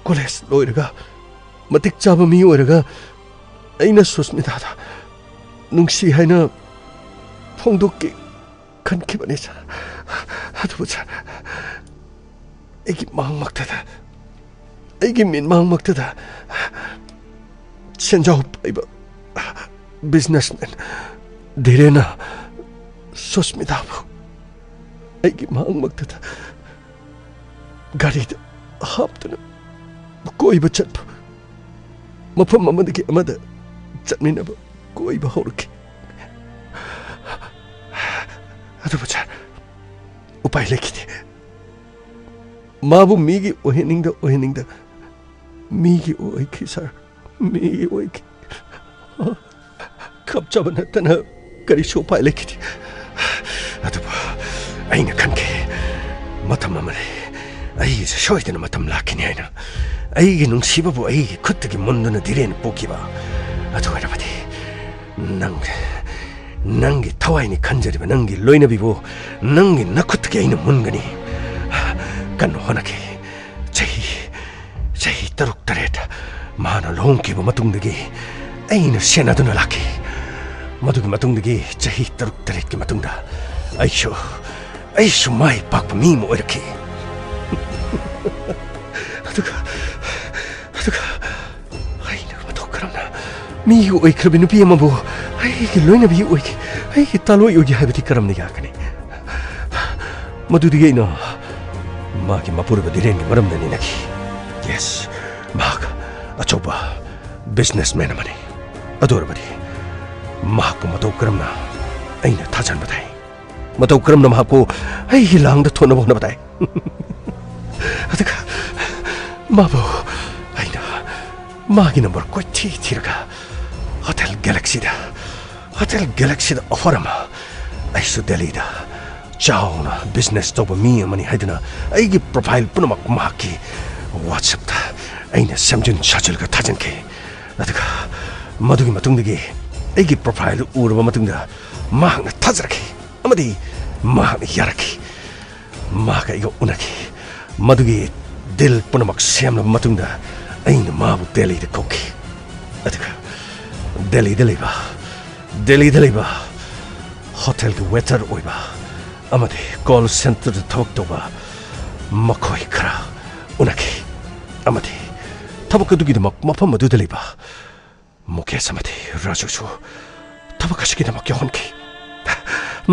ꯀꯣꯂꯦꯖ ꯂꯣꯏꯔꯒ ꯃꯇꯤꯛ ꯆꯥꯕ ꯃꯤ ꯑꯣꯏꯔꯒ ꯑꯩꯅ ꯁꯨꯁꯃꯤꯇꯥꯗ ꯅꯨꯡꯁꯤ ꯍꯥꯏꯅ ꯐꯣꯡꯗꯣꯛꯀꯦ ꯈꯟꯈꯤꯕꯅꯤ, ꯁꯥꯔ꯫ ꯑꯗꯨꯕꯨ, ꯁꯥꯔ, ꯑꯩꯒꯤ ꯃꯥꯡꯃꯛꯇꯗ, ꯑꯩꯒꯤ ꯃꯤꯠꯃꯥꯡꯃꯛꯇꯗ ꯁꯦꯟꯖꯥꯎ ꯄꯥꯏꯕ ꯕꯤꯖꯤꯅꯦꯁꯃꯦꯟ ꯙꯤꯔꯦꯟꯅ ꯁꯨꯁꯃꯤꯇꯥꯕꯨ ꯑꯩꯒꯤ ꯃꯥꯡꯃꯛꯇꯗ ꯒꯥꯔꯤꯗ ꯍꯥꯞꯇꯨꯅ ꯀꯣꯏꯕ ꯆꯠꯄ, ꯃꯐꯝ ꯑꯃꯗꯒꯤ ꯑꯃꯗ ꯆꯠꯃꯤꯟꯅꯕ, ꯀꯣꯏꯕ ꯍꯧꯔꯛꯈꯤ꯫ ꯑꯗꯨꯕꯨ, ꯁꯥꯔ, ꯎꯄꯥꯏ ꯂꯩꯈꯤꯗꯦ꯫ ꯃꯥꯕꯨ ꯃꯤꯒꯤ ꯑꯣꯏꯍꯟꯅꯤꯡꯗ ꯑꯣꯏꯍꯟꯅꯤꯡꯗ ꯃꯤꯒꯤ ꯑꯣꯏꯈꯤ, ꯁꯥꯔ꯫ ꯃꯤꯒꯤ ꯑꯣꯏꯈꯤ꯫ ꯀꯞꯆꯕ ꯅꯠꯇꯅ ꯀꯔꯤꯁꯨ ꯎꯄꯥꯏ ꯂꯩꯈꯤꯗꯦ꯫ ꯑꯗꯨꯕꯨ ꯑꯩꯅ ꯈꯟꯈꯤ, ꯃꯇꯝ ꯑꯃ ꯂꯩ, ꯑꯩꯒꯤꯁꯨ ꯁꯣꯏꯗꯅ ꯃꯇꯝ ꯂꯥꯛꯈꯤꯅꯤ ꯍꯥꯏꯅ꯫ ꯑꯩꯒꯤ ꯅꯨꯡꯁꯤꯕꯕꯨ ꯑꯩꯒꯤ ꯈꯨꯠꯇꯒꯤ ꯃꯨꯟꯗꯨꯅ ꯙꯤꯔꯦꯟ ꯄꯣꯛꯈꯤꯕ꯫ ꯑꯗꯨ ꯑꯣꯏꯔꯕꯗꯤ ꯅꯪ, ꯅꯪꯒꯤ ꯊꯋꯥꯏꯅꯤ ꯈꯟꯖꯔꯤꯕ ꯅꯪꯒꯤ ꯂꯣꯏꯅꯕꯤꯕꯨ ꯅꯪꯒꯤ ꯅꯈꯨꯠꯇꯒꯤ ꯑꯩꯅ ꯃꯨꯟꯒꯅꯤ꯫ ꯀꯟꯅ ꯍꯣꯠꯅꯈꯤ꯫ ꯆꯍꯤ, ꯆꯍꯤ ꯇꯔꯨꯛ ꯇꯔꯦꯠ ꯃꯥꯅ ꯂꯨꯍꯣꯡꯈꯤꯕ ꯃꯇꯨꯡꯗꯒꯤ ꯑꯩꯅ ꯁꯦꯟꯅꯗꯨꯅ ꯂꯥꯛꯈꯤ꯫ ꯃꯗꯨꯒꯤ ꯃꯇꯨꯡꯗꯒꯤ ꯆꯍꯤ ꯇꯔꯨꯛ ꯇꯔꯦꯠꯀꯤ ꯃꯇꯨꯡꯗ ꯑꯩꯁꯨ, ꯑꯩꯁꯨ ꯃꯥꯏ ꯄꯥꯛꯄ ꯃꯤ ꯑꯃ ꯑꯣꯏꯔꯛꯈꯤ꯫ ꯑꯗꯨꯒ, ꯑꯗꯨꯒ ꯑꯩꯅ ꯃꯇꯧ ꯀꯔꯝꯅ ꯃꯤꯒꯤ ꯑꯣꯏꯈ꯭ꯔꯕ ꯅꯨꯄꯤ ꯑꯃꯕꯨ ꯑꯩꯒꯤ ꯂꯣꯏꯅꯕꯤ ꯑꯣꯏꯒꯦ, ꯑꯩꯒꯤ ꯇꯥꯂꯣꯏ ꯑꯣꯏꯒꯦ ꯍꯥꯏꯕꯗꯤ ꯀꯔꯝꯅ ꯌꯥꯒꯅꯤ? ꯃꯗꯨꯗꯒꯤ ꯑꯩꯅ ꯃꯥꯒꯤ ꯃꯄꯨꯔꯣꯏꯕ ꯙꯤꯔꯦꯟꯒꯤ ꯃꯔꯝꯗ ꯅꯩꯅꯈꯤ꯫ ꯌꯦꯁ, ꯃꯍꯥꯛ ꯑꯆꯧꯕ ꯕꯤꯖꯤꯅꯦꯁꯃꯦꯟ ꯑꯃꯅꯤ꯫ ꯑꯗꯨ ꯑꯣꯏꯔꯕꯗꯤ ꯃꯍꯥꯛꯄꯨ ꯃꯇꯧ ꯀꯔꯝꯅ ꯑꯩꯅ ꯊꯥꯖꯍꯟꯕ ꯇꯥꯏ? ꯃꯇꯧ ꯀꯔꯝꯅ ꯃꯍꯥꯛꯄꯨ ꯑꯩꯒꯤ ꯂꯥꯡꯗ ꯊꯣꯟꯅꯕ ꯍꯣꯠꯅꯕ ꯇꯥꯏ? ꯑꯗꯨꯒ ꯃꯥꯕꯨ ꯑꯩꯅ ꯃꯥꯒꯤ ꯅꯝꯕꯔ ꯀꯣꯏꯊꯤ ꯊꯤꯔꯒ ꯍꯣꯇꯦꯜ ꯒꯦꯂꯦꯛꯁꯤꯗ, ꯍꯣꯇꯦꯜ ꯒꯦꯂꯦꯛꯁꯤꯗ ꯑꯣꯐꯔ ꯑꯃ, ꯑꯩꯁꯨ ꯗꯦꯜꯂꯤꯗ ꯆꯥꯎꯅ ꯕꯤꯖꯤꯅꯦꯁ ꯇꯧꯕ ꯃꯤ ꯑꯃꯅꯤ ꯍꯥꯏꯗꯨꯅ ꯑꯩꯒꯤ ꯄ꯭ꯔꯣꯐꯥꯏꯜ ꯄꯨꯝꯅꯃꯛ ꯃꯍꯥꯛꯀꯤ WhatsApp-ꯇ ꯑꯩꯅ ꯁꯦꯝꯖꯤꯟ ꯁꯥꯖꯤꯜꯂꯒ ꯊꯥꯖꯤꯟꯈꯤ꯫ ꯑꯗꯨꯒ ꯃꯗꯨꯒꯤ ꯃꯇꯨꯡꯗꯒꯤ ꯑꯩꯒꯤ ꯄ꯭ꯔꯣꯐꯥꯏꯜꯗꯨ ꯎꯔꯕ ꯃꯇꯨꯡꯗ ꯃꯍꯥꯛꯅ ꯊꯥꯖꯔꯛꯈꯤ ꯑꯃꯗꯤ ꯃꯍꯥꯛꯅ ꯌꯥꯔꯛꯈꯤ꯫ ꯃꯍꯥꯛꯀ ꯑꯩꯒ ꯎꯅꯈꯤ꯫ ꯃꯗꯨꯒꯤ ꯗꯤꯜ ꯄꯨꯝꯅꯃꯛ ꯁꯦꯝꯂꯕ ꯃꯇꯨꯡꯗ ꯑꯩꯅ ꯃꯥꯕꯨ ꯗꯦꯜꯂꯤꯗ ꯀꯧꯈꯤ꯫ ꯑꯗꯨꯒ ꯗꯦꯜꯂꯤꯗ ꯂꯩꯕ, ꯗꯦꯜꯂꯤꯗ ꯂꯩꯕ ꯍꯣꯇꯦꯜꯒꯤ ꯋꯦꯇꯔ ꯑꯣꯏꯕ ꯑꯃꯗꯤ ꯀꯣꯜ ꯁꯦꯟꯇꯔꯗ ꯊꯕꯛ ꯇꯧꯕ ꯃꯈꯣꯏ ꯈꯔ ꯎꯅꯈꯤ꯫ ꯑꯃꯗꯤ ꯊꯕꯛ ꯑꯗꯨꯒꯤꯗꯃꯛ ꯃꯐꯝ ꯑꯗꯨꯗ ꯂꯩꯕ ꯃꯨꯀꯦꯁ ꯑꯃꯗꯤ ꯔꯥꯖꯨꯁꯨ ꯊꯕꯛ ꯑꯁꯤꯒꯤꯗꯃꯛ ꯌꯥꯎꯍꯟꯈꯤ꯫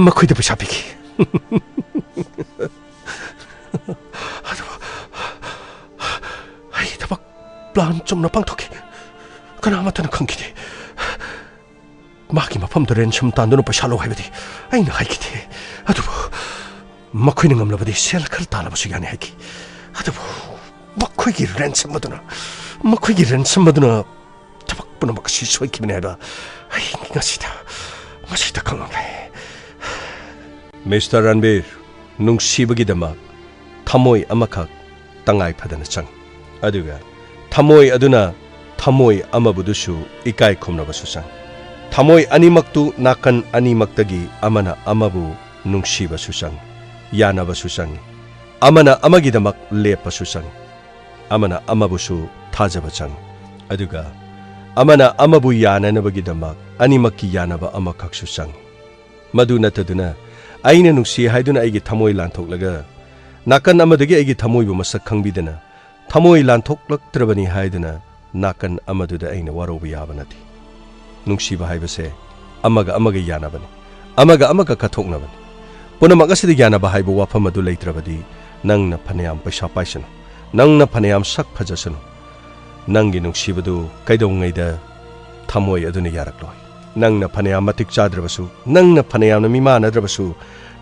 ꯃꯈꯣꯏꯗ ꯄꯩꯁꯥ ꯄꯤꯈꯤ꯫ ꯑꯗꯨꯕꯨ ꯑꯩ ꯊꯕꯛ ꯄ꯭ꯂꯥꯟ ꯆꯨꯝꯅ ꯄꯥꯡꯊꯣꯛꯈꯤ꯫ ꯀꯅꯥ ꯑꯃꯠꯇꯅ ꯈꯪꯈꯤꯗꯦ꯫ ꯃꯍꯥꯛꯀꯤ ꯃꯐꯝꯗ ꯔꯦꯟꯁꯝ ꯇꯥꯟꯗꯨꯅ ꯄꯩꯁꯥ ꯂꯧ ꯍꯥꯏꯕꯗꯤ ꯑꯩꯅ ꯍꯥꯏꯈꯤꯗꯦ꯫ ꯑꯗꯨꯕꯨ ꯃꯈꯣꯏꯅ ꯉꯝꯂꯕꯗꯤ ꯁꯦꯜ ꯈꯔ ꯇꯥꯜꯂꯕꯁꯨ ꯌꯥꯅꯤ ꯍꯥꯏꯈꯤ꯫ ꯑꯗꯨꯕꯨ ꯃꯈꯣꯏꯒꯤ ꯔꯦꯟꯁꯝ ꯑꯗꯨꯅ, ꯃꯈꯣꯏꯒꯤ ꯔꯦꯟꯁꯝ ꯑꯗꯨꯅ ꯊꯕꯛ ꯄꯨꯝꯅꯃꯛ ꯑꯁꯤ ꯁꯣꯏꯈꯤꯕꯅꯤ ꯍꯥꯏꯕ ꯑꯩ ꯉꯁꯤꯗ, ꯉꯁꯤꯗ ꯈꯪꯂꯦ꯫ ꯃꯤꯁꯇꯔ ꯔꯟꯕꯤꯔ, ꯅꯨꯡꯁꯤꯕꯒꯤꯗꯃꯛ ꯊꯃꯣꯏ ꯑꯃꯈꯛ ꯇꯉꯥꯏ ꯐꯗꯅ ꯆꯪꯏ꯫ ꯑꯗꯨꯒ ꯊꯃꯣꯏ ꯑꯗꯨꯅ ꯊꯃꯣꯏ ꯑꯃꯕꯨꯗꯨꯁꯨ ꯏꯀꯥꯏ ꯈꯨꯝꯅꯕꯁꯨ ꯆꯪꯏ꯫ ꯊꯃꯣꯏ ꯑꯅꯤꯃꯛꯇꯨ ꯅꯥꯀꯟ ꯑꯅꯤꯃꯛꯇꯒꯤ ꯑꯃꯅ ꯑꯃꯕꯨ ꯅꯨꯡꯁꯤꯕꯁꯨ ꯆꯪꯏ, ꯌꯥꯅꯕꯁꯨ ꯆꯪꯏ꯫ ꯑꯃꯅ ꯑꯃꯒꯤꯗꯃꯛ ꯂꯦꯞꯄꯁꯨ ꯆꯪꯏ꯫ ꯑꯃꯅ ꯑꯃꯕꯨꯁꯨ ꯊꯥꯖꯕ ꯆꯪꯏ꯫ ꯑꯗꯨꯒ ꯑꯃꯅ ꯑꯃꯕꯨ ꯌꯥꯅꯅꯕꯒꯤꯗꯃꯛ ꯑꯅꯤꯃꯛꯀꯤ ꯌꯥꯅꯕ ꯑꯃꯈꯛꯁꯨ ꯆꯪꯏ꯫ ꯃꯗꯨ ꯅꯠꯇꯗꯨꯅ, ꯑꯩꯅ ꯅꯨꯡꯁꯤ ꯍꯥꯏꯗꯨꯅ ꯑꯩꯒꯤ ꯊꯃꯣꯏ ꯂꯥꯟꯊꯣꯛꯂꯒ, ꯅꯥꯀꯟ ꯑꯃꯗꯒꯤ ꯑꯩꯒꯤ ꯊꯃꯣꯏꯕꯨ ꯃꯁꯛ ꯈꯪꯕꯤꯗꯅ, ꯊꯃꯣꯏ ꯂꯥꯟꯊꯣꯛꯂꯛꯇ꯭ꯔꯕꯅꯤ ꯍꯥꯏꯗꯨꯅ ꯅꯥꯀꯟ ꯑꯃꯗꯨꯗ ꯑꯩꯅ ꯋꯥꯔꯧꯕ ꯌꯥꯕ ꯅꯠꯇꯦ꯫ ꯅꯨꯡꯁꯤꯕ ꯍꯥꯏꯕꯁꯦ ꯑꯃꯒ ꯑꯃꯒ ꯌꯥꯅꯕꯅꯤ, ꯑꯃꯒ ꯑꯃꯒ ꯀꯠꯊꯣꯛꯅꯕꯅꯤ꯫ ꯄꯨꯝꯅꯃꯛ ꯑꯁꯤꯗ ꯌꯥꯅꯕ ꯍꯥꯏꯕ ꯋꯥꯐꯝ ꯑꯗꯨ ꯂꯩꯇ꯭ꯔꯕꯗꯤ, ꯅꯪꯅ ꯐꯅꯌꯥꯝ ꯄꯩꯁꯥ ꯄꯥꯏꯁꯅꯨ, ꯅꯪꯅ ꯐꯅꯌꯥꯝ ꯁꯛ ꯐꯖꯁꯅꯨ, ꯅꯪꯒꯤ ꯅꯨꯡꯁꯤꯕꯗꯨ ꯀꯩꯗꯧꯉꯩꯗ ꯊꯃꯣꯏ ꯑꯗꯨꯅ ꯌꯥꯔꯛꯂꯣꯏ꯫ ꯅꯪꯅ ꯐꯅꯌꯥꯝ ꯃꯇꯤꯛ ꯆꯥꯗ꯭ꯔꯕꯁꯨ, ꯅꯪꯅ ꯐꯅꯌꯥꯝꯅ ꯃꯤꯃꯥꯟꯅꯗ꯭ꯔꯕꯁꯨ,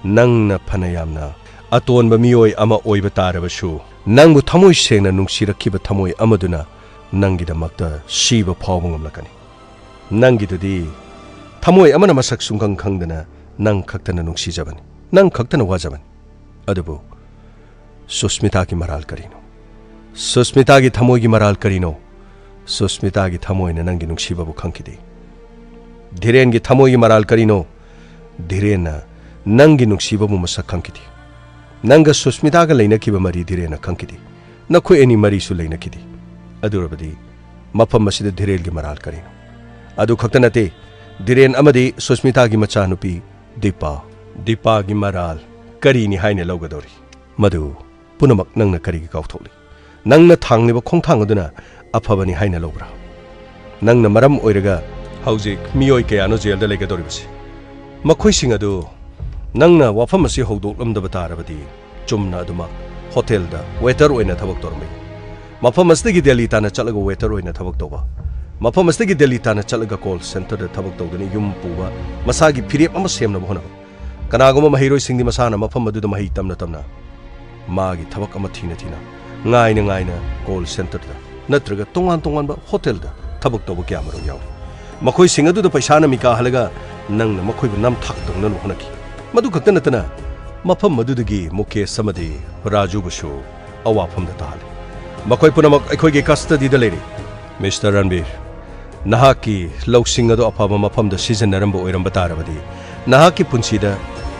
ꯅꯪꯅ ꯐꯅꯌꯥꯝꯅ ꯑꯇꯣꯟꯕ ꯃꯤꯑꯣꯏ ꯑꯃ ꯑꯣꯏꯕ ꯇꯥꯔꯕꯁꯨ, ꯅꯪꯕꯨ ꯊꯃꯣꯏ ꯁꯦꯡꯅ ꯅꯨꯡꯁꯤꯔꯛꯈꯤꯕ ꯊꯃꯣꯏ ꯑꯃꯗꯨꯅ ꯅꯪꯒꯤꯗꯃꯛꯇ ꯁꯤꯕ ꯐꯥꯎꯕ ꯉꯝꯂꯛꯀꯅꯤ꯫ ꯅꯪꯒꯤꯗꯨꯗꯤ ꯊꯃꯣꯏ ꯑꯃꯅ ꯃꯁꯛ ꯁꯨꯡꯈꯪ ꯈꯪꯗꯅ ꯅꯪ ꯈꯛꯇꯅ ꯅꯨꯡꯁꯤꯖꯕꯅꯤ, ꯅꯪ ꯈꯛꯇꯅ ꯋꯥꯖꯕꯅꯤ꯫ ꯑꯗꯨꯕꯨ ꯁꯨꯁꯃꯤꯇꯥꯒꯤ ꯃꯔꯥꯜ ꯀꯔꯤꯅꯣ? ꯁꯨꯁꯃꯤꯇꯥꯒꯤ ꯊꯃꯣꯏꯒꯤ ꯃꯔꯥꯜ ꯀꯔꯤꯅꯣ? ꯁꯨꯁꯃꯤꯇꯥꯒꯤ ꯊꯃꯣꯏꯅ ꯅꯪꯒꯤ ꯅꯨꯡꯁꯤꯕꯕꯨ ꯈꯪꯈꯤꯗꯦ꯫ ꯙꯤꯔꯦꯟꯒꯤ ꯊꯃꯣꯏꯒꯤ ꯃꯔꯥꯜ ꯀꯔꯤꯅꯣ? ꯙꯤꯔꯦꯟꯅ ꯅꯪꯒꯤ ꯅꯨꯡꯁꯤꯕꯕꯨ ꯃꯁꯛ ꯈꯪꯈꯤꯗꯦ꯫ ꯅꯪꯒ ꯁꯨꯁꯃꯤꯇꯥꯒ ꯂꯩꯅꯈꯤꯕ ꯃꯔꯤ ꯙꯤꯔꯦꯟꯅ ꯈꯪꯈꯤꯗꯦ꯫ ꯅꯈꯣꯏ ꯑꯅꯤ ꯃꯔꯤꯁꯨ ꯂꯩꯅꯈꯤꯗꯦ꯫ ꯑꯗꯨ ꯑꯣꯏꯔꯕꯗꯤ ꯃꯐꯝ ꯑꯁꯤꯗ ꯙꯤꯔꯦꯟꯒꯤ ꯃꯔꯥꯜ ꯀꯔꯤꯅꯣ? ꯑꯗꯨ ꯈꯛꯇ ꯅꯠꯇꯦ, ꯙꯤꯔꯦꯟ ꯑꯃꯗꯤ ꯁꯨꯁꯃꯤꯇꯥꯒꯤ ꯃꯆꯥꯅꯨꯄꯤ ꯗꯤꯄꯥ, ꯗꯤꯄꯥꯒꯤ ꯃꯔꯥꯜ ꯀꯔꯤꯅꯤ ꯍꯥꯏꯅ ꯂꯧꯒꯗꯧꯔꯤ? ꯃꯗꯨ ꯄꯨꯝꯅꯃꯛ ꯅꯪꯅ ꯀꯔꯤꯒꯤ ꯀꯥꯎꯊꯣꯛꯂꯤ? ꯅꯪꯅ ꯊꯥꯡꯂꯤꯕ ꯈꯣꯡꯊꯥꯡ ꯑꯗꯨꯅ ꯑꯐꯕꯅꯤ ꯍꯥꯏꯅ ꯂꯧꯕ꯭ꯔꯥ? ꯅꯪꯅ ꯃꯔꯝ ꯑꯣꯏꯔꯒ ꯍꯧꯖꯤꯛ ꯃꯤꯑꯣꯏ ꯀꯌꯥꯅꯣ ꯖꯦꯜꯗ ꯂꯩꯒꯗꯧꯔꯤꯕꯁꯤ? ꯃꯈꯣꯏꯁꯤꯡ ꯑꯗꯨ ꯅꯪꯅ ꯋꯥꯐꯝ ꯑꯁꯤ ꯍꯧꯗꯣꯛꯂꯝꯗꯕ ꯇꯥꯔꯕꯗꯤ, ꯆꯨꯝꯅ ꯑꯗꯨꯃꯛ ꯍꯣꯇꯦꯜꯗ ꯋꯦꯇꯔ ꯑꯣꯏꯅ ꯊꯕꯛ ꯇꯧꯔꯝꯕ ꯌꯥꯏ꯫ ꯃꯐꯝ ꯑꯁꯤꯗꯒꯤ ꯗꯦꯜꯂꯤ ꯇꯥꯟꯅ ꯆꯠꯂꯒ ꯋꯦꯇꯔ ꯑꯣꯏꯅ ꯊꯕꯛ ꯇꯧꯕ, ꯃꯐꯝ ꯑꯁꯤꯗꯒꯤ ꯗꯦꯜꯂꯤ ꯇꯥꯟꯅ ꯆꯠꯂꯒ ꯀꯣꯜ ꯁꯦꯟꯇꯔꯗ ꯊꯕꯛ ꯇꯧꯗꯨꯅ ꯌꯨꯝ ꯄꯨꯕ, ꯃꯁꯥꯒꯤ ꯐꯤꯔꯦꯞ ꯑꯃ ꯁꯦꯝꯅꯕ ꯍꯣꯠꯅꯕ꯫ ꯀꯅꯥꯒꯨꯝꯕ ꯃꯍꯩꯔꯣꯏꯁꯤꯡꯗꯤ ꯃꯁꯥꯅ ꯃꯐꯝ ꯑꯗꯨꯗ ꯃꯍꯩ ꯇꯝꯅ ꯇꯝꯅ ꯃꯥꯒꯤ ꯊꯕꯛ ꯑꯃ ꯊꯤꯅ ꯊꯤꯅ, ꯉꯥꯏꯅ ꯉꯥꯏꯅ call centreꯗ ꯅꯠꯇ꯭ꯔꯒ ꯇꯣꯉꯥꯟ ꯇꯣꯉꯥꯟꯕ hotelꯗ ꯊꯕꯛ ꯇꯧꯕ ꯀꯌꯥꯃꯔꯨꯝ ꯌꯥꯎꯔꯤ꯫ ꯃꯈꯣꯏꯁꯤꯡ ꯑꯗꯨꯗ ꯄꯩꯁꯥꯅ ꯃꯤꯀꯥ ꯍꯜꯂꯒ ꯅꯪꯅ ꯃꯈꯣꯏꯕꯨ ꯅꯝꯊꯥꯛ ꯇꯧꯅꯅꯕ ꯍꯣꯠꯅꯈꯤ꯫ ꯃꯗꯨ ꯈꯛꯇ ꯅꯠꯇꯅ ꯃꯐꯝ ꯑꯗꯨꯗꯒꯤ ꯃꯨꯀꯦꯁ ꯑꯃꯗꯤ ꯔꯥꯖꯨꯕꯨꯁꯨ ꯑꯋꯥꯐꯝꯗ ꯇꯥꯍꯜꯂꯤ꯫ ꯃꯈꯣꯏ ꯄꯨꯝꯅꯃꯛ ꯑꯩꯈꯣꯏꯒꯤ custodyꯗ ꯂꯩꯔꯤ꯫ ꯃꯤꯁꯇꯔ ꯔꯟꯕꯤꯔ, ꯅꯍꯥꯛꯀꯤ ꯂꯧꯁꯤꯡ ꯑꯗꯨ ꯑꯐꯕ ꯃꯐꯝꯗ ꯁꯤꯖꯤꯟꯅꯔꯝꯕ ꯑꯣꯏꯔꯝꯕ ꯇꯥꯔꯕꯗꯤ ꯅꯍꯥꯛꯀꯤ ꯄꯨꯟꯁꯤꯗ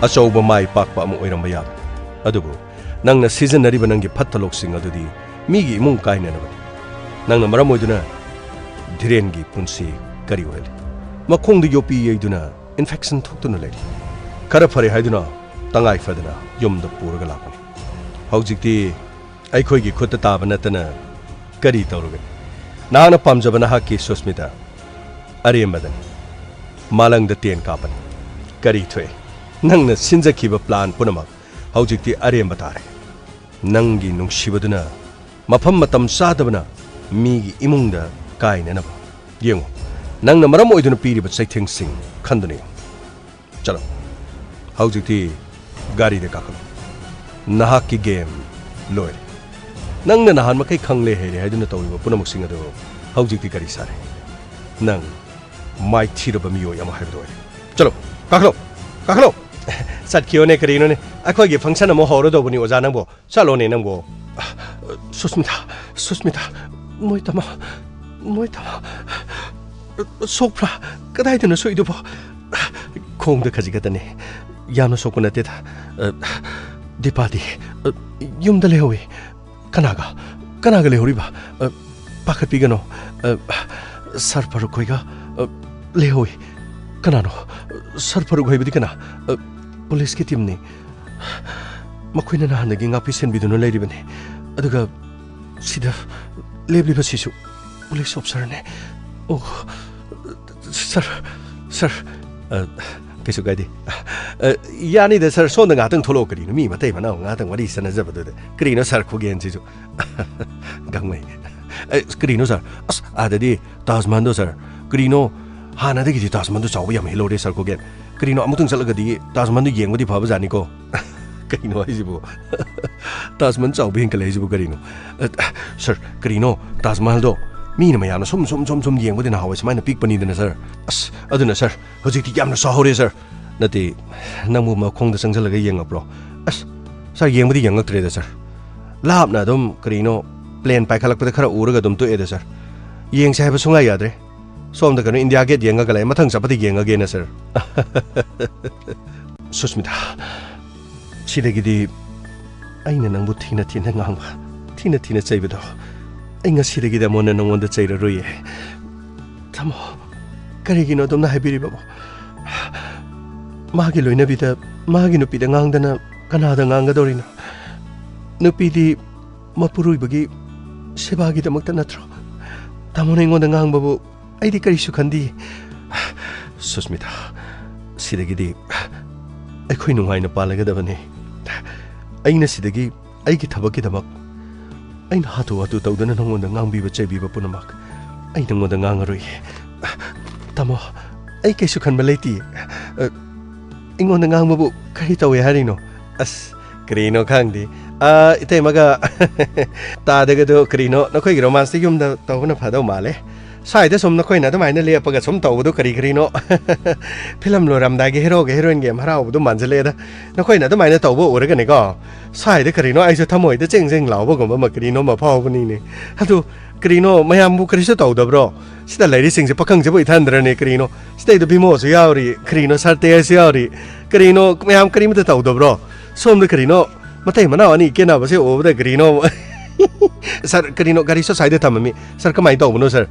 ꯑꯆꯧꯕ ꯃꯥꯏ ꯄꯥꯛꯄ ꯑꯃ ꯑꯣꯏꯔꯝꯕ ꯌꯥꯕ꯫ ꯑꯗꯨꯕꯨ ꯅꯪꯅ ꯁꯤꯖꯤꯟꯅꯔꯤꯕ ꯅꯪꯒꯤ ꯐꯠꯇ ꯂꯧꯁꯤꯡ ꯑꯗꯨꯗꯤ ꯃꯤꯒꯤ ꯏꯃꯨꯡ ꯀꯥꯏꯅꯅꯕꯅꯤ꯫ ꯅꯪꯅ ꯃꯔꯝ ꯑꯣꯏꯗꯨꯅ ꯙꯤꯔꯦꯟꯒꯤ ꯄꯨꯟꯁꯤ ꯀꯔꯤ ꯑꯣꯏꯍꯜꯂꯤ? ꯃꯈꯣꯡꯗ ꯌꯣꯠꯄꯤ ꯌꯩꯗꯨꯅ infection ꯊꯣꯛꯇꯨꯅ ꯂꯩꯔꯤ꯫ ꯈꯔ ꯐꯔꯦ ꯍꯥꯏꯗꯨꯅ ꯇꯉꯥꯏ ꯐꯗꯅ ꯌꯨꯝꯗ ꯄꯨꯔꯒ ꯂꯥꯛꯄꯅꯤ꯫ ꯍꯧꯖꯤꯛꯇꯤ ꯑꯩꯈꯣꯏꯒꯤ ꯈꯨꯠꯇ ꯇꯥꯕ ꯅꯠꯇꯅ ꯀꯔꯤ ꯇꯧꯔꯨꯒꯅꯤ? ꯅꯍꯥꯛꯅ ꯄꯥꯝꯖꯕ ꯅꯍꯥꯛꯀꯤ ꯁꯨꯁꯃꯤꯇꯥ ꯑꯔꯦꯝꯕꯗꯅꯤ꯫ ꯃꯥꯂꯪꯗ ꯇꯦꯟ ꯀꯥꯞꯄꯅꯤ꯫ ꯀꯔꯤ ꯊꯣꯛꯏ? ꯅꯪꯅ ꯁꯤꯟꯖꯈꯤꯕ plan ꯄꯨꯝꯅꯃꯛ ꯍꯧꯖꯤꯛꯇꯤ ꯑꯔꯦꯝꯕ ꯇꯥꯔꯦ꯫ ꯅꯪꯒꯤ ꯅꯨꯡꯁꯤꯕꯗꯨꯅ ꯃꯐꯝ ꯃꯇꯝ ꯆꯥꯗꯕꯅ ꯃꯤꯒꯤ ꯏꯃꯨꯡꯗ ꯀꯥꯏꯅꯅꯕ꯫ ꯌꯦꯡꯉꯨ, ꯅꯪꯅ ꯃꯔꯝ ꯑꯣꯏꯗꯨꯅ ꯄꯤꯔꯤꯕ ꯆꯩꯊꯦꯡꯁꯤꯡ ꯈꯟꯗꯨꯅ ꯌꯦꯡꯉꯨ꯫ ꯆꯠꯂꯣ, ꯍꯧꯖꯤꯛꯇꯤ ꯒꯥꯔꯤꯗ ꯀꯥꯈꯠꯂꯣ꯫ ꯅꯍꯥꯛꯀꯤ game ꯂꯣꯏꯔꯦ꯫ ꯅꯪꯅ ꯅꯍꯥꯟ ꯃꯈꯩ ꯈꯪꯂꯦ ꯍꯩꯔꯦ ꯍꯥꯏꯗꯨꯅ ꯇꯧꯔꯤꯕ ꯄꯨꯝꯅꯃꯛꯁꯤꯡ ꯑꯗꯨ ꯍꯧꯖꯤꯛꯇꯤ ꯀꯔꯤ ꯁꯥꯔꯦ? ꯅꯪ ꯃꯥꯏꯊꯤꯔꯕ ꯃꯤꯑꯣꯏ ꯑꯃ ꯍꯥꯏꯕꯗꯨ ꯑꯣꯏꯔꯦ꯫ ꯆꯠꯂꯣ, ꯀꯥꯈꯠꯂꯣ, ꯀꯥꯈꯠꯂꯣ꯫ ꯆꯠꯈꯤꯌꯣꯅꯦ, ꯀꯔꯤꯅꯣꯅꯦ? ꯑꯩꯈꯣꯏꯒꯤ function ꯑꯃ ꯍꯧꯔꯗꯧꯕꯅꯤ, ꯑꯣꯖꯥ, ꯅꯪꯕꯨ꯫ ꯆꯠꯂꯣꯅꯦ ꯅꯪꯕꯨ꯫ ꯁꯨꯁꯃꯤꯇꯥ, ꯁꯨꯁꯃꯤꯇꯥ, ꯃꯣꯏ ꯇꯝꯃꯣ, ꯃꯣꯏ ꯇꯝꯃꯣ꯫ ꯁꯣꯛꯄ꯭ꯔꯥ? ꯀꯗꯥꯏꯗꯅꯣ ꯁꯣꯛꯏꯗꯨꯕꯣ? ꯈꯣꯡꯗ ꯈꯖꯤꯛ ꯈꯛꯇꯅꯦ꯫ ꯌꯥꯝꯅ ꯁꯣꯛꯄ ꯅꯠꯇꯦꯗ꯫ ꯗꯤꯄꯥꯗꯤ ꯌꯨꯝꯗ ꯂꯩꯍꯧꯋꯤ꯫ ꯀꯅꯥꯒ? ꯀꯅꯥꯒ ꯂꯩꯍꯧꯔꯤꯕ? ꯄꯥꯈꯠꯄꯤꯒꯅꯣ꯫ ꯁꯥꯔ ꯐꯥꯔꯨꯛ ꯈꯣꯏꯒ ꯂꯩꯍꯧꯋꯤ꯫ ꯀꯅꯥꯅꯣ? ꯁꯥꯔ ꯐꯥꯔꯨꯛ ꯍꯥꯏꯕꯗꯤ ꯀꯅꯥ? ꯄꯨꯂꯤꯁꯀꯤ teamꯅꯤ꯫ ꯃꯈꯣꯏꯅ ꯅꯍꯥꯟꯗꯒꯤ ꯉꯥꯛꯄꯤ ꯁꯦꯟꯕꯤꯗꯨꯅ ꯂꯩꯔꯤꯕꯅꯤ꯫ ꯑꯗꯨꯒ ꯁꯤꯗ ꯂꯦꯞꯂꯤꯕꯁꯤꯁꯨ police officerꯅꯦ꯫ ꯑꯣ, ꯁꯥꯔ, ꯁꯥꯔ꯫ ꯑ, ꯀꯩꯁꯨ ꯀꯥꯏꯗꯦ꯫ ꯑ, ꯌꯥꯅꯤꯗ ꯁꯥꯔ, ꯁꯣꯝꯗ ꯉꯥꯛꯇꯪ ꯊꯣꯛꯂꯛꯑꯣ꯫ ꯀꯔꯤꯅꯣ, ꯃꯤ ꯃꯇꯩ ꯃꯅꯥꯎ ꯉꯥꯛꯇꯪ ꯋꯥꯔꯤ ꯁꯥꯟꯅꯖꯕꯗꯨꯗ꯫ ꯀꯔꯤꯅꯣ ꯁꯥꯔ ꯈꯨꯒꯦꯟꯁꯤꯁꯨ? ꯒꯥꯡꯃꯩ꯫ ꯑ, ꯀꯔꯤꯅꯣ ꯁꯥꯔ? ꯑꯁ, ꯑꯥꯗꯗꯤ ꯇꯥꯖ ꯃꯍꯜꯗꯣ ꯁꯥꯔ꯫ ꯀꯔꯤꯅꯣ, ꯍꯥꯟꯅꯗꯒꯤꯗꯤ ꯇꯥꯖ ꯃꯍꯜꯗꯣ ꯆꯥꯎꯕ ꯌꯥꯝ ꯍꯦꯜꯍꯧꯔꯦ ꯁꯥꯔ ꯈꯨꯒꯦꯟ꯫ ꯀꯔꯤꯅꯣ, ꯑꯃꯨꯛꯇꯪ ꯆꯠꯂꯒꯗꯤ ꯇꯥꯖ ꯃꯍꯜꯗꯣ ꯌꯦꯡꯕꯗꯤ ꯐꯕꯖꯥꯠꯅꯤꯀꯣ꯫ ꯀꯩꯅꯣ ꯍꯥꯏꯁꯤꯕꯨ? ꯇꯥꯖ ꯃꯍꯜ ꯆꯥꯎꯕ ꯍꯦꯟꯀꯠꯂꯛꯏꯁꯤꯕꯨ ꯀꯔꯤꯅꯣ? ꯑ, ꯁꯔ, ꯀꯔꯤꯅꯣ? ꯇꯥꯖ ꯃꯍꯜꯗꯣ ꯃꯤꯅ ꯃꯌꯥꯝꯅ ꯁꯨꯝ, ꯁꯨꯝ, ꯁꯨꯝ, ꯁꯨꯝ ꯌꯦꯡꯕꯗꯤ ꯅꯍꯥꯟꯋꯥꯏ ꯁꯨꯃꯥꯏꯅ ꯄꯤꯛꯄꯅꯤꯗꯅ, ꯁꯔ꯫ ꯑꯁ, ꯑꯗꯨꯅ, ꯁꯔ, ꯍꯧꯖꯤꯛꯇꯤ ꯌꯥꯝꯅ ꯆꯥꯎꯍꯧꯔꯦ, ꯁꯔ꯫ ꯅꯠꯇꯦ, ꯅꯪꯕꯨ ꯃꯈꯣꯡꯗ ꯆꯪꯁꯤꯜꯂꯒ ꯌꯦꯡꯉꯛꯄ꯭ꯔꯣ? ꯑꯁ, ꯁꯔ, ꯌꯦꯡꯕꯗꯤ ꯌꯦꯡꯉꯛꯇ꯭ꯔꯦꯗ, ꯁꯔ꯫ ꯂꯥꯞꯅ ꯑꯗꯨꯝ, ꯀꯔꯤꯅꯣ, ꯄ꯭ꯂꯦꯟ ꯄꯥꯏꯈꯠꯂꯛꯄꯗ ꯈꯔ ꯎꯔꯒ ꯑꯗꯨꯝ ꯇꯣꯛꯑꯦꯗ, ꯁꯔ꯫ ꯌꯦꯡꯁꯦ ꯍꯥꯏꯕ ꯁꯨꯡꯌꯥ ꯌꯥꯗ꯭ꯔꯦ꯫ ꯁꯣꯝꯗ ꯀꯩꯅꯣ ꯏꯟꯗꯤꯌꯥ ꯒꯦꯠ ꯌꯦꯡꯉꯒ ꯂꯩ, ꯃꯊꯪ ꯆꯠꯄꯗ ꯌꯦꯡꯉꯒꯦꯅ, ꯁꯔ꯫ ꯁꯨꯁꯃꯤꯇꯥ, ꯁꯤꯗꯒꯤꯗꯤ ꯑꯩꯅ ꯅꯪꯕꯨ ꯊꯤꯅ ꯊꯤꯅ ꯉꯥꯡꯕ, ꯊꯤꯅ ꯊꯤꯅ ꯆꯩꯕꯗꯣ, ꯑꯩ ꯉꯁꯤꯗꯒꯤꯗꯤ ꯑꯃꯨꯛ ꯍꯟꯅ ꯅꯪꯉꯣꯟꯗ ꯆꯩꯔꯔꯣꯏꯌꯦ꯫ ꯊꯝꯃꯣ꯫ ꯀꯔꯤꯒꯤꯅꯣ ꯑꯗꯨꯝꯅ ꯍꯥꯏꯕꯤꯔꯤꯕꯕꯣ? ꯃꯥꯒꯤ ꯂꯣꯏꯅꯕꯤꯗ, ꯃꯥꯒꯤ ꯅꯨꯄꯤꯗ ꯉꯥꯡꯗꯅ ꯀꯅꯥꯗ ꯉꯥꯡꯒꯗꯧꯔꯤꯅꯣ? ꯅꯨꯄꯤꯗꯤ ꯃꯄꯨꯔꯣꯏꯕꯒꯤ ꯁꯦꯕꯥꯒꯤꯗꯃꯛꯇ ꯅꯠꯇ꯭ꯔꯣ? ꯇꯥꯃꯣꯅ ꯑꯩꯉꯣꯟꯗ ꯉꯥꯡꯕꯕꯨ ꯑꯩꯗꯤ ꯀꯔꯤꯁꯨ ꯈꯟꯗꯦ꯫ ꯁꯨꯁꯃꯤꯇꯥ, ꯁꯤꯗꯒꯤꯗꯤ ꯑꯩꯈꯣꯏ ꯅꯨꯡꯉꯥꯏꯅ ꯄꯥꯜꯂꯒꯗꯕꯅꯤ꯫ ꯑꯩꯅ ꯁꯤꯗꯒꯤ ꯑꯩꯒꯤ ꯊꯕꯛꯀꯤꯗꯃꯛ ꯑꯩꯅ ꯍꯥꯊꯨ ꯍꯥꯊꯨ ꯇꯧꯗꯨꯅ ꯅꯉꯣꯟꯗ ꯉꯥꯡꯕꯤꯕ ꯆꯩꯕꯤꯕ ꯄꯨꯝꯅꯃꯛ ꯑꯩ ꯅꯉꯣꯟꯗ ꯉꯥꯡꯉꯔꯣꯏ꯫ ꯇꯥꯃꯣ, ꯑꯩ ꯀꯩꯁꯨ ꯈꯟꯕ ꯂꯩꯇꯦ꯫ ꯑ, ꯑꯩꯉꯣꯟꯗ ꯉꯥꯡꯕꯕꯨ ꯀꯔꯤ ꯇꯧꯋꯦ ꯍꯥꯏꯔꯤꯅꯣ? ꯑꯁ, ꯀꯔꯤꯅꯣ ꯈꯪꯗꯦ꯫ ꯑ, ꯏꯇꯩꯃꯒ ꯇꯥꯗꯒꯗꯣ ꯀꯔꯤꯅꯣ ꯅꯈꯣꯏꯒꯤ ꯔꯣꯃꯥꯟꯁꯇꯤ ꯌꯨꯝꯗ ꯇꯧꯕꯅ ꯐꯗꯧ ꯃꯥꯜꯂꯦ꯫ ꯁ꯭ꯋꯥꯏꯗ ꯁꯨꯝ ꯅꯈꯣꯏꯅ ꯑꯗꯨꯃꯥꯏꯅ ꯂꯦꯞꯄꯒ ꯁꯨꯝ ꯇꯧꯕꯗꯣ ꯀꯔꯤ ꯀꯔꯤꯅꯣ? ꯐꯤꯂꯝ ꯂꯣꯏꯔꯝꯗꯥꯏꯒꯤ ꯍꯦꯔꯣꯒ ꯍꯦꯔꯣꯏꯟꯒ ꯌꯥꯝ ꯍꯔꯥꯎꯕꯗꯣ ꯃꯥꯟꯁꯤꯜꯂꯛꯑꯦꯗ꯫ ꯅꯈꯣꯏꯅ ꯑꯗꯨꯃꯥꯏꯅ ꯇꯧꯕ ꯎꯔꯒꯅꯤꯀꯣ, ꯁ꯭ꯋꯥꯏꯗ ꯀꯔꯤꯅꯣ ꯑꯩꯁꯨ ꯊꯃꯣꯏꯗ ꯆꯦꯡ ꯆꯦꯡ ꯂꯥꯎꯕꯒꯨꯝꯕ ꯑꯃ ꯀꯔꯤꯅꯣ ꯑꯃ ꯐꯥꯎꯕꯅꯤꯅꯦ꯫ ꯑꯗꯨ ꯀꯔꯤꯅꯣ ꯃꯌꯥꯝꯕꯨ ꯀꯔꯤꯁꯨ ꯇꯧꯗꯕ꯭ꯔꯣ? ꯁꯤꯗ ꯂꯩꯔꯤꯁꯤꯡꯁꯦ ꯄꯥꯈꯪꯁꯤꯕꯨ ꯏꯊꯟꯗ꯭ꯔꯅꯦ ꯀꯔꯤꯅꯣ? ꯁꯤꯗꯩꯗ ꯕꯤꯃꯣꯁꯨ ꯌꯥꯎꯔꯤ, ꯀꯔꯤꯅꯣ ꯁꯥꯔ ꯇꯦꯖꯁꯨ ꯌꯥꯎꯔꯤ꯫ ꯀꯔꯤꯅꯣ ꯃꯌꯥꯝ ꯀꯔꯤꯃꯇ ꯇꯧꯗꯕ꯭ꯔꯣ? ꯁꯣꯝꯗ ꯀꯔꯤꯅꯣ ꯃꯇꯩ ꯃꯅꯥꯎ ꯑꯅꯤ ꯀꯦꯟꯅꯕꯁꯦ ꯎꯕꯗ ꯀꯔꯤꯅꯣ? ꯁꯥꯔ, ꯀꯔꯤꯅꯣ ꯒꯥꯔꯤꯁꯨ ꯁ꯭ꯋꯥꯏꯗ ꯊꯝꯃꯝꯃꯤ꯫ ꯁꯥꯔ, ꯀꯃꯥꯏꯅ ꯇꯧꯕꯅꯣ ꯁꯥꯔ?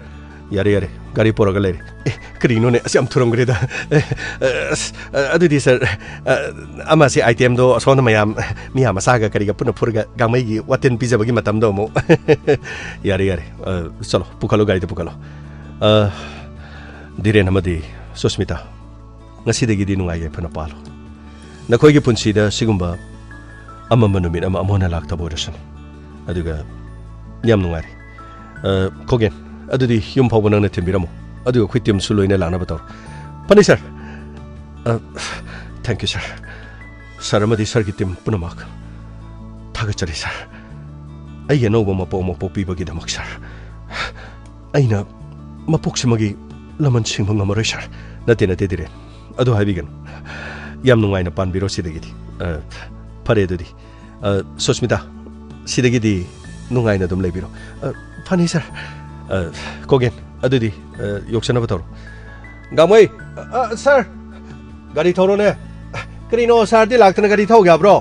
ꯌꯥꯔꯦ, ꯌꯥꯔꯦ, ꯒꯥꯔꯤ ꯄꯨꯔꯒ ꯂꯩꯔꯦ꯫ ꯑꯦ, ꯀꯔꯤꯅꯣꯅꯦ, ꯑꯁ ꯌꯥꯝ ꯊꯨꯔꯝꯈ꯭ꯔꯦꯗ꯫ ꯑꯦ, ꯑꯁ, ꯑꯗꯨꯗꯤ ꯁꯥꯔ, ꯑꯃꯁꯤ ꯑꯥꯏꯇꯦꯝꯗꯣ ꯑꯁꯣꯝꯗ ꯃꯌꯥꯝ ꯃꯤꯌꯥꯝ ꯃꯆꯥꯒ ꯀꯔꯤꯒ ꯄꯨꯟꯅ ꯐꯨꯔꯒ ꯒꯥꯡꯃꯩꯒꯤ ꯋꯥꯇꯤꯟ ꯄꯤꯖꯕꯒꯤ ꯃꯇꯝꯗꯣ ꯑꯃꯨꯛ꯫ ꯌꯥꯔꯦ, ꯌꯥꯔꯦ, ꯑ, ꯆꯠꯂꯣ, ꯄꯨꯈꯠꯂꯣ, ꯒꯥꯔꯤꯗ ꯄꯨꯈꯠꯂꯣ꯫ ꯑ, ꯙꯤꯔꯦꯟ ꯑꯃꯗꯤ ꯁꯨꯁꯃꯤꯇꯥ, ꯉꯁꯤꯗꯒꯤꯗꯤ ꯅꯨꯡꯉꯥꯏ ꯌꯥꯏꯐꯅ ꯄꯥꯜꯂꯣ꯫ ꯅꯈꯣꯏꯒꯤ ꯄꯨꯟꯁꯤꯗ ꯁꯤꯒꯨꯝꯕ ꯑꯃꯝꯕ ꯅꯨꯃꯤꯠ ꯑꯃ ꯑꯃꯨꯛ ꯍꯟꯅ ꯂꯥꯛꯇꯕ ꯑꯣꯏꯔꯁꯅꯨ꯫ ꯑꯗꯨꯒ ꯌꯥꯝ ꯅꯨꯡꯉꯥꯏꯔꯦ꯫ ꯑ, ꯈꯣꯒꯦꯟ, ꯑꯗꯨꯗꯤ ꯌꯨꯝ ꯐꯥꯎꯕ ꯅꯪꯅ ꯊꯤꯟꯕꯤꯔꯝꯃꯣ꯫ ꯑꯗꯨꯒ ꯑꯩꯈꯣꯏ ꯇꯤꯝꯁꯨ ꯂꯣꯏꯅ ꯂꯥꯛꯅꯕ ꯇꯧꯔꯣ꯫ ꯐꯅꯤ, ꯁꯥꯔ꯫ ꯑ, thank you, ꯁꯥꯔ꯫ ꯁꯥꯔ ꯑꯃꯗꯤ ꯁꯥꯔꯒꯤ ꯇꯤꯝ ꯄꯨꯝꯅꯃꯛ ꯊꯥꯒꯠꯆꯔꯤ ꯁꯥꯔ, ꯑꯩꯒꯤ ꯑꯅꯧꯕ ꯃꯄꯣꯛ ꯑꯃ ꯄꯣꯛꯄꯤꯕꯒꯤꯗꯃꯛ ꯁꯥꯔ꯫ ꯑꯩꯅ ꯃꯄꯣꯛꯁꯤꯃꯒꯤ ꯂꯃꯟ ꯁꯤꯡꯕ ꯉꯝꯃꯔꯣꯏ ꯁꯥꯔ꯫ ꯅꯠꯇꯦ, ꯅꯠꯇꯦ ꯙꯤꯔꯦꯟ, ꯑꯗꯨ ꯍꯥꯏꯕꯤꯒꯅꯨ꯫ ꯌꯥꯝ ꯅꯨꯡꯉꯥꯏꯅ ꯄꯥꯟꯕꯤꯔꯣ ꯁꯤꯗꯒꯤꯗꯤ꯫ ꯑ, ꯐꯔꯦ ꯑꯗꯨꯗꯤ꯫ ꯑ, ꯁꯨꯁꯃꯤꯇꯥ, ꯁꯤꯗꯒꯤꯗꯤ ꯅꯨꯡꯉꯥꯏꯅ ꯑꯗꯨꯝ ꯂꯩꯕꯤꯔꯣ꯫ ꯑ, ꯐꯅꯤ ꯁꯥꯔ꯫ ꯑ, ꯀꯣꯒꯦꯟ, ꯑꯗꯨꯗꯤ, ꯑ, ꯌꯣꯛꯁꯟꯅꯕ ꯇꯧꯔꯣ꯫ ꯒꯥꯡꯃꯩ! ꯑ, ꯑ, ꯁꯥꯔ! ꯒꯥꯔꯤ ꯊꯧꯔꯣꯅꯦ꯫ ꯀꯔꯤꯅꯣ, ꯁꯥꯔꯗꯤ ꯂꯥꯛꯇꯅ ꯒꯥꯔꯤ ꯊꯧꯒꯦ ꯍꯥꯏꯕ꯭ꯔꯣ?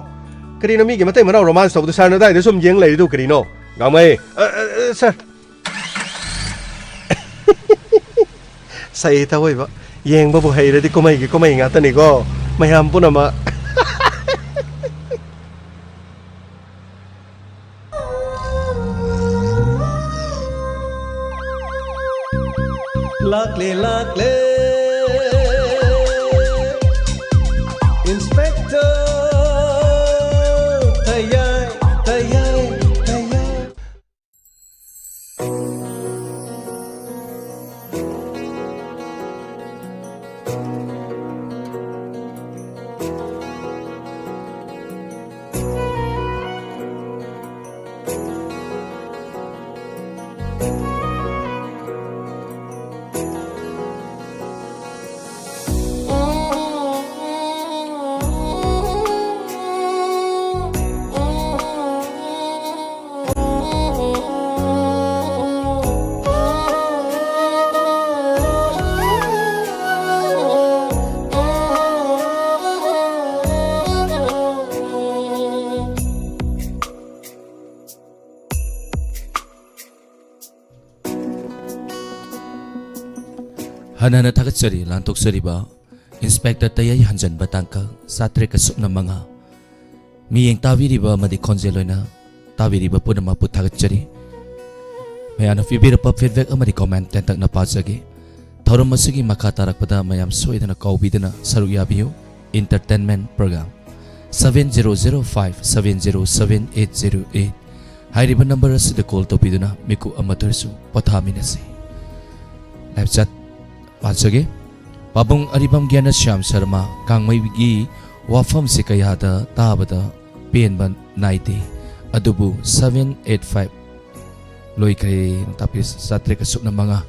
ꯀꯔꯤꯅꯣ, ꯃꯤꯒꯤ ꯃꯇꯩ ꯃꯅꯥꯎ ꯔꯣꯃꯥꯟꯁ ꯇꯧꯕꯗ ꯁꯥꯔꯅ ꯑꯗꯥꯏꯗ ꯁꯨꯝ ꯌꯦꯡ ꯂꯩꯔꯤꯗꯨ ꯀꯔꯤꯅꯣ? ꯒꯥꯡꯃꯩ! ꯑ, ꯑ, ꯑ, ꯁꯥꯔ! ꯁꯛꯍꯩ ꯊꯑꯣꯏꯕ꯫ ꯌꯦꯡꯕꯕꯨ ꯍꯩꯔꯗꯤ ꯀꯨꯝꯍꯩꯒꯤ ꯀꯨꯝꯍꯩ ꯉꯥꯛꯇꯅꯤꯀꯣ꯫ ꯃꯌꯥꯝ ꯄꯨꯝꯅꯃꯛ꯫ ꯂꯥꯛꯂꯦ, ꯂꯥꯛꯂꯦ꯫ Inspector ꯇꯌꯥꯏ, ꯇꯌꯥꯏ, ꯇꯌꯥꯏ꯫ ꯍꯟꯅ ꯍꯟꯅ ꯊꯥꯒꯠꯆꯔꯤ ꯂꯥꯟꯊꯣꯛꯆꯔꯤꯕ ꯏꯟꯁꯄꯦꯛꯇꯔ ꯇꯌꯥꯏ ꯍꯟꯖꯟꯕ ꯇꯥꯡꯀꯛ ꯆꯥꯇ꯭ꯔꯦꯠꯀ ꯁꯨꯞꯅ ꯃꯉꯥ꯫ ꯃꯤꯠꯌꯦꯡ ꯇꯥꯕꯤꯔꯤꯕ ꯑꯃꯗꯤ ꯈꯣꯟꯖꯦꯜ ꯑꯣꯏꯅ ꯇꯥꯕꯤꯔꯤꯕ ꯄꯨꯝꯅꯃꯛꯄꯨ ꯊꯥꯒꯠꯆꯔꯤ꯫ ꯃꯌꯥꯝꯅ ꯄꯤꯕꯤꯔꯛꯄ feedback ꯑꯃꯗꯤ comment ꯇꯦꯟꯇꯛꯅ ꯄꯥꯖꯒꯦ꯫ ꯊꯧꯔꯝ ꯑꯁꯤꯒꯤ ꯃꯈꯥ ꯇꯥꯔꯛꯄꯗ ꯃꯌꯥꯝ ꯁꯣꯏꯗꯅ ꯀꯥꯎꯕꯤꯗꯅ ꯁꯔꯨꯛ ꯌꯥꯕꯤꯌꯨ꯫ Entertainment program seven zero zero five seven zero seven eight zero eight ꯍꯥꯏꯔꯤꯕ number ꯑꯁꯤꯗ call ꯇꯧꯕꯤꯗꯨꯅ ꯃꯤꯀꯨꯞ ꯑꯃꯇ ꯑꯣꯏꯔꯁꯨ ꯄꯣꯊꯥꯃꯤꯟꯅꯁꯤ꯫ ꯂꯥꯏꯞ ꯆꯠ ꯄꯥꯖꯒꯦ꯫ ꯄꯥꯕꯨꯡ ꯑꯔꯤꯕꯝ ꯒ꯭ꯌꯥꯅꯁ꯭ꯌꯥꯝ ꯁꯔꯃ ꯒꯥꯡꯃꯩꯒꯤ ꯋꯥꯐꯝꯁꯦ ꯀꯌꯥꯗ ꯇꯥꯕꯗ ꯄꯦꯟꯕ ꯅꯥꯏꯗꯦ꯫ ꯑꯗꯨꯕꯨ seven eight five ꯂꯣꯏꯈ꯭ꯔꯦ꯫ ꯇꯥꯛꯄꯤ ꯆꯥꯇ꯭ꯔꯦꯠꯀ ꯁꯨꯞꯅ ꯃꯉꯥ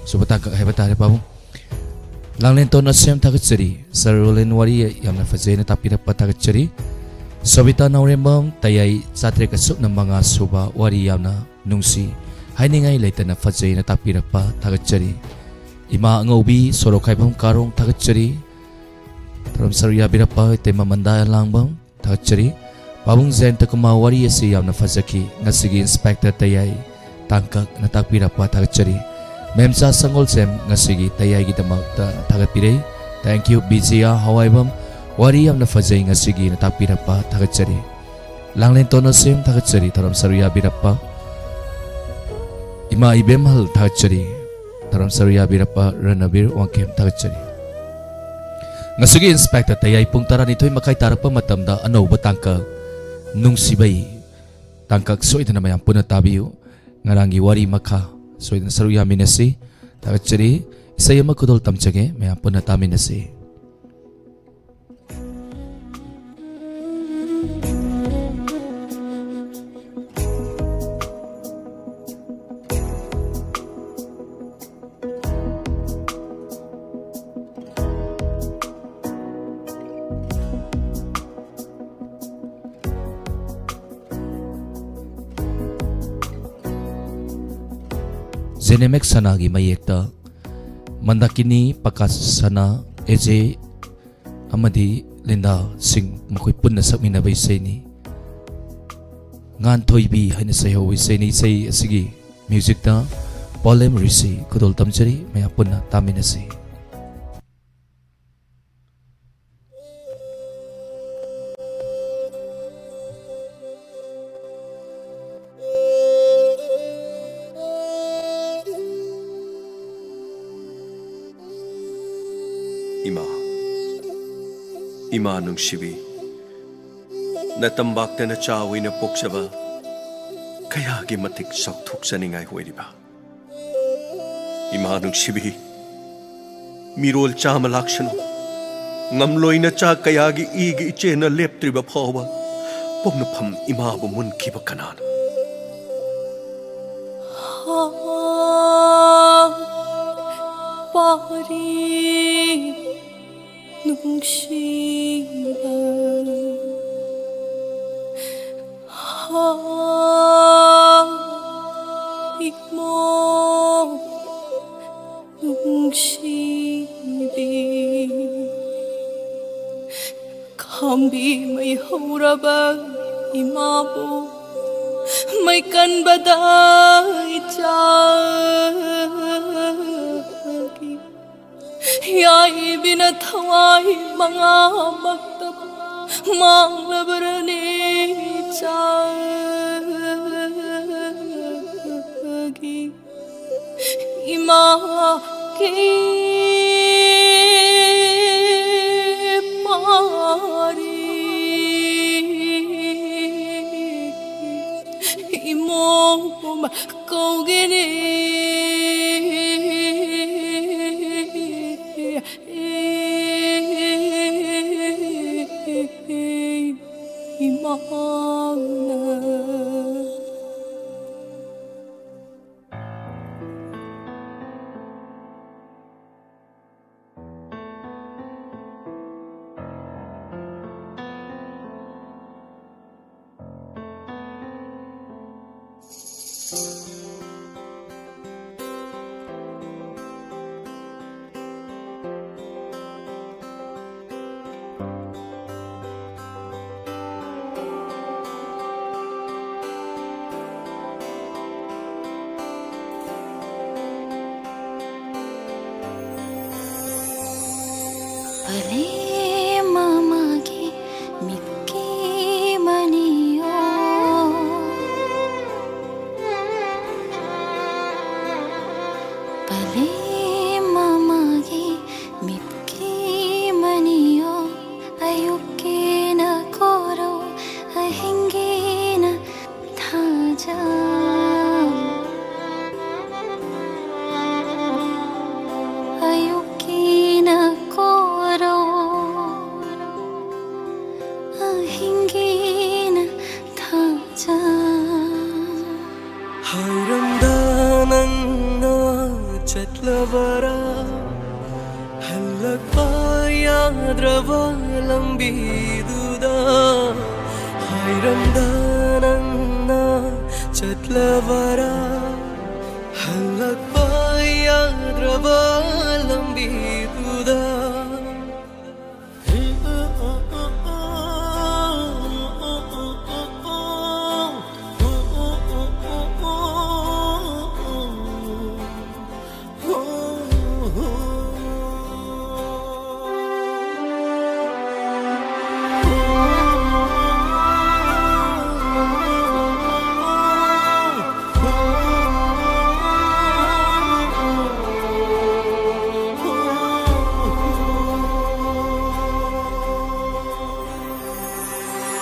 ꯁꯨꯕ ꯇꯥꯡꯀꯛ ꯍꯥꯏꯕ ꯇꯥꯔꯦ ꯄꯥꯕꯨꯡ꯫ ꯂꯥꯡꯂꯦꯟ ꯇꯣꯟꯅ ꯁꯦꯝ ꯊꯥꯒꯠꯆꯔꯤ꯫ ꯁꯔ ꯔꯣꯂꯦꯟ ꯋꯥꯔꯤ ꯌꯥꯝꯅ ꯐꯖꯩꯅ ꯇꯥꯛꯄꯤꯔꯛꯄ ꯊꯥꯒꯠꯆꯔꯤ꯫ ꯁꯣꯕꯤꯇꯥ ꯅꯥꯎꯔꯦꯝꯕꯝ ꯇꯌꯥꯏ ꯆꯥꯇ꯭ꯔꯦꯠꯀ ꯁꯨꯞꯅ ꯃꯉꯥ ꯁꯨꯕ ꯋꯥꯔꯤ ꯌꯥꯝꯅ ꯅꯨꯡꯁꯤ꯫ ꯍꯥꯏꯅꯤꯡꯉꯥꯏ ꯂꯩꯇꯅ ꯐꯖꯩꯅ ꯇꯥꯛꯄꯤꯔꯛꯄ ꯊꯥꯒꯠꯆꯔꯤ꯫ ꯏꯃꯥ ꯑꯉꯧꯕꯤ ꯁꯣꯔꯣꯛꯈꯥꯏꯕꯝ ꯀꯥꯔꯣꯡ ꯊꯥꯒꯠꯆꯔꯤ꯫ ꯊꯧꯔꯝ ꯁꯔꯨꯛ ꯌꯥꯕꯤꯔꯛꯄ ꯏꯇꯩꯃ ꯃꯟꯗꯥ ꯂꯥꯡꯕꯝ ꯊꯥꯒꯠꯆꯔꯤ꯫ ꯄꯥꯕꯨꯡ ꯖꯌꯟꯇ ꯀꯨꯃꯥꯔ ꯋꯥꯔꯤ ꯑꯁꯤ ꯌꯥꯝꯅ ꯐꯖꯈꯤ꯫ ꯉꯁꯤꯒꯤ ꯏꯟꯁꯄꯦꯛꯇꯔ ꯇꯌꯥꯏ ꯇꯥꯡꯀꯛꯅ ꯇꯥꯛꯄꯤꯔꯛꯄ ꯊꯥꯒꯠꯆꯔꯤ꯫ ꯃꯦꯝꯆꯥ ꯁꯪꯒꯣꯜꯁꯦꯝ ꯉꯁꯤꯒꯤ ꯇꯌꯥꯏꯒꯤꯗꯃꯛꯇ ꯊꯥꯒꯠꯄꯤꯔꯦ꯫ Thank you ꯕꯤꯖꯤꯌꯥ ꯍꯋꯥꯏꯕꯝ, ꯋꯥꯔꯤ ꯌꯥꯝꯅ ꯐꯖꯩ ꯉꯁꯤꯒꯤꯅ ꯇꯥꯛꯄꯤꯔꯛꯄ ꯊꯥꯒꯠꯆꯔꯤ꯫ ꯂꯥꯡꯂꯦꯟ ꯇꯣꯟꯅ ꯁꯦꯝ ꯊꯥꯒꯠꯆꯔꯤ꯫ ꯊꯧꯔꯝ ꯁꯔꯨꯛ ꯌꯥꯕꯤꯔꯛꯄ ꯏꯃꯥ ꯏꯕꯦꯝꯍꯜ ꯊꯥꯒꯠꯆꯔꯤ꯫ ꯊꯧꯔꯝ ꯁꯔꯨꯛ ꯌꯥꯕꯤꯔꯛꯄ ꯔꯅꯕꯤꯔ ꯋꯥꯡꯈꯦꯝ ꯊꯥꯒꯠꯆꯔꯤ꯫ ꯉꯁꯤꯒꯤ ꯏꯟꯁꯄꯦꯛꯇꯔ ꯇꯌꯥꯏ ꯄꯨꯡ ꯇꯔꯥꯅꯤꯊꯣꯏ ꯃꯈꯥꯏ ꯇꯥꯔꯛꯄ ꯃꯇꯝꯗ ꯑꯅꯧꯕ ꯇꯥꯡꯀꯛ ꯅꯨꯡꯁꯤꯕꯩ ꯇꯥꯡꯀꯛ ꯁꯣꯏꯗꯅ ꯃꯌꯥꯝ ꯄꯨꯟꯅ ꯇꯥꯕꯤꯌꯨ꯫ ꯉꯔꯥꯡꯒꯤ ꯋꯥꯔꯤ ꯃꯈꯥ ꯁꯣꯏꯗꯅ ꯁꯔꯨꯛ ꯌꯥꯃꯤꯟꯅꯁꯤ꯫ ꯊꯥꯒꯠꯆꯔꯤ꯫ ꯏꯁꯩ ꯑꯃ ꯈꯨꯗꯣꯜ ꯇꯝꯖꯒꯦ, ꯃꯌꯥꯝ ꯄꯨꯟꯅ ꯇꯥꯃꯤꯟꯅꯁꯤ꯫ ꯖꯦꯅꯦꯃꯦꯛ ꯁꯅꯥꯒꯤ ꯃꯌꯦꯛꯇ ꯃꯟꯗꯥꯀꯤꯅꯤ, ꯄꯀꯥꯁ ꯁꯅꯥ, ꯑꯦꯖꯦ ꯑꯃꯗꯤ ꯂꯤꯟꯗꯥ ꯁꯤꯡ ꯃꯈꯣꯏ ꯄꯨꯟꯅ ꯁꯛꯃꯤꯟꯅꯕ ꯏꯁꯩꯅꯤ꯫ ꯉꯥꯟꯊꯣꯏꯕꯤ ꯍꯥꯏꯅ ꯁꯩꯍꯧꯕ ꯏꯁꯩꯅꯤ꯫ ꯏꯁꯩ ꯑꯁꯤꯒꯤ ꯃ꯭ꯌꯨꯖꯤꯛꯇ ꯄꯥꯎꯂꯦꯝ ꯔꯤꯁꯤ ꯈꯨꯗꯣꯜ ꯇꯝꯖꯔꯤ꯫ ꯃꯌꯥꯝ ꯄꯨꯟꯅ ꯇꯥꯃꯤꯟꯅꯁꯤ꯫ ꯏꯃꯥ, ꯏꯃꯥ ꯅꯨꯡꯁꯤꯕꯤ, ꯅꯇꯝꯕꯥꯛꯇ ꯅꯆꯥ ꯑꯣꯏꯅ ꯄꯣꯛꯆꯕ ꯀꯌꯥꯒꯤ ꯃꯇꯤꯛ ꯆꯥꯎꯊꯣꯛꯆꯅꯤꯡꯉꯥꯏ ꯑꯣꯏꯔꯤꯕ꯫ ꯏꯃꯥ ꯅꯨꯡꯁꯤꯕꯤ, ꯃꯤꯔꯣꯜ ꯆꯥꯝꯃ ꯂꯥꯛꯁꯅꯨ, ꯉꯝꯂꯣꯏꯅ ꯆꯥ ꯀꯌꯥꯒꯤ ꯏꯒꯤ ꯏꯆꯦꯅ ꯂꯦꯞꯇ꯭ꯔꯤꯕ ꯐꯥꯎꯕ, ꯄꯣꯛꯅꯐꯝ ꯏꯃꯥꯕꯨ ꯃꯨꯟꯈꯤꯕ ꯀꯅꯥꯅꯣ? ꯄꯥꯔꯤ ꯅꯨꯡꯁꯤꯕ ꯏꯃꯣ ꯅꯨꯡꯁꯤꯕꯤ, ꯈꯥꯝꯕꯤ ꯃꯩ ꯍꯧꯔꯕ ꯏꯃꯥꯕꯨ ꯃꯩ ꯀꯟꯕꯗ ꯏꯆꯥꯒꯤ ꯌꯥꯏꯕꯤꯅ ꯊꯋꯥꯏ ꯃꯉꯥꯃꯛꯇ ꯃꯥꯡꯂꯕꯔꯅꯦ ꯏꯆꯥꯒꯤ ꯏꯃꯥꯒꯤ ꯄꯥꯔꯤ ꯏꯃꯣꯝ ꯀꯧꯒꯅꯤ ꯏꯃꯥꯅ꯫ ꯂꯝꯕꯤꯗꯨꯗ ꯍꯥꯏꯔꯝꯗ ꯅꯪꯅ ꯆꯠꯂꯕꯔꯥ? ꯍꯜꯂꯛꯄ ꯌꯥꯗ꯭ꯔꯕ ꯂꯝꯕꯤꯗꯨꯗ꯫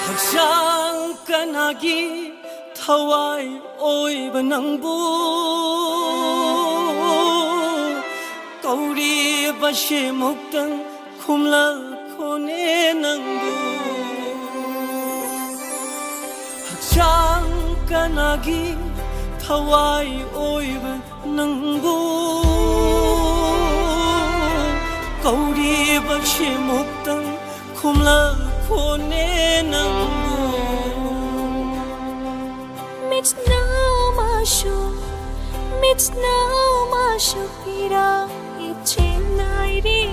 ꯍꯛꯆꯥꯡ ꯀꯅꯥꯒꯤ ꯊꯋꯥꯏ ꯑꯣꯏꯕ ꯅꯪꯕꯨ ꯀꯧꯔꯤꯕꯁꯦ ꯑꯃꯨꯛꯇꯪ ꯈꯨꯝꯂꯛꯈꯣꯅꯦ ꯅꯪꯕꯨ꯫ ꯍꯛꯆꯥꯡ ꯀꯅꯥꯒꯤ ꯊꯋꯥꯏ ꯑꯣꯏꯕ ꯅꯪꯕꯨ ꯀꯧꯔꯤꯕꯁꯦ ꯑꯃꯨꯛꯇꯪ ꯈꯨꯝꯂꯛꯈꯣꯅꯦ ꯅꯪꯕꯨ꯫ ꯃꯤꯠꯅ ꯑꯃꯁꯨ, ꯃꯤꯠꯅ ꯑꯃꯁꯨ ꯄꯤꯔꯛꯏ ꯆꯦꯟꯅꯥꯏꯔꯤ꯫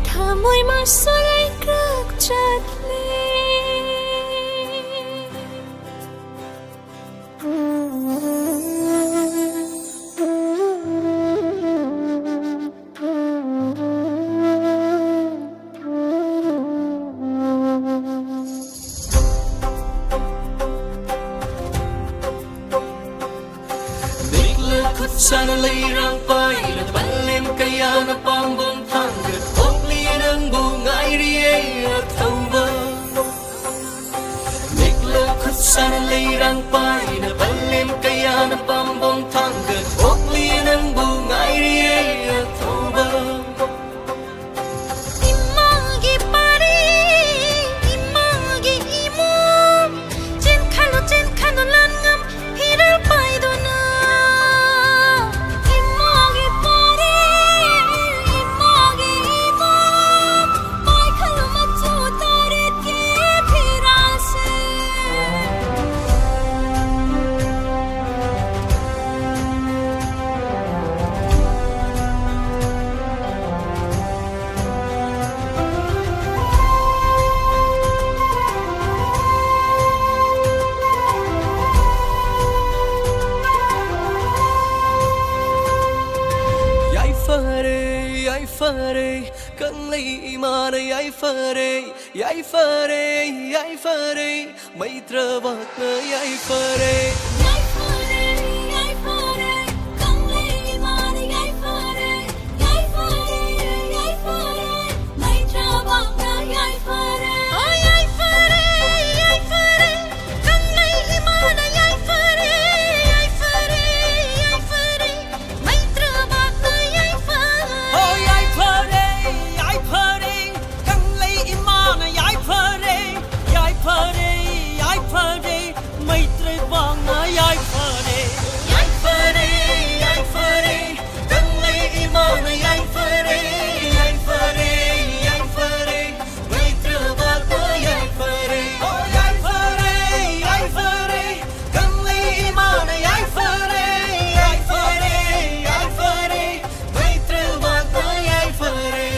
ꯊꯃꯣꯏ ꯃꯥꯁꯨ ꯂꯩꯀ꯭ꯔꯛ ꯆꯠꯂꯦ꯫ ꯃꯤꯠꯂ ꯈꯨꯠ ꯁꯥꯅ ꯂꯩꯔꯥꯡ ꯄꯥꯏꯅ ꯄꯂꯦꯝ ꯀꯌꯥꯅ ꯄꯥꯝꯕꯣꯝ ꯊꯥꯡꯒꯠ ꯑꯣꯛꯂꯤ ꯅꯪꯕꯨ ꯉꯥꯏꯔꯤꯌꯦ ꯑꯊꯧꯕ꯫ ꯃꯤꯠꯂ ꯈꯨꯠ ꯁꯥꯅ ꯂꯩꯔꯥꯡ ꯄꯥꯏꯅ ꯄꯂꯦꯝ ꯀꯌꯥꯅ ꯄꯥꯝꯕꯣꯝ ꯊꯥꯡꯒꯠ ꯑꯣꯛꯂꯤ ꯅꯪꯕꯨ ꯉꯥꯏꯔꯤꯌꯦ ꯑꯊꯧꯕ꯫ ꯏꯃꯥꯒꯤ ꯄꯥꯔꯤ, ꯏꯃꯥꯒꯤ ꯏꯃꯨꯡ, ꯆꯦꯟꯈꯠꯂꯨ, ꯆꯦꯟꯈꯠꯂꯨ ꯂꯥꯟꯉꯝ ꯐꯤꯔꯥꯜ ꯄꯥꯏꯗꯨꯅ꯫ ꯏꯃꯥꯒꯤ ꯄꯥꯔꯤ, ꯐꯔꯦ, ꯀꯪꯂꯩ ꯏꯃꯥꯅ ꯌꯥꯏꯐꯔꯦ, ꯌꯥꯏꯐꯔꯦ, ꯌꯥꯏꯐꯔꯦ, ꯃꯩꯇ꯭ꯔꯕꯥꯛꯅ ꯌꯥꯏꯐꯔꯦ꯫ ꯌꯥꯏꯐꯔꯦ, ꯌꯥꯏꯐꯔꯦ, ꯀꯪꯂꯩ ꯏꯃꯥꯅ ꯌꯥꯏꯐꯔꯦ, ꯌꯥꯏꯐꯔꯦ, ꯌꯥꯏꯐꯔꯦ, ꯃꯩꯇ꯭ꯔꯕꯥꯛꯅ ꯌꯥꯏꯐꯔꯦ꯫ ꯑꯣ, ꯌꯥꯏꯐꯔꯦ, ꯌꯥꯏꯐꯔꯦ, ꯀꯪꯂꯩ ꯏꯃꯥꯅ ꯌꯥꯏꯐꯔꯦ, ꯌꯥꯏꯐꯔꯦ, ꯌꯥꯏꯐꯔꯦ, ꯃꯩꯇ꯭ꯔꯕꯥꯛꯅ ꯌꯥꯏꯐꯔꯦ꯫ ꯑꯣ, ꯌꯥꯏꯐꯔꯦ, ꯌꯥꯏꯐꯔꯦ, ꯀꯪꯂꯩ ꯏꯃꯥꯅ ꯌꯥꯏꯐꯔꯦ, ꯌꯥꯏꯐꯔꯦ, ꯌꯥꯏꯐꯔꯦ, ꯃꯩꯇ꯭ꯔꯕꯥꯛꯅ ꯌꯥꯏꯐꯔꯦ꯫ ꯌꯥꯏꯐꯔꯦ, ꯌꯥꯏꯐꯔꯦ, ꯀꯪꯂꯩ ꯏꯃꯥꯅ ꯌꯥꯏꯐꯔꯦ, ꯌꯥꯏꯐꯔꯦ, ꯌꯥꯏꯐꯔꯦ, ꯃꯩꯇ꯭ꯔꯕꯥꯛꯅ ꯌꯥꯏꯐꯔꯦ꯫ ꯑꯣ, ꯌꯥꯏꯐꯔꯦ, ꯌꯥꯏꯐꯔꯦ, ꯀꯪꯂꯩ ꯏꯃꯥꯅ ꯌꯥꯏꯐꯔꯦ, ꯌꯥꯏꯐꯔꯦ, ꯌꯥꯏꯐꯔꯦ, ꯃꯩꯇ꯭ꯔꯕꯥꯛꯅ ꯌꯥꯏꯐꯔꯦ꯫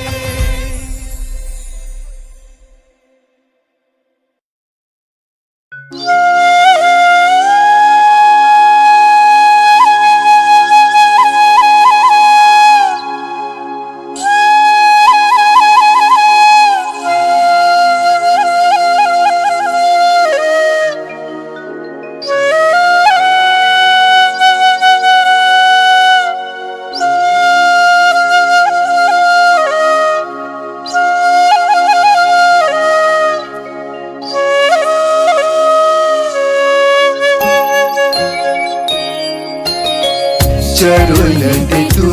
ꯆꯔꯣꯏꯅ ꯇꯩꯇꯨ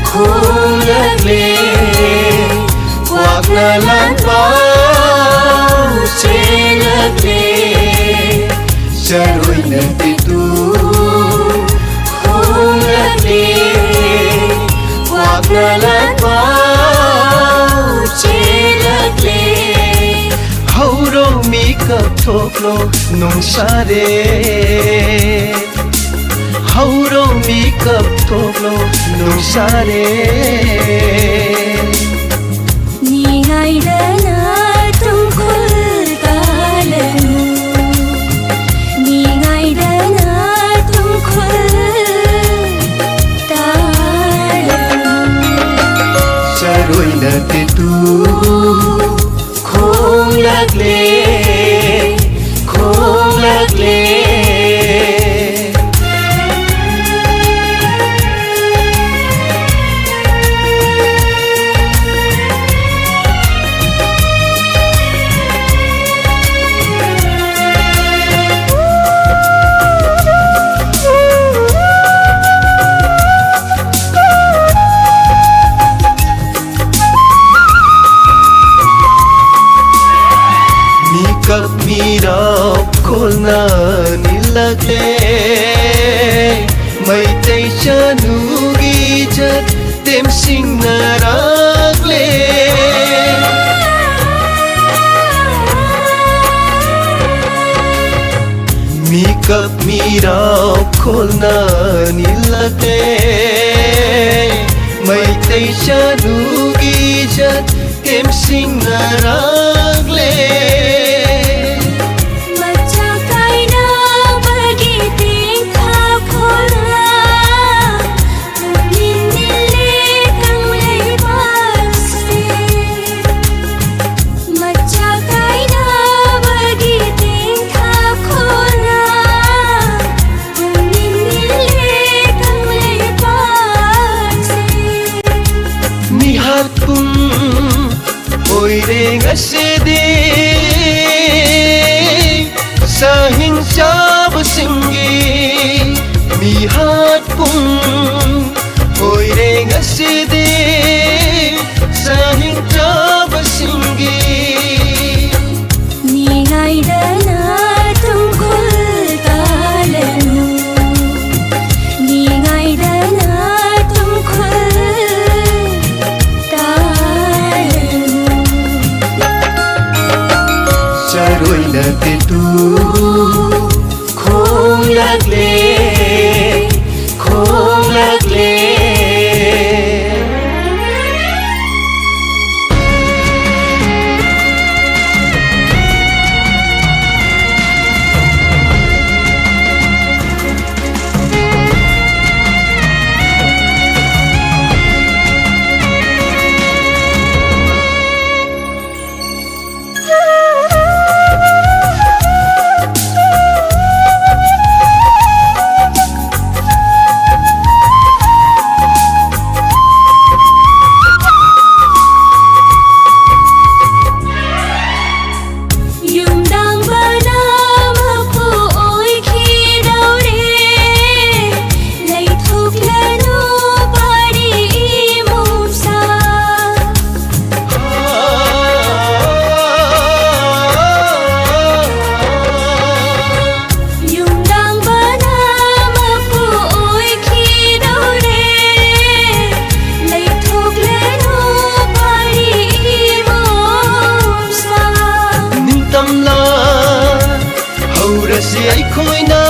ꯈꯣꯡꯂꯛꯂꯦ, ꯀ꯭ꯋꯥꯛꯅ ꯂꯥꯟ ꯄꯥꯎ ꯆꯦꯜꯂꯛꯂꯦ꯫ ꯆꯔꯣꯏꯅ ꯇꯩꯇꯨ ꯈꯣꯡꯂꯛꯂꯦ, ꯀ꯭ꯋꯥꯛꯅ ꯂꯥꯟ ꯄꯥꯎ ꯆꯦꯜꯂꯛꯂꯦ꯫ ꯍꯧꯔꯣ ꯃꯤꯀꯞ ꯊꯣꯛꯂꯣ ꯅꯣꯡꯁꯥꯔꯦ, ꯍꯧꯔꯣ ꯃꯤꯀꯞ ꯊꯣꯛꯂꯣ ꯅꯣꯡꯁꯥꯔꯦ꯫ ꯅꯤꯡꯉꯥꯏꯗꯅ ꯇꯨꯝꯈꯨꯜ ꯇꯥꯂꯅꯨ, ꯅꯤꯡꯉꯥꯏꯗꯅ ꯇꯨꯝꯈꯨꯜ ꯇꯥꯂꯅꯨ꯫ ꯃꯤꯀꯞ ꯃꯤꯔꯥꯎ ꯈꯣꯜꯅ ꯅꯤꯜꯂꯛꯂꯦ꯫ ꯃꯩꯇꯩ ꯆꯅꯨꯒꯤ ꯏꯖꯠ ꯇꯦꯝꯁꯤꯡꯅꯔꯛꯂꯦ꯫ ꯃꯤꯀꯞ ꯃꯤꯔꯥꯎ ꯈꯣꯜꯅ ꯅꯤꯜꯂꯛꯂꯦ꯫ ꯃꯩꯇꯩ ꯆꯅꯨꯒꯤ ꯏꯖꯠ ꯇꯦꯝꯁꯤꯡꯅꯔꯛꯂꯦ꯫ ꯃꯆꯥ ꯀꯥꯏꯅꯕꯒꯤ ꯇꯦꯡꯊꯥ ꯈꯣꯜꯂ ꯄꯨꯛꯅꯤꯡ ꯅꯤꯜꯂꯦ ꯀꯪꯂꯩꯄꯥꯛꯁꯦ꯫ ꯃꯆꯥ ꯀꯥꯏꯅꯕꯒꯤ ꯇꯦꯡꯊꯥ ꯈꯣꯜꯂ ꯄꯨꯛꯅꯤꯡ ꯅꯤꯜꯂꯦ ꯀꯪꯂꯩꯄꯥꯛꯁꯦ꯫ ꯃꯤꯍꯥꯠ ꯄꯨꯡ ꯑꯣꯏꯔꯦ ꯉꯁꯤꯗꯤ ꯁꯥꯍꯤꯡ ꯆꯥꯕꯁꯤꯡꯒꯤ꯫ ꯃꯤꯍꯥꯠ ꯄꯨꯡ ꯑꯣꯏꯔꯦ ꯉꯁꯤꯗꯤ ꯁꯥꯍꯤꯡ ꯆꯥꯕꯁꯤꯡꯒꯤ꯫ ꯅꯤꯡꯉꯥꯏꯗꯅ ꯇꯨꯡꯈꯨꯜ ꯇꯥꯂꯅꯨ꯫ ꯅꯤꯡꯉꯥꯏꯗꯅ ꯇꯨꯡꯈꯨꯜ ꯇꯥꯂꯅꯨ꯫ ꯆꯔꯣꯏꯅ ꯇꯦꯇꯨ ꯑꯩꯈꯣꯏꯅ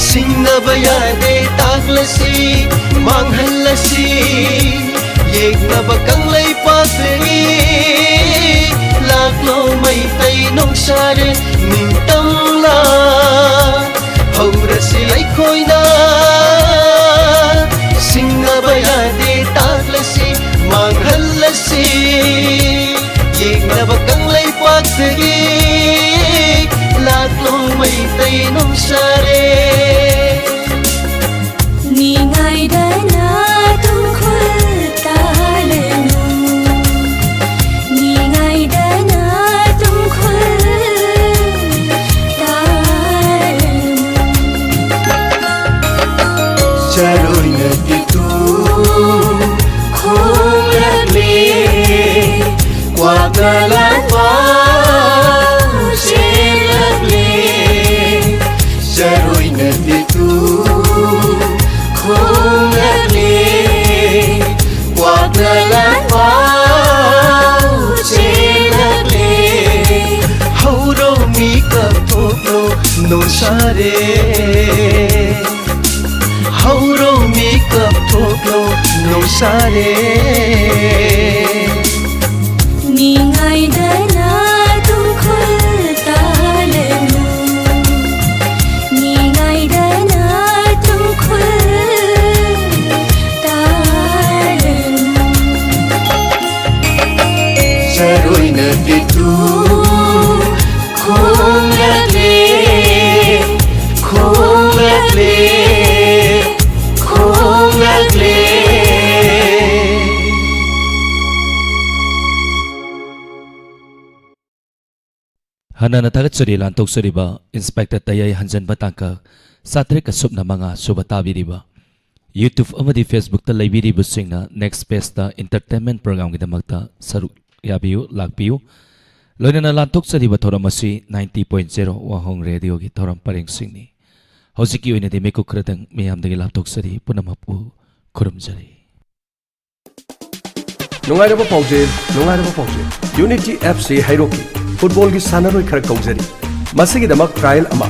ꯁꯤꯡꯅꯕ ꯌꯥꯗꯦ, ꯇꯥꯛꯂꯁꯤ, ꯃꯥꯡꯍꯜꯂꯁꯤ꯫ ꯌꯦꯛꯅꯕ ꯀꯪꯂꯩꯄꯥꯛꯇꯒꯤ ꯂꯥꯛꯂꯣ ꯃꯩꯇꯩ ꯅꯣꯡꯁꯥꯔꯦ, ꯅꯤꯡꯇꯝꯂꯥ ꯍꯧꯔꯁꯤ ꯑꯩꯈꯣꯏꯅ꯫ ꯁꯤꯡꯅꯕ ꯌꯥꯗꯦ, ꯇꯥꯛꯂꯁꯤ, ꯃꯥꯡꯍꯜꯂꯁꯤ꯫ ꯌꯦꯛꯅꯕ ꯀꯪꯂꯩꯄꯥꯛꯇꯒꯤ ꯂꯥꯛꯂꯣ ꯃꯩꯇꯩ ꯅꯣꯡꯁꯥꯔꯦ꯫ ꯅꯤꯡꯉꯥꯏꯗꯅ ꯇꯨꯡꯈꯨꯜ ꯇꯥꯂꯅꯨ꯫ ꯅꯤꯡꯉꯥꯏꯗꯅ ꯇꯨꯡꯈꯨꯜ ꯇꯥꯂꯅꯨ꯫ ꯆꯔꯣꯏꯅ ꯇꯤꯇꯨ ꯈꯣꯡꯂꯛꯂꯦ, ꯀ꯭ꯋꯥꯛꯅ ꯂꯥꯟꯐꯥꯎ ꯆꯦꯜꯂꯛꯂꯦ꯫ ꯆꯔꯣꯏꯅ ꯇꯤꯇꯨ ꯈꯣꯡꯂꯛꯂꯦ, ꯀ꯭ꯋꯥꯛꯅ ꯂꯥꯟꯐꯥꯎ ꯆꯦꯜꯂꯛꯂꯦ꯫ ꯍꯧꯔꯣ ꯃꯤꯀꯞ ꯊꯣꯛꯂꯣ ꯅꯣꯡꯁꯥꯔꯦ꯫ ꯍꯧꯔꯣ ꯃꯤꯀꯞ ꯊꯣꯛꯂꯣ ꯅꯣꯡꯁꯥꯔꯦ꯫ ꯅꯤꯡꯉꯥꯏꯗꯅ ꯇꯨꯡꯈꯨꯜ ꯇꯥꯂꯅꯨ꯫ ꯅꯤꯡꯉꯥꯏꯗꯅ ꯇꯨꯡꯈꯨꯜ ꯇꯥꯂꯅꯨ꯫ ꯆꯔꯣꯏꯅ ꯇꯤꯇꯨ ꯈꯣꯡꯂꯛꯂꯦ, ꯈꯣꯡꯂꯛꯂꯦ, ꯈꯣꯡꯂꯛꯂꯦ꯫ ꯍꯥꯟꯅꯅ ꯊꯥꯒꯠꯆꯔꯤ ꯂꯥꯟꯊꯣꯛꯆꯔꯤꯕ ꯏꯟꯁꯄꯦꯛꯇꯔ ꯇꯌꯥꯏ ꯍꯟꯖꯟꯕ ꯇꯥꯡꯀꯛ ꯆꯥꯇ꯭ꯔꯦꯠꯀ ꯁꯨꯞꯅ ꯃꯉꯥ ꯁꯨꯕ ꯇꯥꯕꯤꯔꯤꯕ꯫ YouTube ꯑꯃꯗꯤ Facebookꯇ ꯂꯩꯕꯤꯔꯤꯕꯁꯤꯡꯅ next pageꯇ entertainment programꯒꯤꯗꯃꯛꯇ ꯁꯔꯨꯛ ꯌꯥꯕꯤꯌꯨ, ꯂꯥꯛꯄꯤꯌꯨ꯫ ꯂꯣꯏꯅꯅ ꯂꯥꯟꯊꯣꯛꯆꯔꯤꯕ ꯊꯧꯔꯝ ꯑꯁꯤ ninety point zero ꯋꯥꯍꯣꯡ ꯔꯦꯗꯤꯑꯣꯒꯤ ꯊꯧꯔꯝ ꯄꯔꯦꯡꯁꯤꯡꯅꯤ꯫ ꯍꯧꯖꯤꯛꯀꯤ ꯑꯣꯏꯅꯗꯤ ꯃꯤꯀꯨꯞ ꯈꯔꯗꯪ ꯃꯤꯌꯥꯝꯗꯒꯤ ꯂꯥꯞꯊꯣꯛꯆꯔꯤ꯫ ꯄꯨꯝꯅꯃꯛꯄꯨ ꯈꯨꯔꯨꯝꯖꯔꯤ꯫ ꯅꯨꯡꯉꯥꯏꯔꯕ ꯄꯥꯎꯖꯦꯜ, ꯅꯨꯡꯉꯥꯏꯔꯕ ꯄꯥꯎꯖꯦꯜ꯫ Unity F C ꯍꯩꯔꯣꯛꯀꯤ ꯐꯨꯠꯕꯣꯜꯒꯤ ꯁꯥꯟꯅꯔꯣꯏ ꯈꯔ ꯀꯧꯖꯔꯤ꯫ ꯃꯁꯤꯒꯤꯗꯃꯛ ꯇ꯭ꯔꯥꯌꯦꯜ ꯑꯃ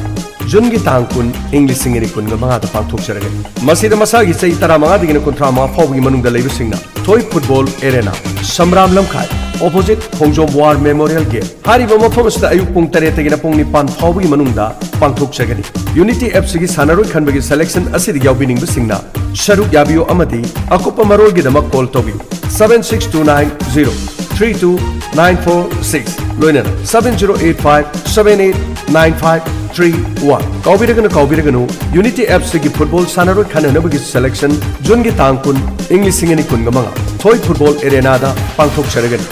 ꯖꯨꯟꯒꯤ ꯇꯥꯡ ꯀꯨꯟ, ꯏꯪ ꯂꯤꯁꯤꯡ ꯑꯅꯤ ꯀꯨꯟꯒ ꯃꯉꯥꯗ ꯄꯥꯡꯊꯣꯛꯆꯔꯒꯅꯤ꯫ ꯃꯁꯤꯗ ꯃꯁꯥꯒꯤ ꯆꯍꯤ ꯇꯔꯥꯃꯉꯥꯗꯒꯤꯅ ꯀꯨꯟꯊ꯭ꯔꯥ ꯃꯉꯥ ꯐꯥꯎꯕꯒꯤ ꯃꯅꯨꯡꯗ ꯂꯩꯕꯁꯤꯡꯅ ꯊꯣꯏ ꯐꯨꯠꯕꯣꯜ ꯑꯦꯔꯦꯅꯥ, ꯁꯝꯔꯥꯝ ꯂꯝꯈꯥꯏ, ꯑꯣꯄꯣꯖꯤꯠ ꯈꯣꯡꯖꯣꯝ ꯋꯥꯔ ꯃꯦꯃꯣꯔꯤꯌꯦꯜ ꯒꯦꯠ꯫ ꯍꯥꯏꯔꯤꯕ ꯃꯐꯝ ꯑꯁꯤꯗ ꯑꯌꯨꯛ ꯄꯨꯡ ꯇꯔꯦꯠꯇꯒꯤꯅ ꯄꯨꯡ ꯅꯤꯄꯥꯟ ꯐꯥꯎꯕꯒꯤ ꯃꯅꯨꯡꯗ ꯄꯥꯡꯊꯣꯛꯆꯒꯅꯤ꯫ ꯌꯨꯅꯤꯇꯤ ꯑꯦꯞꯁꯤꯒꯤ ꯁꯥꯟꯅꯔꯣꯏ ꯈꯟꯕꯒꯤ ꯁꯦꯂꯦꯛꯁꯟ ꯑꯁꯤꯗ ꯌꯥꯎꯕꯤꯅꯤꯡꯕꯁꯤꯡꯅ ꯁꯔꯨꯛ ꯌꯥꯕꯤꯌꯨ ꯑꯃꯗꯤ ꯑꯀꯨꯞꯄ ꯃꯔꯣꯜꯒꯤꯗꯃꯛ ꯀꯣꯜ ꯇꯧꯕꯤꯌꯨ, seven six two nine zero three two nine four six, ꯂꯣꯏꯅꯅ seven zero eight five seven eight nine five three one꯫ ꯀꯥꯎꯕꯤꯔꯒꯅꯨ, ꯀꯥꯎꯕꯤꯔꯒꯅꯨ, ꯌꯨꯅꯤꯇꯤ ꯑꯦꯞꯁꯤꯒꯤ ꯐꯨꯠꯕꯣꯜ ꯁꯥꯟꯅꯔꯣꯏ ꯈꯟꯅꯅꯕꯒꯤ ꯁꯦꯂꯦꯛꯁꯟ ꯖꯨꯟꯒꯤ ꯇꯥꯡ ꯀꯨꯟ, ꯏꯪ ꯂꯤꯁꯤꯡ ꯑꯅꯤ ꯀꯨꯟꯒ ꯃꯉꯥ, ꯊꯣꯏ ꯐꯨꯠꯕꯣꯜ ꯑꯦꯔꯦꯅꯥꯗ ꯄꯥꯡꯊꯣꯛꯆꯔꯒꯅꯤ꯫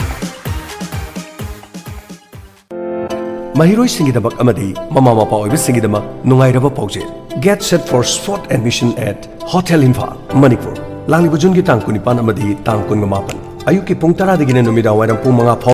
ꯃꯍꯩꯔꯣꯏꯁꯤꯡꯒꯤꯗꯃꯛ ꯑꯃꯗꯤ ꯃꯃꯥ ꯃꯄꯥ ꯑꯣꯏꯕꯁꯤꯡꯒꯤꯗꯃꯛ ꯅꯨꯡꯉꯥꯏꯔꯕ ꯄꯥꯎꯖꯦꯜ꯫ Get set for spot admission at Hotel Imphal, Manipur. ꯂꯥꯛꯂꯤꯕ ꯖꯨꯟꯒꯤ ꯇꯥꯡ ꯀꯨꯟꯅꯤꯄꯥꯟ ꯑꯃꯗꯤ ꯇꯥꯡ ꯀꯨꯟꯃꯥꯄꯟ, ꯑꯌꯨꯛꯀꯤ ꯄꯨꯡ ꯇꯔꯥꯗꯒꯤꯅ ꯅꯨꯃꯤꯗꯥꯡ ꯋꯥꯏꯔꯝ ꯄꯨꯡ ꯃꯉꯥ ꯐꯥꯎ